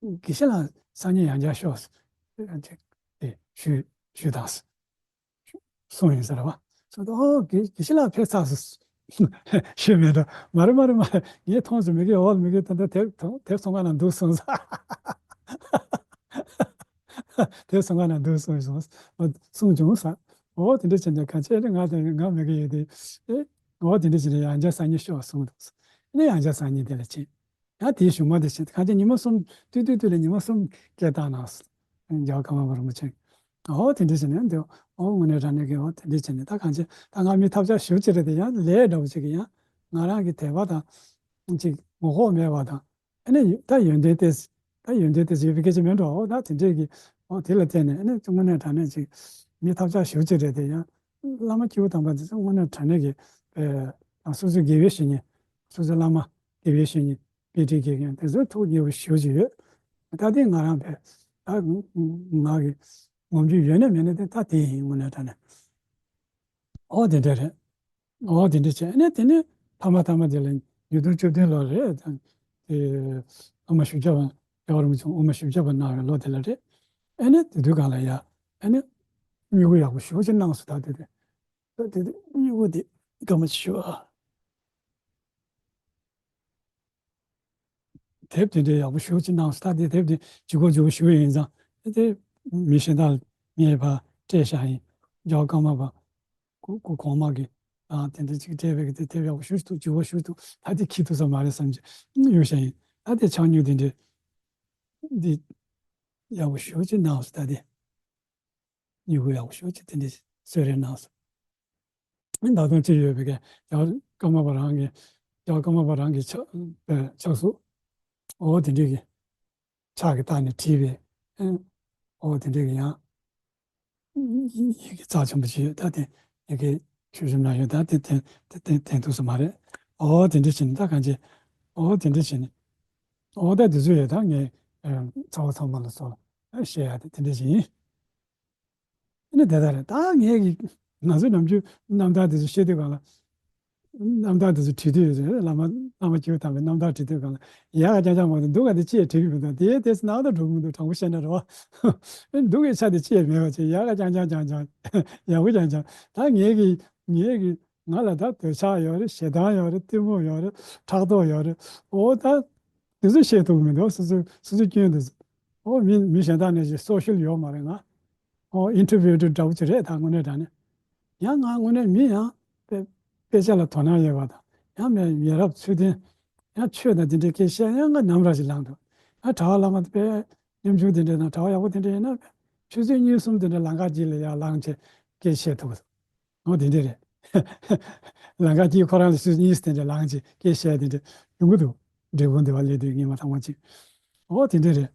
དགེ་བཤེས་ལགས་སང་ཉིན་ཡང་བསྐྱར་ཤོག་ཅིག་དེ་ཞུས་ཞུས་དང་། གསུངས་ཡིན་ཟེར་བ། སོང་དུ་ཨོ་དགེ་དགེ་བཤེས་ལགས་ཕེབས་ཚར་སོང་། ཞུས་མེད་འགྲོ། མ་རེད་མ་རེད་མ་རེད། ངས་མཐོང་སོང་། མི་གིས་འོག་མི་གིས་ད་ལྟ་དེབ་དེབ་ཚོང་ཁང་ནང་འདུག་གསུངས་ས། དེབ་ཚོང་ཁང་ནང་འདུག་གསུངས་སོང་། གསུངས་བྱུང་ས། ཨོ་དེ་འདྲ་བྱས་ནས་གང་བྱས་ནས་ང་དང་ང་མི་གིས་ཡོད་དེ། ཨེ་ཨོ་དེ་འདྲ་བྱས་ནས་ཡང་བསྐྱར་སང་ཉིན་ཤོག་གསུངས་འདུག་ནས་ཡང་བསྐྱར་སང་ཉིན་དེ་ལ་ཕྱིན། ཡང་དེའི་གཞུག་མ་དེ་བཞིན་གང་ཅི་ཉི་མ་གསུམ་ཏུས་ཏུས་ཏུས་ལ་ཉི་མ་གསུམ་སྐད་བཏང་གནང་སོང་། རྒྱལ་བ་ཀརྨ་པ་རིན་པོ་ཆེ། ཨོ་དེ་འདྲ་བྱས་ནས་འདི་ཨོ་དངོས་གནས་དྲང་གནས་ཀྱི་ཨོ་དེ་འདྲ་བྱས་ནས་ད་གང་ཅི་ད་ང་མི་ཐབས་ཆག་ཞེ་པོ་ཅིག་རེད་དེ། ཡང་ལས་འདྲ་པོ་ཅིག་གི་ཡང་ང་རང་གི་དད་པ་དང་ཅིག་ངོ་ལྐོག་མེད་པ་དང་། ཨ་ནི་ད་ཡོན་ཏན་ཏོག་ཙམ་ད་ཡོན་ཏན་ཏོག་ཙམ་ཡོད་པའི་སྐད་ཆ་མིན་འགྲོ། ཨོ་ད་དེ་འདྲས་ཀྱི་ཨོ་དེ་ལ་བརྟེན་ནས་ཨ་ནི་དངོས་གནས་དྲང་གནས་ཅིག་མི་ཐབས་ཆག་ཞེ་པོ་ཅིག་རེད་དེ། ཡང་བླ་མ་སྐྱེས་བུ་དམ་པ་དེ་ཚོ་དངོས་གནས་དྲང་གནས་ཀྱི་ཨེ་སོ་སོའི་དགེ་བའི་བཤེས་གཉེན། སོ་སོའི་བླ་མ་དགེ་བའི་བཤེས་གཉེན། དཔེ་ཁྲིད་དགེ་རྒན་དེ་ཚོ་ཐུགས་མཉེས་པོ་ཞེ་པོ་ཅིག་ཡོད། ད་དེ་ང་རང་བས་ད་ང་གི་ངོམ་རྒྱུ་ཡོད་ན་མེད་ན་དེ་ད་དེ་ཡིན། དངོས་གནས་དྲང་གནས་ཨོ་དེ་འདྲ་རེད། ཨོ་དེ་འདྲ་བྱས་ནས་དེ་ནས་མཐའ་མ་མཐའ་མ་དེ་ལ་ཉིས་སྟོང་བཅུ་བདུན་ལོ་རེད། དེ་ཨ་མ་ཞབས་བཀྱག་པ་རྒྱལ་བ་རིན་པོ་ཆེ་ཨ་མ་ཞབས་བཀྱག་པ་གནང་བའི་ལོ་དེ་ལ་རེད། ཨ་ནི་དེ་དུས་སྒང་ལ་ཡ་ཨ་ནི་མྱུ་གུ་ཡག་པོ་ཞེ་པོ་ཅིག་གནང་སོང་། ད་དེ་དེ་ད་དེ་དེ་མྱུ་གུ་དེ་སྐར་མ་ཅིག་ཞུ་ཨ། དེབ་དེ་འདྲའི་ཡག་པོ་ཞེ་པོ་ཅིག་གནང་སོང་། ད་དེ་དེབ་དེ་ལྗིད་ཁོག་ལྗིད་ཁོག་ཞེ་པོ་ཡིན་ཙང་དེ་མི་གཞན་དག་ངས་ཕར་སྤྲད་བཞག་ཡིན། རྒྱལ་བ་ཀརྨ་པ་སྐུ་སྐུ་གོང་མ་གི་ཨ་དེ་འདྲ་ཅིག་སྤྲད་པའི་གི་དེ་དེབ་ཡག་པོ་ཞེ་པོ་ཅིག་འདུག་ལྗིད་ཁོག་ཞེ་པོ་འདུག་ད་དེ་འཁྱེར་ཐུབ་ས་མ་རེད་བསམ་གྱི་གཡུག་བཞག་ཡིན། ད་དེ་ཆག་སྨྱུག་དེ་འདྲའི་འདི་ཡག་པོ་ཞེ་པོ་ཅིག་གནང་སོང་། ད་དེ་མྱུ་གུ་ཡག་པོ་ཞེ་པོ་ཅིག་དེ་འདྲའི་གསོལ་རས་གནང་སོང་། ད་དུང་ཅི་ཡོད་པའི་གི་རྒྱལ་བ་ཀརྨ་པ་རང་གི་རྒྱལ་བ་ཀརྨ་པ་རང་གི་ཕྱག་པའི་ཕྱག་གཟུགས་འོ་དེ་འདྲའི་གི་ཕྱག་གི་རྟགས་ནས་བྲིས་པའི་འོ་དེ་འདྲའི་གི་ཡང་ཡི་གེ་རྩ་ཆེན་པོ་ཅིག་ཡོད། ད་དེ་ཡི་གེ་ཆོས་གཞུང་ན་ཡོད། ད་དེ་དེ་དེ་དེ་དེ་འདུག་ས་མ་རེད། འོ་དེ་འདྲ་བྱས་ནས་ད་གང་ཅི་འོ་དེ་འདྲ་བྱས་ནས་འོ་ད་དེ་ཚོ་ཡོད། ད་ངས་ཚ་བོ་ཚང་མ་ལ་སོགས་བཤད་ཡ་དེ་དེ་འདྲ་ཞིག་ཡིན། ཨ་ནི་དེ་ལྟར་རེད། ད་ངས་ཀྱི་ང་ཚོ་ནམ་རྒྱུན་རྣམ་ཐར་དེ་ཚོ་བཤད་དུས་སྒང་ལ། རྣམ་ཐར་དེ་ཚོ་བྲིས་དུས་ཡོད་རེད། བླ་མ་བླ་མ་སྐྱེས་བུ་དམ་པའི་རྣམ་ཐར་བྲིས་དུས་སྒང་ལ་ཡག་ག་རྐྱང་རྐྱང་མ་གཏོགས་འདུག་ག་དེ་ཅི་ཡང་བྲིས་གི་མི་འདུག་དེའི་དེ་ཚོ་ནང་དུ་འགྲོ་གི་མི་འདུག་དྲང་པོ་བཤད་ན་རེད་བ། འདུག་གི་ཆ་དེ་ཅི་ཡང་མེད་པ་བྱས་ཡག་ག་རྐྱང་རྐྱང་རྐྱང་རྐྱང་ཡག་པོ་རྐྱང་རྐྱང་། ད་ངས་ཀྱི་ངས་ཀྱི་ང་ལ་ད་འདོད་ཆགས་ཡོད་རེད། ཞེ་སྡང་ཡོད་རེད། གཏི་མུག་ཡོད་རེད། ཕྲག་དོག་ཡོད་རེད། འོ་ད་དེ་ཚོ་བཤད་ཐུབ་ཀྱི་མི་འདུག་སོ་སོའི་སོ་སོའི་སྐྱོན་དེ་ཚོ། འོ་མི་མི་གཞན་དག་ནས་ཞིག་སོ་ཤལ་ཡོད་མ་རེད། ང་འོ་ཨིན་ཊར་བིའུ་འདྲ་པོ་ཅིག་རེད། ད་དངོས་གནས་དྲང་གནས་ཡང་ང་དངོས་གནས་མི་ཡང་དཔེ་དཔེ་ཆ་ལ་དོ་སྣང་ཡོད་པ་དང་ཡང་མི་ཡ་རབས་ཚུལ་ལྡན་ཡང་ཆོས་དང་དེ་འདྲའི་སྐད་བཤད་ཡང་ང་ནམ་ར་ཞིག་ལངས་འདུག་ང་གྲྭ་པ་བླ་མ་དེ་དཔེ་ཉམ་ཆུང་དེ་འདྲ་དང་གྲྭ་པ་ཡག་པོ་དེ་འདྲ་ཡིན་ན་ཆུ་ཚོད་གཉིས་གསུམ་དེ་འདྲ་ལམ་ཁ་དཀྱིལ་ལ་ཡར་ལངས་བྱས་སྐད་བཤད་ཐུབ་པ། འོ་དེ་འདྲ་རེད། ལམ་ཁ་དཀྱིལ་ཁོ་རང་ལ་ཆུ་ཚོད་གཉིས་དེ་འདྲ་ལངས་བྱས་སྐད་བཤད་དེ་འདྲ་ཡོང་གི་འདུག་འབྲས་སྤུངས་སྡེ་བ་སླེབས་དུས་སྔོན་མ་ཐེངས་མ་གཅིག་འོ་དེ་འདྲ་རེད།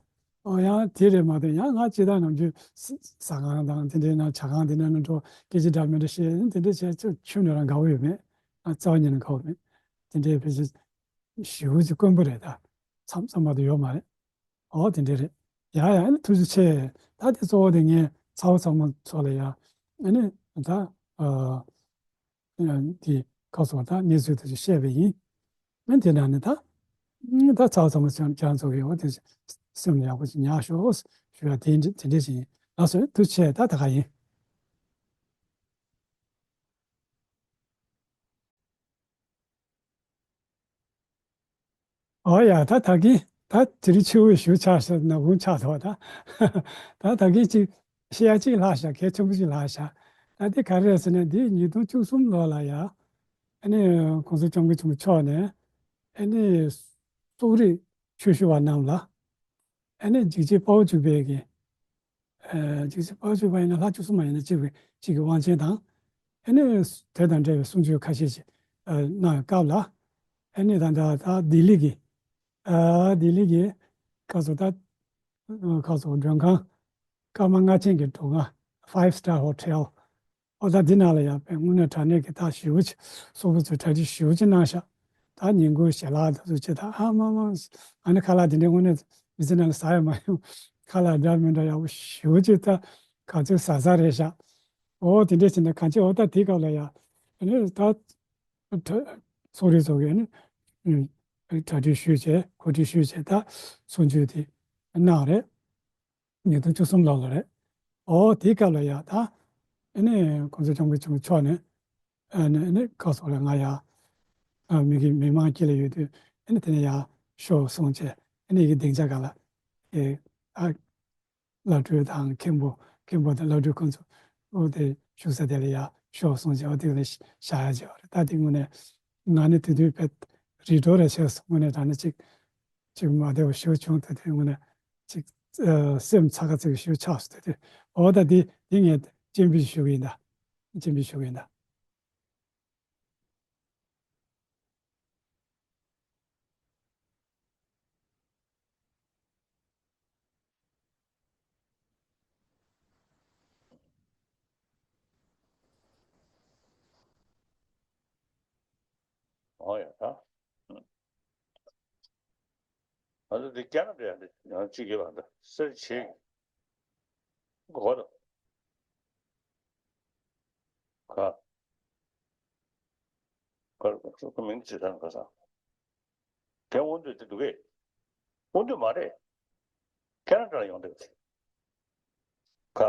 འོ་ཡང་དེ་རེད་མ་གཏོགས་ཡང་ང་སྤྱིར་བཏང་ནམ་རྒྱུན་ཟ་ཟ་ཁང་དང་དེ་འདྲའི་ནང་ཇ་ཁང་དེ་འདྲ་ནང་འགྲོ་སྐད་ཆ་འདྲ་མི་འདྲ་བཤད་དེ་འདྲ་བྱས་ཚུལ་ཆུང་ནས་རང་དགའ་བོ་ཡོད་མེད། ང་རྩ་བ་ཉིད་ནས་དགའ་བོ་མེད། དེ་འདྲའི་ཕལ་ཆེར་ཞེ་པོ་ཅིག་དཀོན་པོ་རེད། ད་མཚམས་མཚམས་མ་གཏོགས་ཡོད་མ་རེད། འོ་དེ་འདྲ་རེད། ཡ་ཡ་ཨ་ནི་ཐུགས་རྗེ་ཆེ། ད་དེ་གཙོ་བོ་དེ་ངས་ཚ་བོ་ཚང་མ་ཚོ་ལ་ཡ་ཨ་ནི་ད་ཨ་དེ་ཁ་སོ་ད་གནས་ཚུལ་དེ་ཚོ་བཤད་པ་ཡིན། ཨ་ནི་དེ་ནང་ནས་ད་ ད་ཚང་ཚང་མ་ཅང་ཅང་ཚོ་གི་འོ་དེ་སེམས་ཡག་པོ་ཅིག་ཉར་ཤོག་ཞུ་ཡ་དེ་འདྲ་དེ་འདྲ་ཞིག་ཡིན། ལགས་སོ། ཐུགས་རྗེ་ཆེ། ད་ད་ག་ཡིན། ཨོ་ཡ། ད་ད་གིན་ད་དེ་རིང་ཕྱི་དྲོ་ཞུ་ཆགས་ཤག་ན་འུ་ཆགས་ཐོག་ད། ད་ད་གིན་ཅིག་བཤད་ཡ་ཅིག་ལྷག་ཤག་གལ་ཆེན་པོ་ཅིག་ལྷག་ཤག་ད་དེ་ག་རེ་རེད་ཟེར་ན། འདི་ཉིས་སྟོང་བཅུ་གསུམ་ལོ་ལ་ཡ། ཨ་ནི་༸གོང་ས་༸སྐྱབས་མགོན་ཆེན་པོ་མཆོག་ནས་ཨ་ནི་སོག་རིགས་ཆོས་ཞུ་བ་རྣམས་ལ་ཨ་ནི་འཇིགས་བྱེད་དཔའ་བོ་གཙུག་པའི་གི་ཨ་འཇིགས་བྱེད་དཔའ་བོ་གཙུག་པ་ཡིན་ན་ལྷ་བཅུ་གསུམ་མ་ཡིན་ན་གཅིག་པའི་གཅིག་གི་དབང་ཆེན་དང་། ཨ་ནི་དེ་དང་འབྲེལ་བའི་གསུང་ཆོས་ཁ་ཤས་ཤིག་ཨ་གནང་བའི་སྐབས་ལ། ཨ་ནི་ད་ད་ད་ལྡི་ལི་གི་ཨ་ལྡི་ལི་གི་ཁ་སོ་ད་ཁ་སོ་མགྲོན་ཁང་སྐར་མ་ལྔ་ཅན་གྱི་མགྲོན་ཁང་། Five Star Hotel། ཨོ་ད་འདི་ནང་ལ་ཡང་དཔེ་དངོས་གནས་དྲང་གནས་ཀྱི་ད་ཞེ་པོ་ཅིག་སོག་པོ་ཚོས་གྲ་སྒྲིག་ཞེ་པོ་ཅིག་གནང་ཤག་ད་ཉིན་གུང་ཞལ་ལག་ད་ཚོ་བྱེད་ད། ཨ་མ་མ། ཨ་ནི་ཁ་ལག་དེ་འདྲའི་དངོས་གནས་མི་ཚེ་ནང་ལ་ཟ་ཡ་མ་ཡོང་། ཁ་ལག་འདྲ་མི་འདྲ་ཡག་པོ་ཞེ་པོ་ཅིག་ད་ག་ཚོད་ཟ་ཟ་རེད་ཤག་ཨོ་དེ་འདྲས་བྱས་ན་གང་ཅི། ཨོ་ད་དེའི་སྐབས་ལ་ཡ་ཨ་ནི་ད་གྲ་སོག་རིགས་ཚོ་གིས་ཨ་ནི་གྲ་སྒྲིག་ཞུས་བྱས་གོ་སྒྲིག་ཞུས་བྱས་ད་གསུང་ཆོས་དེ་གནང་རེད། ཉིས་སྟོང་བཅུ་གསུམ་ལོ་ལ་རེད། ཨོ་དེའི་སྐབས་ལ་ཡ་ད་ཨ་ནི་༸གོང་ས་༸སྐྱབས་མགོན་ཆེན་པོ་མཆོག་ནས་ཨ་ནི་ཨ་ནི་ཁ་སོ་ལ་ང་ཡ་ཨ་མི་གི་མི་མང་དཀྱིལ་ལ་ཡོད་དུས་ཨ་ནི་དེ་ནས་ཡ་ཤོག་གསུངས་བྱས། ཨ་ནི་ཡི་གེ་སྡིངས་ཆ་སྒང་ལ་ཨེ་ཨ་བླ་སྤྲུལ་དང་མཁན་པོ་མཁན་པོ་དང་བླ་སྤྲུལ་ཁོང་ཚོ་ཨོ་དེ་བཞུགས་ས་དེ་ལ་ཡ་ཤོག་གསུངས་བྱས། ཨོ་དེ་ལ་བཞག་ཡ་བྱས་པ་རེད། ད་དེ་དངོས་གནས་ང་ནི་དེ་དུས་དཔེ་རིག་གྲོགས་རེ་བྱས་སོང་། དངོས་གནས་དྲང་གནས་ཅིག་ཅིག་མ་བདེ་བ་ཞེ་པོ་བྱུང་། དེ་དུས་དངོས་གནས་ཅིག་ཨ་སེམས་ཚ་ག་ཚ་ག་ཞེ་པོ་ཆགས་སོང་། དེ་དུས་ཨོ་ད་དེ་དེ་ངས་སྤྱན་འབུལ་ཞུ་གི་ཡིན་ད། སྤྱན་འབུལ་ཞུ་གི་ཡིན་ད། ཨོ་ཡ་ད། ང་ཚོ་འདི་ཀ་ན་ཌ་ཡ་འདི་ཡང་གཅིག་གི་བར་འདི་སེར་བྱེས་གོ་དང་། ག་ག་ག་མིང་ཅི་ཐང་ག་ས། དེ་འོན་ཏེ་དེ་འདུག་གས། འོན་ཏེ་མ་རེད། ཁེ་ན་ཌ་ལ་ཡོང་འདུག་ག་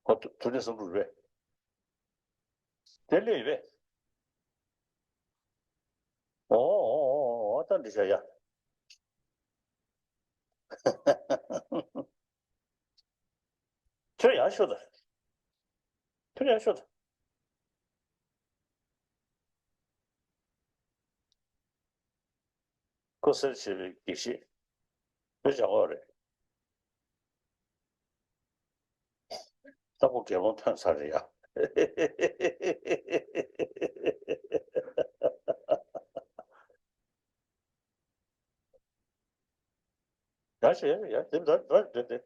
ཁོ་དུ་དུ་ནས་སུ་འགྲོ་རེད། དེ་ལས་རེད། ཨོ་ཨོ་ཨོ་ཨོ་ད་འདི་བྱ་ཡ། ཁྱོད་ཡར་ཤོག་དང་། ཁྱོད་ཡར་ཤོག་དང་། ཁོ་སེར་བྱེས་པའི་དགེ་བཤེས་དཔེ་བྱ་བ་རེད། ལྟ་བུ་དགེ་སློང་ཐོན་ཚར་རེད་ཡ། ཡ་ཞེ་ཡ་དེ་འདྲ་འདྲ་རེད་དེ།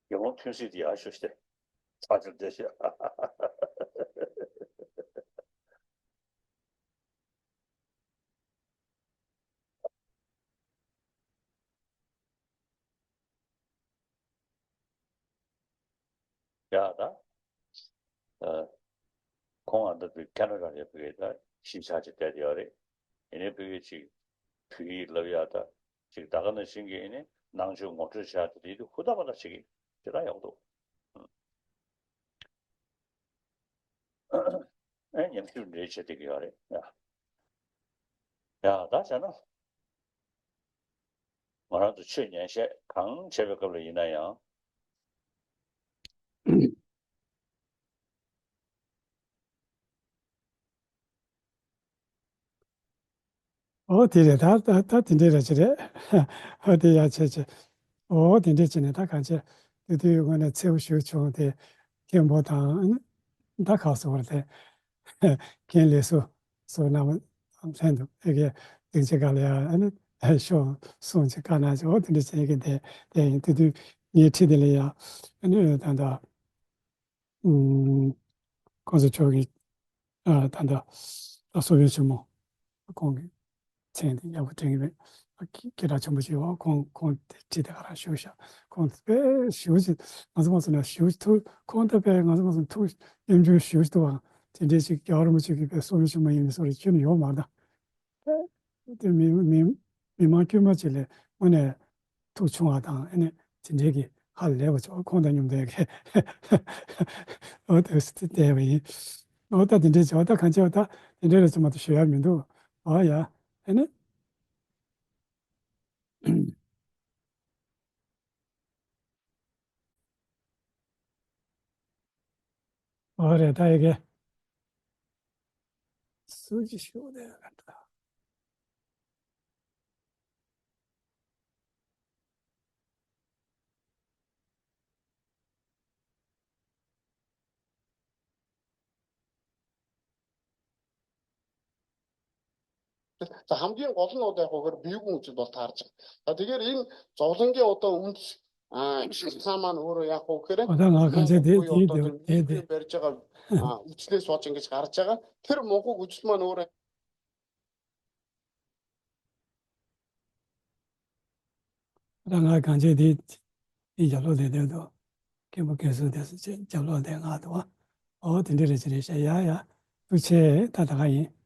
དགེ་སློང་ཐོན་སྲིད་དེ་ཡག་ཤོས་ཤིག་ཐག་ཆོད་བསྡད་ཤག་ཡ་ད། ཨ། ཁོང་ཨ་ད་བི་ཁེ་ན་ཌ་ལ་ཡོད་པའི་ད་གཞིས་ཆགས་ཅིག་བསྡད་ཡོད་རེད། ཡིན་ནའི་བོད་ཡིག་ཅིག་བོད་ཡིག་ལབ་ཡ་ད་ཅིག་ད་ག་ནང་བཞིན་གྱི་ཡིན་ནའི་ནང་ཆོས་ངོ་སྤྲོད་བྱ་དེ་དེ་དུས་ཧུར་ཐག་པ་ཐག་བྱེད་ཀྱི་དེ་ད་ཡག་འདུག་ཨེ་ཉམས་ཞིབ་འདྲ་བྱེད་བསྡད་ཀྱི་ཡོད་རེད་ཡ། ཡ་ད་བྱས་ན། ང་རང་ཚོ་ཆོས་ཉན་བཤད་གང་བྱེད་པའི་སྐབས་ལ་ཡིན་ན་ཡང་། ཨོ་དེ་རེད། ད་ད་ད་དེ་འདྲས་རེད་ཅི་རེད། ཨོ་དེ་ཡ་བྱས་བྱས། ཨོ་དེ་འདྲས་བྱས་ནས་ད་གང་བྱས། དེ་དུས་དངོས་གནས་ཚེ་བོ་ཞུ་བྱུང་སྟེ། མཁན་པོ་དང་ཨ་ནི་ད་ཁག་སོ་བར་དེ། མཁན་ལས་སུ་སུ་རྣམས་ལྷན་དུ་ཨེ་གེ་སྡིངས་ཆ་སྒང་ལ་ཡ་ཨ་ནི་ཤོག་གསུངས་ཅིག་བཀའ་གནང་ཅིག་ཨོ་དེ་འདྲ་བྱས་ཀྱི་དེ་དེ་ཡིན། དེ་དུས་ངའི་འཁྲིས་དེ་ལ་ཡ་ཨ་ནི་ད་ལྟ་ཨུམ་གོང་ས་མཆོག་གི་ཨ་ད་ལྟ་ཨ་སོ་བོན་ཆེན་མོ་ཁོང་གི་མཚན་དེ་ཡག་པོ་དྲན་གྱི་མེད། ཨ་སྐད་སྐད་གྲགས་ཆེན་པོ་ཞིག་ཡོད། ཁོང་ཁོང་དེ་འཁྲིས་དེ་ག་རང་བཞུགས་ཤག་ཁོང་དཔེ་ཞེ་པོ་ཅིག་ང་ཚོ་མ་སོང་ན་ཞེ་པོ་ཅིག་ཐུགས་ཁོང་ད་དཔེ་ང་ཚོ་མ་སོང་ཐུགས་སྙོམས་འཇུག་ཞེ་པོ་ཅིག་འདུག་ཨང་། དེ་འདྲའི་ཅིག་རྒྱལ་བ་རིན་པོ་ཆེ་གི་དཔེ་བསམ་བློ་ཞིག་མ་ཡིན་པའི་བཟོ་འདྲ་ཁྱོན་ནས་ཡོད་མ་རེད་ད། དེ་མི་མི་མི་མང་དཀྱུས་མ་ཅིག་ལ་དངོས་གནས་ཐུགས་ཆུང་བ་དང་ཨ་ནི་དེ་འདྲའི་གི་ཧ་ལས་པ་ཆོག་ཁོང་དང་མཉམ་དུ་གི་འོ་དེ་བསྡད་པ་ཡིན། འོ་ད་དེ་འདྲའི་བྱ་བ་ད་གང་བྱས་པ་ད་དེ་འདྲའི་རེད་ཚོད་མ་གཏོགས་ཞུ་ཡ་མི་འདུག་འོ་ཡ་ཨ་ནི། ཨོ་རེད་ད་ཡི་གེ། སུ་ཅི་ཞུ་དེ་རེད་ད། ད་ཧམ་གྱིན་གོ་སོང་ནོ་དེ་ཧོ་ཁར་བིའུ་ཀུང་ཅི་དོ་ཐར་ཅིག་ད་དེ་གར་ཡིན་ཙོག་ལང་གི་འོ་ཏོ་འུན་ཨ་ཤི་ས་མ་ནོ་རོ་ཡ་ཧོ་ཁེ་རེ་ཨོ་ད་ང་གང་ཆེ་དེ་དེ་དེ་དེ་དེ་བེར་ཅག་ཨ་འུ་ཅི་ལེ་སོ་ཅིང་གི་ཆར་ཅག་ཐེར་མོ་ཁོ་འུ་ཅི་མ་ནོ་རེ། ད་ང་གང་བྱས་དེ་དེ་རྒྱབ་ལོག་དེ་དེ་དོ། སྐད་འབོད་སྐད་སོགས་དེ་སོ་ཅེས་རྒྱབ་ལོག་དེ་ང་དོ། ཨོ་དེ་འདྲ་རེ་ཅི་རེ་བཤད་ཡ་ཡ། ཐུགས་ཆེ་ད་ད་ག་ཡིན།